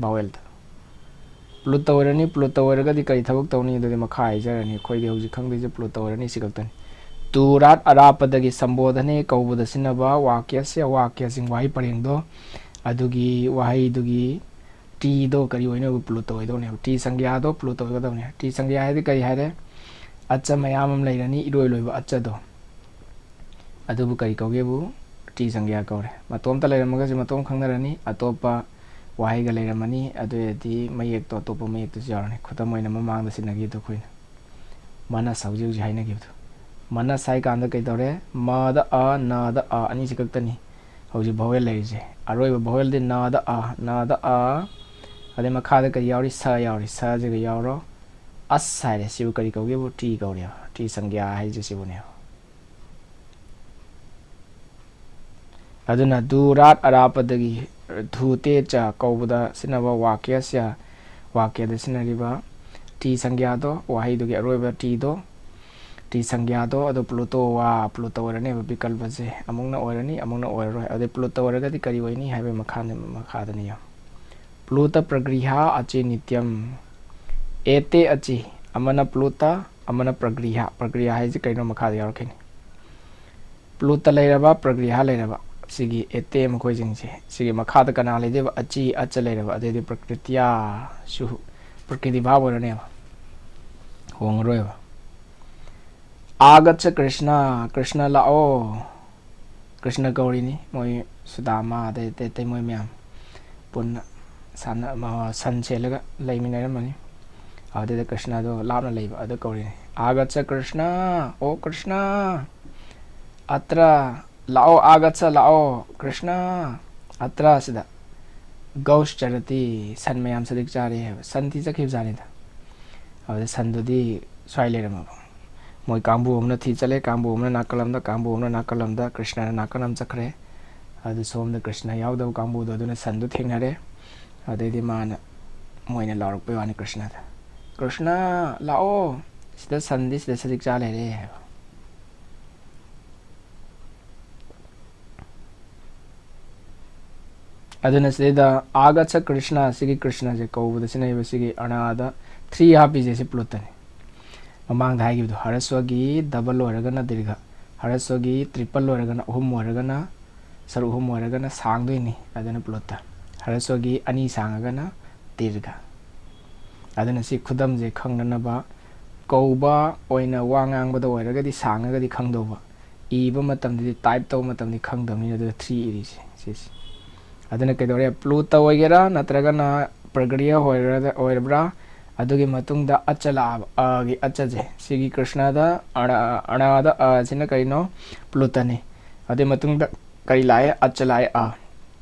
ꯚꯥꯋꯦꯜꯗ꯫ ꯄ꯭ꯂꯨꯇ ꯑꯣꯏꯔꯅꯤ꯫ ꯄ꯭ꯂꯨꯇ ꯑꯣꯏꯔꯒꯗꯤ ꯀꯔꯤ ꯊꯕꯛ ꯇꯧꯅꯤ? ꯑꯗꯨꯗꯤ ꯃꯈꯥ ꯍꯥꯏꯖꯔꯅꯤ꯫ ꯑꯩꯈꯣꯏꯗꯤ ꯍꯧꯖꯤꯛ ꯈꯪꯗꯣꯏꯁꯦ ꯄ꯭ꯂꯨꯇ ꯑꯣꯏꯔꯅꯤ, ꯁꯤ ꯈꯛꯇꯅꯤ꯫ ꯗꯨꯔꯥꯠ ꯑꯔꯥꯞꯄꯗꯒꯤ ꯁꯝꯕꯣꯙꯅꯦ ꯀꯧꯕꯗ ꯁꯤꯖꯤꯟꯅꯕ ꯋꯥꯀ꯭ꯌꯁꯦ, ꯋꯥꯀ꯭ꯌꯁꯤꯡ, ꯋꯥꯍꯩ ꯄꯔꯦꯡꯗꯣ, ꯑꯗꯨꯒꯤ ꯋꯥꯍꯩꯗꯨꯒꯤ ꯇꯤꯗꯣ ꯀꯔꯤ ꯑꯣꯏꯅꯕ? ꯄ꯭ꯂꯨꯇ ꯑꯣꯏꯗꯧꯅꯦꯕ꯫ ꯇꯤ ꯁꯪꯒ꯭ꯌꯥꯗꯣ ꯄ꯭ꯂꯨꯇ ꯑꯣꯏꯒꯗꯧꯅꯦ꯫ ꯇꯤ ꯁꯪꯒ꯭ꯌꯥ ꯍꯥꯏꯗꯤ ꯀꯔꯤ ꯍꯥꯏꯔꯦ? ꯑꯆ ꯃꯌꯥꯝ ꯑꯃ ꯂꯩꯔꯅꯤ, ꯏꯔꯣꯏ ꯂꯣꯏꯕ ꯑꯆꯗꯣ꯫ ꯑꯗꯨꯕꯨ ꯀꯔꯤ ꯀꯧꯒꯦꯕꯨ? ꯇꯤ ꯁꯪꯒ꯭ꯌꯥ ꯀꯧꯔꯦ꯫ ꯃꯇꯣꯝꯇ ꯂꯩꯔꯝꯃꯒꯁꯨ ꯃꯇꯣꯝ ꯈꯪꯅꯔꯅꯤ, ꯑꯇꯣꯞꯄ ꯋꯥꯍꯩꯒ ꯂꯩꯔꯝꯃꯅꯤ, ꯑꯗꯨ ꯑꯣꯏꯔꯗꯤ ꯃꯌꯦꯛꯇꯣ ꯑꯇꯣꯞꯄ ꯃꯌꯦꯛꯇꯁꯨ ꯌꯥꯎꯔꯅꯤ꯫ ꯈꯨꯗꯝ ꯑꯣꯏꯅ ꯃꯃꯥꯡꯗ ꯁꯤꯖꯤꯟꯅꯈꯤꯕꯗꯣ ꯑꯩꯈꯣꯏꯅ꯫ ꯃꯅꯁ, ꯍꯧꯖꯤꯛ ꯍꯧꯖꯤꯛ ꯍꯥꯏꯅꯈꯤꯕꯗꯣ꯫ ꯃꯅꯁ ꯍꯥꯏ ꯀꯥꯟꯗ ꯀꯩꯗꯧꯔꯦ? ꯃꯗ ꯑ, ꯅꯗ ꯑ ꯑꯅꯤꯁꯤ ꯈꯛꯇꯅꯤ ꯍꯧꯖꯤꯛ ꯚꯥꯋꯦꯜ ꯂꯩꯔꯤꯁꯦ꯫ ꯑꯔꯣꯏꯕ ꯚꯥꯋꯦꯜꯗꯤ ꯅꯗ ꯑ, ꯅꯗ ꯑ꯫ ꯑꯗꯩ ꯃꯈꯥꯗ ꯀꯔꯤ ꯌꯥꯎꯔꯤ? ꯁ ꯌꯥꯎꯔꯤ꯫ ꯁꯁꯤꯒ ꯌꯥꯎꯔꯣ꯫ ꯑꯁ ꯍꯥꯏꯔꯦ꯫ ꯁꯤꯕꯨ ꯀꯔꯤ ꯀꯧꯒꯦꯕꯨ? ꯇꯤ ꯀꯧꯔꯦꯕ꯫ ꯇꯤ ꯁꯪꯒ꯭ꯌꯥ ꯍꯥꯏꯁꯦ ꯁꯤꯕꯨꯅꯦꯕ꯫ ꯑꯗꯨꯅ ꯗꯨꯔꯥꯠ ꯑꯔꯥꯞꯄꯗꯒꯤ ꯙꯨꯇꯦ ꯆ ꯀꯧꯕꯗ ꯁꯤꯖꯤꯟꯅꯕ ꯋꯥꯀ꯭ꯌꯁ꯭ꯌ, ꯋꯥꯀ꯭ꯌꯗ ꯁꯤꯖꯤꯟꯅꯔꯤꯕ ꯇꯤ ꯁꯪꯒ꯭ꯌꯥꯗꯣ, ꯋꯥꯍꯩꯗꯨꯒꯤ ꯑꯔꯣꯏꯕ ꯇꯤꯗꯣ, ꯇꯤ ꯁꯪꯒ꯭ꯌꯥꯗꯣ ꯑꯗꯣ ꯄ꯭ꯂꯨꯇꯣ ꯋꯥ, ꯄ꯭ꯂꯨꯇ ꯑꯣꯏꯔꯅꯦꯕ ꯕꯤꯀꯜꯄꯁꯦ꯫ ꯑꯃꯨꯛꯅ ꯑꯣꯏꯔꯅꯤ, ꯑꯃꯨꯛꯅ ꯑꯣꯏꯔꯔꯣꯏ꯫ ꯑꯗꯩ ꯄ꯭ꯂꯨꯇ ꯑꯣꯏꯔꯒꯗꯤ ꯀꯔꯤ ꯑꯣꯏꯅꯤ ꯍꯥꯏꯕꯒꯤ ꯃꯈꯥꯅꯦ, ꯃꯈꯥꯗꯅꯤ ꯌꯦꯡꯉꯣ꯫ ꯄ꯭ꯂꯨꯇ ꯄ꯭ꯔꯒ꯭ꯔꯤꯍꯥ ꯑꯆꯤ ꯅꯤꯇ꯭ꯌꯝ꯫ ꯑꯦꯇꯦ ꯑꯆꯤ, ꯑꯃꯅ ꯄ꯭ꯂꯨꯇ, ꯑꯃꯅ ꯄ꯭ꯔꯒ꯭ꯔꯤꯍꯥ꯫ ꯄ꯭ꯔꯒ꯭ꯔꯤꯍꯥ ꯍꯥꯏꯁꯦ ꯀꯩꯅꯣ? ꯃꯈꯥꯗ ꯌꯥꯎꯔꯛꯈꯤꯅꯤ꯫ ꯄ꯭ꯂꯨꯇ ꯂꯩꯔꯕ, ꯄ꯭ꯔꯒ꯭ꯔꯤꯍꯥ ꯂꯩꯔꯕ, ꯁꯤꯒꯤ ꯑꯦꯇꯦ ꯃꯈꯣꯏꯁꯤꯡꯁꯦ, ꯁꯤꯒꯤ ꯃꯈꯥꯗ ꯀꯅꯥ ꯂꯩꯗꯣꯏꯕ? ꯑꯆꯤ, ꯑꯆ ꯂꯩꯔꯕ, ꯑꯗꯩꯗꯤ ꯄ꯭ꯔꯀ꯭ꯔꯤꯇꯤꯌꯥ ꯁꯨ, ꯄ꯭ꯔꯀ꯭ꯔꯤꯇꯤ ꯚꯥꯕ ꯑꯣꯏꯔꯅꯦꯕ, ꯍꯣꯡꯉꯔꯣꯏꯕ꯫ ꯑꯥꯒꯠꯁ ꯀ꯭ꯔꯤꯁꯅ, ꯀ꯭ꯔꯤꯁꯅ ꯂꯥꯛꯑꯣ꯫ ꯀ꯭ꯔꯤꯁꯅ ꯀꯧꯔꯤꯅꯤ, ꯃꯣꯏ ꯁꯨꯗꯥꯃꯥ ꯑꯗꯩ ꯑꯇꯩ ꯑꯇꯩ ꯃꯣꯏ ꯃꯌꯥꯝ ꯄꯨꯟꯅ ꯁꯥꯟꯅ-, ꯃ-, ꯁꯟ ꯁꯦꯜꯂꯒ ꯂꯩꯃꯤꯟꯅꯔꯝꯃꯅꯤ꯫ ꯑꯗꯨꯗ ꯀ꯭ꯔꯤꯁꯅꯗꯣ ꯂꯥꯞꯅ ꯂꯩꯕ ꯑꯗꯨ ꯀꯧꯔꯤꯅꯤ, "ꯑꯥꯒꯠꯁ ꯀ꯭ꯔꯤꯁꯅ, ꯑꯣ ꯀ꯭ꯔꯤꯁꯅ, ꯑꯇ꯭ꯔ ꯂꯥꯛꯑꯣ, ꯑꯥꯒꯠꯁ ꯂꯥꯛꯑꯣ ꯀ꯭ꯔꯤꯁꯅ, ꯑꯇ꯭ꯔ ꯁꯤꯗ ꯒꯧꯁ ꯆꯔꯇꯤ, ꯁꯟ ꯃꯌꯥꯝ ꯁꯖꯤꯛ ꯆꯥꯔꯤ" ꯍꯥꯏꯕ, ꯁꯟ ꯊꯤ ꯆꯠꯈꯤꯕꯖꯥꯠꯅꯤꯗ꯫ ꯑꯗꯨꯗ ꯁꯟꯗꯨꯗꯤ ꯁ꯭ꯋꯥꯏ ꯂꯩꯔꯝꯃꯕ꯫ ꯃꯣꯏ ꯀꯥꯡꯕꯨ ꯑꯃꯅ ꯊꯤ ꯆꯠꯂꯦ, ꯀꯥꯡꯕꯨ ꯑꯃꯅ ꯅꯥꯀꯜ ꯑꯃꯗ, ꯀꯥꯡꯕꯨ ꯑꯃꯅ ꯅꯥꯀꯜ ꯑꯃꯗ, ꯀ꯭ꯔꯤꯁꯅꯅ ꯅꯥꯀꯜ ꯑꯃ ꯆꯠꯈ꯭ꯔꯦ꯫ ꯑꯗꯨ ꯁꯣꯝꯗ ꯀ꯭ꯔꯤꯁꯅ ꯌꯥꯎꯗꯕ ꯀꯥꯡꯕꯨꯗꯣ ꯑꯗꯨꯅ ꯁꯟꯗꯣ ꯊꯦꯡꯅꯔꯦ꯫ ꯑꯗꯩꯗꯤ ꯃꯥꯅ ꯃꯣꯏꯅ ꯂꯥꯎꯔꯛꯄꯩ ꯋꯥꯅꯤ ꯀ꯭ꯔꯤꯁꯅꯗ, "ꯀ꯭ꯔꯤꯁꯅ, ꯂꯥꯛꯑꯣ, ꯁꯤꯗ ꯁꯟꯗꯤ ꯁꯤꯗ ꯁꯖꯤꯛ ꯆꯥ ꯂꯩꯔꯦ" ꯍꯥꯏꯕ꯫ ꯑꯗꯨꯅ ꯁꯤꯗꯩꯗ ꯑꯥꯒꯠꯁ ꯀ꯭ꯔꯤꯁꯅ, ꯁꯤꯒꯤ ꯀ꯭ꯔꯤꯁꯅꯁꯦ ꯀꯧꯕꯗ ꯁꯤꯖꯤꯟꯅꯔꯤꯕ ꯁꯤꯒꯤ ꯑꯅꯥꯗ ꯊ꯭ꯔꯤ ꯍꯥꯞꯄꯤꯁꯦ ꯁꯤ ꯄ꯭ꯂꯨꯇꯅꯤ꯫ ꯃꯃꯥꯡꯗ ꯍꯥꯏꯈꯤꯕꯗꯣ ꯍꯔꯁ꯭ꯋꯒꯤ ꯗꯕꯜ ꯑꯣꯏꯔꯒꯅ ꯗꯤꯔꯘ, ꯍꯔꯁ꯭ꯋꯒꯤ ꯇ꯭ꯔꯤꯄꯜ ꯑꯣꯏꯔꯒꯅ, ꯑꯍꯨꯝ ꯑꯣꯏꯔꯒꯅ, ꯁꯔꯨꯛ ꯑꯍꯨꯝ ꯑꯣꯏꯔꯒꯅ ꯁꯥꯡꯗꯣꯏꯅꯤ꯫ ꯑꯗꯨꯅ ꯄ꯭ꯂꯨꯇ ꯍꯔꯁ꯭ꯋꯒꯤ ꯑꯅꯤ ꯁꯥꯡꯉꯒꯅ ꯗꯤꯔꯘ꯫ ꯑꯗꯨꯅ ꯁꯤ ꯈꯨꯗꯝꯁꯦ ꯈꯪꯅꯅꯕ ꯀꯧꯕ ꯑꯣꯏꯅ ꯋꯥ ꯉꯥꯡꯕꯗ ꯑꯣꯏꯔꯒꯗꯤ ꯁꯥꯡꯉꯒꯗꯤ ꯈꯪꯗꯧꯕ, ꯏꯕ ꯃꯇꯝꯗꯗꯤ, ꯇꯥꯏꯞ ꯇꯧꯕ ꯃꯇꯝꯗꯗꯤ ꯈꯪꯗꯕꯅꯤꯅ ꯑꯗꯨꯗ ꯊ꯭ꯔꯤ ꯏꯔꯤꯁꯦ ꯁꯤꯁꯦ꯫ ꯑꯗꯨꯅ ꯀꯩꯗꯧꯔꯦ? ꯄ꯭ꯂꯨꯇ ꯑꯣꯏꯒꯦꯔꯥ ꯅꯠꯇ꯭ꯔꯒꯅ ꯄ꯭ꯔꯒ꯭ꯔꯤꯌꯥ ꯑꯣꯏꯔ-, ꯑꯣꯏꯔꯕ꯭ꯔꯥ? ꯑꯗꯨꯒꯤ ꯃꯇꯨꯡꯗ ꯑꯆ ꯂꯥꯛꯑꯕ, ꯑꯒꯤ ꯑꯆꯁꯦ, ꯁꯤꯒꯤ ꯀ꯭ꯔꯤꯁꯅꯗ ꯑꯅ-, ꯑꯅꯥꯗ ꯑ ꯑꯁꯤꯅ ꯀꯔꯤꯅꯣ? ꯄ꯭ꯂꯨꯇꯅꯤ꯫ ꯑꯗꯨꯒꯤ ꯃꯇꯨꯡꯗ ꯀꯔꯤ ꯂꯥꯛꯑꯦ? ꯑꯆ ꯂꯥꯛꯑꯦ, ꯑ꯫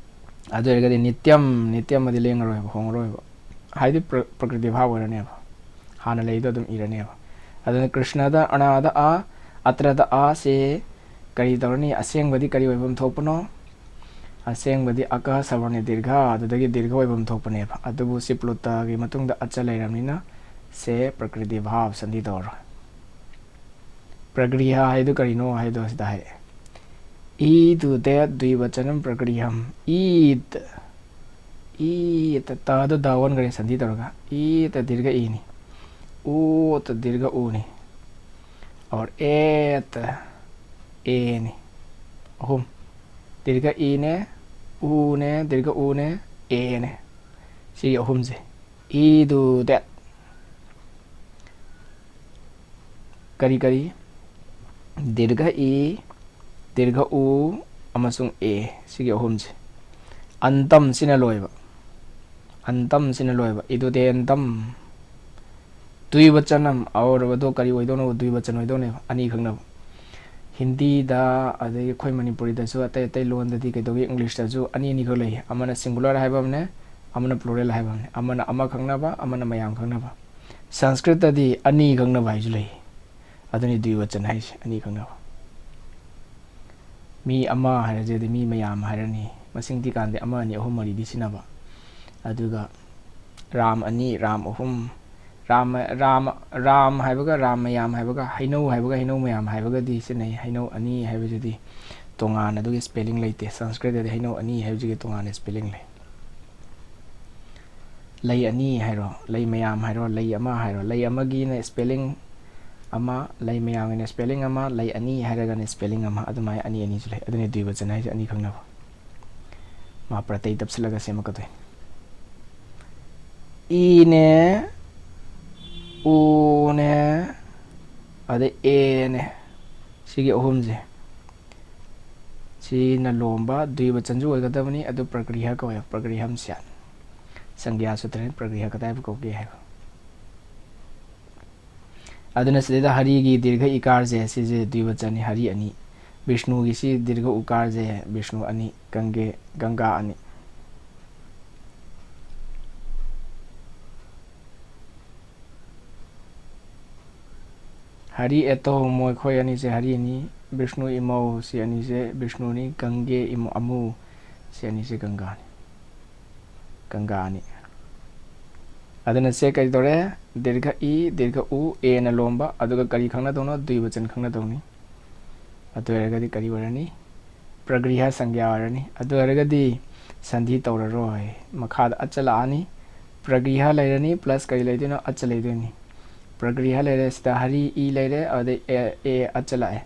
ꯑꯗꯨ ꯑꯣꯏꯔꯒꯗꯤ ꯅꯤꯇ꯭ꯌꯝ, ꯅꯤꯇ꯭ꯌꯝ ꯑꯗꯤ ꯂꯦꯡꯉꯔꯣꯏꯕ, ꯍꯣꯡꯉꯔꯣꯏꯕ꯫ ꯍꯥꯏꯗꯤ ꯄ꯭ꯔ-, ꯄ꯭ꯔꯀ꯭ꯔꯤꯇꯤ ꯚꯥꯕ ꯑꯣꯏꯔꯅꯦꯕ, ꯍꯥꯟꯅ ꯂꯩꯗꯣ ꯑꯗꯨꯝ ꯏꯔꯅꯦꯕ꯫ ꯑꯗꯨꯅ ꯀ꯭ꯔꯤꯁꯅꯗ ꯑꯅꯥꯗ ꯑ, ꯑꯇ꯭ꯔꯗ ꯑ ꯁꯦ ꯀꯔꯤ ꯇꯧꯔꯅꯤ? ꯑꯁꯦꯡꯕꯗꯤ ꯀꯔꯤ ꯑꯣꯏꯐꯝ ꯊꯣꯛꯄꯅꯣ? ꯑꯁꯦꯡꯕꯗꯤ ꯑꯀ ꯁꯕꯔꯅ ꯗꯤꯔꯒ, ꯑꯗꯨꯗꯒꯤ ꯗꯤꯔꯒ ꯑꯣꯏꯐꯝ ꯊꯣꯛꯄꯅꯦꯕ꯫ ꯑꯗꯨꯕꯨ ꯁꯤꯞꯂꯨꯇꯒꯤ ꯃꯇꯨꯡꯗ ꯑꯆ ꯂꯩꯔꯕꯅꯤꯅ ꯁꯦ ꯄ꯭ꯔꯀ꯭ꯔꯤꯇꯤ ꯚꯥꯕ ꯁꯟꯙꯤ ꯇꯧꯔꯣꯏ꯫ ꯄ꯭ꯔꯀ꯭ꯔꯤꯌꯥ ꯍꯥꯏꯗꯨ ꯀꯔꯤꯅꯣ ꯍꯥꯏꯗꯣ ꯁꯤꯗ ꯍꯥꯏꯔꯛꯑꯦ꯫ E two date ꯗ꯭ꯋꯤꯕꯆꯅꯝ ꯄ꯭ꯔꯀ꯭ꯔꯤꯌꯝ꯫ ꯏꯠ꯫ ꯏꯠ꯫ ꯇꯗꯣ ꯗ ꯑꯣꯟꯈ꯭ꯔꯦ ꯁꯟꯙꯤ ꯇꯧꯔꯒ꯫ ꯏꯠ ꯗꯤꯔꯒ ꯏꯅꯤ꯫ ꯎꯠ ꯗꯤꯔꯒ ꯎꯅꯤ꯫ और एत, एꯅꯤ꯫ ꯑꯍꯨꯝ꯫ ꯗꯤꯔꯒ ꯏꯅꯦ, ꯎꯅꯦ, ꯗꯤꯔꯒ ꯎꯅꯦ, ꯑꯦꯅꯦ꯫ ꯁꯤꯒꯤ ꯑꯍꯨꯝꯁꯦ꯫ E two date. ꯀꯔꯤ ꯀꯔꯤ? ꯗꯤꯔꯒ ꯏ, ꯗꯤꯔꯒ ꯎ, ꯑꯃꯁꯨꯡ ꯑꯦ꯫ ꯁꯤꯒꯤ ꯑꯍꯨꯝꯁꯦ꯫ ꯑꯟꯇꯝ ꯁꯤꯅ ꯂꯣꯏꯕ꯫ ꯑꯟꯇꯝ ꯁꯤꯅ ꯂꯣꯏꯕ꯫ ꯏꯗꯨꯗꯦꯟꯇꯝ꯫ ꯗ꯭ꯋꯤꯕꯆꯅꯝ꯫ ꯑꯧꯔꯕꯗꯣ ꯀꯔꯤ ꯑꯣꯏꯗꯧꯅꯣ? ꯗ꯭ꯋꯤꯕꯆꯟ ꯑꯣꯏꯗꯧꯅꯦꯕ꯫ ꯑꯅꯤ ꯈꯪꯅꯕ꯫ ꯍꯤꯟꯗꯤꯗ, ꯑꯗꯒꯤ ꯑꯩꯈꯣꯏ ꯃꯅꯤꯄꯨꯔꯤꯗꯁꯨ, ꯑꯇꯩ ꯑꯇꯩ ꯂꯣꯟꯗꯗꯤ ꯀꯩꯗꯧꯒꯦ? ꯏꯪꯂꯤꯁꯇꯁꯨ ꯑꯅꯤ ꯑꯅꯤꯈꯛ ꯂꯩ꯫ ꯑꯃꯅ ꯁꯤꯡꯒꯨꯂꯔ ꯍꯥꯏꯕ ꯑꯃꯅꯦ, ꯑꯃꯅ ꯄ꯭ꯂꯨꯔꯦꯜ ꯍꯥꯏꯕ ꯑꯃꯅꯦ꯫ ꯑꯃꯅ ꯑꯃ ꯈꯪꯅꯕ, ꯑꯃꯅ ꯃꯌꯥꯝ ꯈꯪꯅꯕ꯫ ꯁꯪꯁꯀ꯭ꯔꯤꯠꯇꯗꯤ ꯑꯅꯤ ꯈꯪꯅꯕ ꯍꯥꯏꯁꯨ ꯂꯩ꯫ ꯑꯗꯨꯅꯤ ꯗ꯭ꯋꯤꯕꯆꯟ ꯍꯥꯏꯁꯦ, ꯑꯅꯤ ꯈꯪꯅꯕ꯫ ꯃꯤ ꯑꯃ ꯍꯥꯏꯔꯁꯦ, ꯑꯗꯩ ꯃꯤ ꯃꯌꯥꯝ ꯍꯥꯏꯔꯅꯤ꯫ ꯃꯁꯤꯡ ꯊꯤꯀꯥꯟꯗ ꯑꯃ, ꯑꯅꯤ, ꯑꯍꯨꯝ, ꯃꯔꯤꯗꯤ ꯁꯤꯟꯅꯕ꯫ ꯑꯗꯨꯒ ꯔꯥꯝ ꯑꯅꯤ, ꯔꯥꯝ ꯑꯍꯨꯝ, ꯔꯥꯝ, ꯔꯥꯝ, ꯔꯥꯝ ꯍꯥꯏꯕꯒ ꯔꯥꯝ ꯃꯌꯥꯝ ꯍꯥꯏꯕꯒ, ꯍꯩꯅꯧ ꯍꯥꯏꯕꯒ ꯍꯩꯅꯧ ꯃꯌꯥꯝ ꯍꯥꯏꯕꯒꯗꯤ ꯁꯤꯟꯅꯩ꯫ ꯍꯩꯅꯧ ꯑꯅꯤ ꯍꯥꯏꯕꯁꯤꯗꯤ ꯇꯣꯉꯥꯟꯅ ꯑꯗꯨꯒꯤ ꯁ꯭ꯄꯦꯂꯤꯡ ꯂꯩꯇꯦ꯫ ꯁꯪꯁꯀ꯭ꯔꯤꯠꯇꯗꯤ ꯍꯩꯅꯧ ꯑꯅꯤ ꯍꯥꯏꯕꯁꯤꯒꯤ ꯇꯣꯉꯥꯟꯅ ꯁ꯭ꯄꯦꯂꯤꯡ ꯂꯩ꯫ ꯂꯩ ꯑꯅꯤ ꯍꯥꯏꯔꯣ, ꯂꯩ ꯃꯌꯥꯝ ꯍꯥꯏꯔꯣ, ꯂꯩ ꯑꯃ ꯍꯥꯏꯔꯣ, ꯂꯩ ꯑꯃꯒꯤꯅ ꯁ꯭ꯄꯦꯂꯤꯡ ꯑꯃ, ꯂꯩ ꯃꯌꯥꯝꯒꯤꯅ ꯁ꯭ꯄꯦꯂꯤꯡ ꯑꯃ, ꯂꯩ ꯑꯅꯤ ꯍꯥꯏꯔꯒꯅ ꯁ꯭ꯄꯦꯂꯤꯡ ꯑꯃ, ꯑꯗꯨꯃꯥꯏꯅ ꯑꯅꯤ ꯑꯅꯤꯁꯨ ꯂꯩ꯫ ꯑꯗꯨꯅꯤ ꯗ꯭ꯋꯤꯕꯆꯟ ꯍꯥꯏꯁꯦ, ꯑꯅꯤ ꯈꯪꯅꯕ꯫ ꯃꯥ ꯄ꯭ꯔꯇꯩ ꯇꯞꯁꯤꯜꯂꯒ ꯁꯦꯝꯃꯛꯀꯗꯣꯏꯅꯤ꯫ ꯏꯅꯦ, ꯎꯅꯦ, ꯑꯗꯩ ꯑꯦꯅꯦ, ꯁꯤꯒꯤ ꯑꯍꯨꯝꯁꯦ꯫ ꯁꯤꯅ ꯂꯣꯝꯕ ꯗ꯭ꯋꯤꯕꯆꯟꯁꯨ ꯑꯣꯏꯒꯗꯕꯅꯤ, ꯑꯗꯨ ꯄ꯭ꯔꯀ꯭ꯔꯤꯌꯥ ꯀꯧꯋꯦ, ꯄ꯭ꯔꯀ꯭ꯔꯤꯌꯥꯝ ꯁ꯭ꯌꯥꯠ꯫ ꯁꯪꯒ꯭ꯌꯥ ꯁꯨꯇ꯭ꯔꯅꯤ ꯄ꯭ꯔꯀ꯭ꯔꯤꯌꯥ ꯀꯗꯥꯏꯕꯨ ꯀꯧꯒꯦ ꯍꯥꯏꯕ꯫ ꯑꯗꯨꯅ ꯁꯤꯗꯩꯗ ꯍꯔꯤꯒꯤ ꯗꯤꯔꯒ ꯏꯀꯥꯔꯁꯦ, ꯁꯤꯁꯦ ꯗ꯭ꯋꯤꯕꯆꯟꯅꯤ, ꯍꯔꯤ ꯑꯅꯤ꯫ ꯕꯤꯁꯅꯨꯒꯤꯁꯤ ꯗꯤꯔꯒ ꯎꯀꯥꯔꯁꯦ, ꯕꯤꯁꯅꯨ ꯑꯅꯤ, ꯒꯪꯒꯦ, ꯒꯪꯒꯥ ꯑꯅꯤ꯫ ꯍꯔꯤ ꯑꯦꯇꯣ, ꯃꯈꯣꯏ ꯑꯅꯤꯁꯦ ꯍꯔꯤꯅꯤ꯫ ꯕꯤꯁꯅꯨ ꯏꯃꯧ, ꯁꯤ ꯑꯅꯤꯁꯦ ꯕꯤꯁꯅꯨꯅꯤ꯫ ꯒꯪꯒꯦ ꯏꯃꯧ, ꯑꯃꯨ, ꯁꯤ ꯑꯅꯤꯁꯦ ꯒꯪꯒꯥꯅꯤ꯫ ꯒꯪꯒꯥ ꯑꯅꯤ꯫ ꯑꯗꯨꯅ ꯁꯦ ꯀꯔꯤ ꯇꯧꯔꯦ? ꯗꯤꯔꯒ ꯏ, ꯗꯤꯔꯒ ꯎ, ꯑꯦꯅ ꯂꯣꯝꯕ, ꯑꯗꯨꯒ ꯀꯔꯤ ꯈꯪꯅꯗꯧꯅꯣ? ꯗ꯭ꯋꯤꯕꯆꯟ ꯈꯪꯅꯗꯧꯅꯤ꯫ ꯑꯗꯨ ꯑꯣꯏꯔꯒꯗꯤ ꯀꯔꯤ ꯑꯣꯏꯔꯅꯤ? ꯄ꯭ꯔꯒ꯭ꯔꯤꯍ ꯁꯪꯒ꯭ꯌꯥ ꯑꯣꯏꯔꯅꯤ꯫ ꯑꯗꯨ ꯑꯣꯏꯔꯒꯗꯤ ꯁꯟꯙꯤ ꯇꯧꯔꯔꯣꯏ꯫ ꯃꯈꯥꯗ ꯑꯆ ꯂꯥꯛꯑꯅꯤ꯫ ꯄ꯭ꯔꯒ꯭ꯔꯤꯍ ꯂꯩꯔꯅꯤ, plus ꯀꯔꯤ ꯂꯩꯗꯣꯏꯅꯣ? ꯑꯆ ꯂꯩꯗꯣꯏꯅꯤ꯫ ꯄ꯭ꯔꯒ꯭ꯔꯤꯍ ꯂꯩꯔꯦ, ꯁꯤꯗ ꯍꯔꯤ ꯏ ꯂꯩꯔꯦ, ꯑꯗꯩ ꯑꯦ, ꯑꯦ ꯑꯆ ꯂꯥꯛꯑꯦ꯫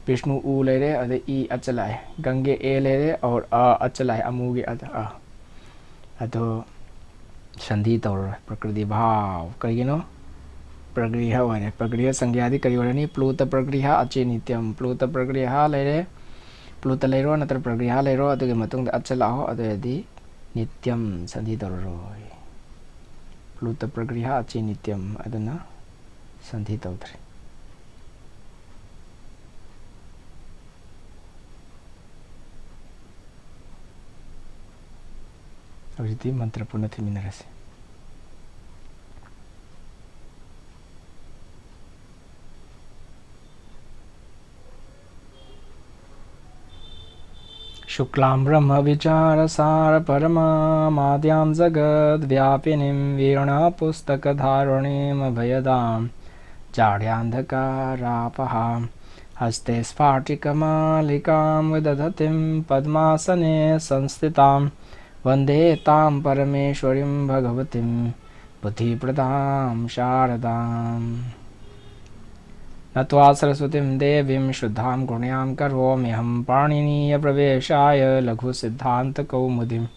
ꯕꯤꯁꯅꯨ ꯎ ꯂꯩꯔꯦ, ꯑꯗꯩ ꯏ ꯑꯆ ꯂꯥꯛꯑꯦ꯫ ꯒꯪꯒꯦ ꯑꯦ ꯂꯩꯔꯦ, ꯑꯣꯔ ꯑ ꯑꯆ ꯂꯥꯛꯑꯦ, ꯑꯃꯨꯒꯤ ꯑꯗ ꯑ꯫ ꯑꯗꯣ ꯁꯟꯙꯤ ꯇꯧꯔꯔꯣꯏ꯫ ꯄ꯭ꯔꯀ꯭ꯔꯤꯇꯤ ꯚꯥꯕ꯫ ꯀꯩꯒꯤꯅꯣ? ꯄ꯭ꯔꯒ꯭ꯔꯤꯍ ꯑꯣꯏꯔꯦ꯫ ꯄ꯭ꯔꯒ꯭ꯔꯤꯍ ꯁꯪꯒ꯭ꯌꯥꯗꯤ ꯀꯔꯤ ꯑꯣꯏꯔꯅꯤ? ꯄ꯭ꯂꯨꯇ ꯄ꯭ꯔꯒ꯭ꯔꯤꯍ ꯑꯆꯦ ꯅꯤꯇ꯭ꯌꯝ꯫ ꯄ꯭ꯂꯨꯇ ꯄ꯭ꯔꯒ꯭ꯔꯤꯍ ꯂꯩꯔꯦ꯫ ꯄ꯭ꯂꯨꯇ ꯂꯩꯔꯣ, ꯅꯠꯇ꯭ꯔ ꯄ꯭ꯔꯒ꯭ꯔꯤꯍ ꯂꯩꯔꯣ, ꯑꯗꯨꯒꯤ ꯃꯇꯨꯡꯗ ꯑꯆ ꯂꯥꯛꯑꯣ, ꯑꯗꯨ ꯑꯣꯏꯔꯗꯤ ꯅꯤꯇ꯭ꯌꯝ, ꯁꯟꯙꯤ ꯇꯧꯔꯔꯣꯏ꯫ ꯄ꯭ꯂꯨꯇ ꯄ꯭ꯔꯒ꯭ꯔꯤꯍ ꯑꯆꯦ ꯅꯤꯇ꯭ꯌꯝ, ꯑꯗꯨꯅ ꯁꯟꯙꯤ ꯇꯧꯗ꯭ꯔꯦ꯫ ꯍꯧꯖꯤꯛꯇꯤ ꯃꯟꯇ꯭ꯔ ꯄꯨꯟꯅ ꯊꯤꯃꯤꯟꯅꯔꯁꯤ꯫ शुक्लां ब्रह्मविचारसारपरमामाद्यां जगद्व्यापिनीं वीणापुस्तकधारिणीमभयदां जाड्यान्धकारापहां हस्ते स्फाटिकमालिकां विदधतीं पद्मासने संस्थितां वन्दे तां परमेश्वरीं भगवतीं बुद्धिप्रदां शारदाम्। नत्वा सरस्वतीं देवीं शुद्धां गुण्यां करोम्यहं पाणिनीयप्रवेशाय लघुसिद्धान्तकौमुदीम्।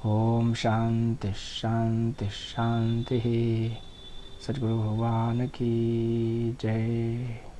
ॐ शान्ति शान्ति शान्तिः। सद्गुरु भगवान की जय।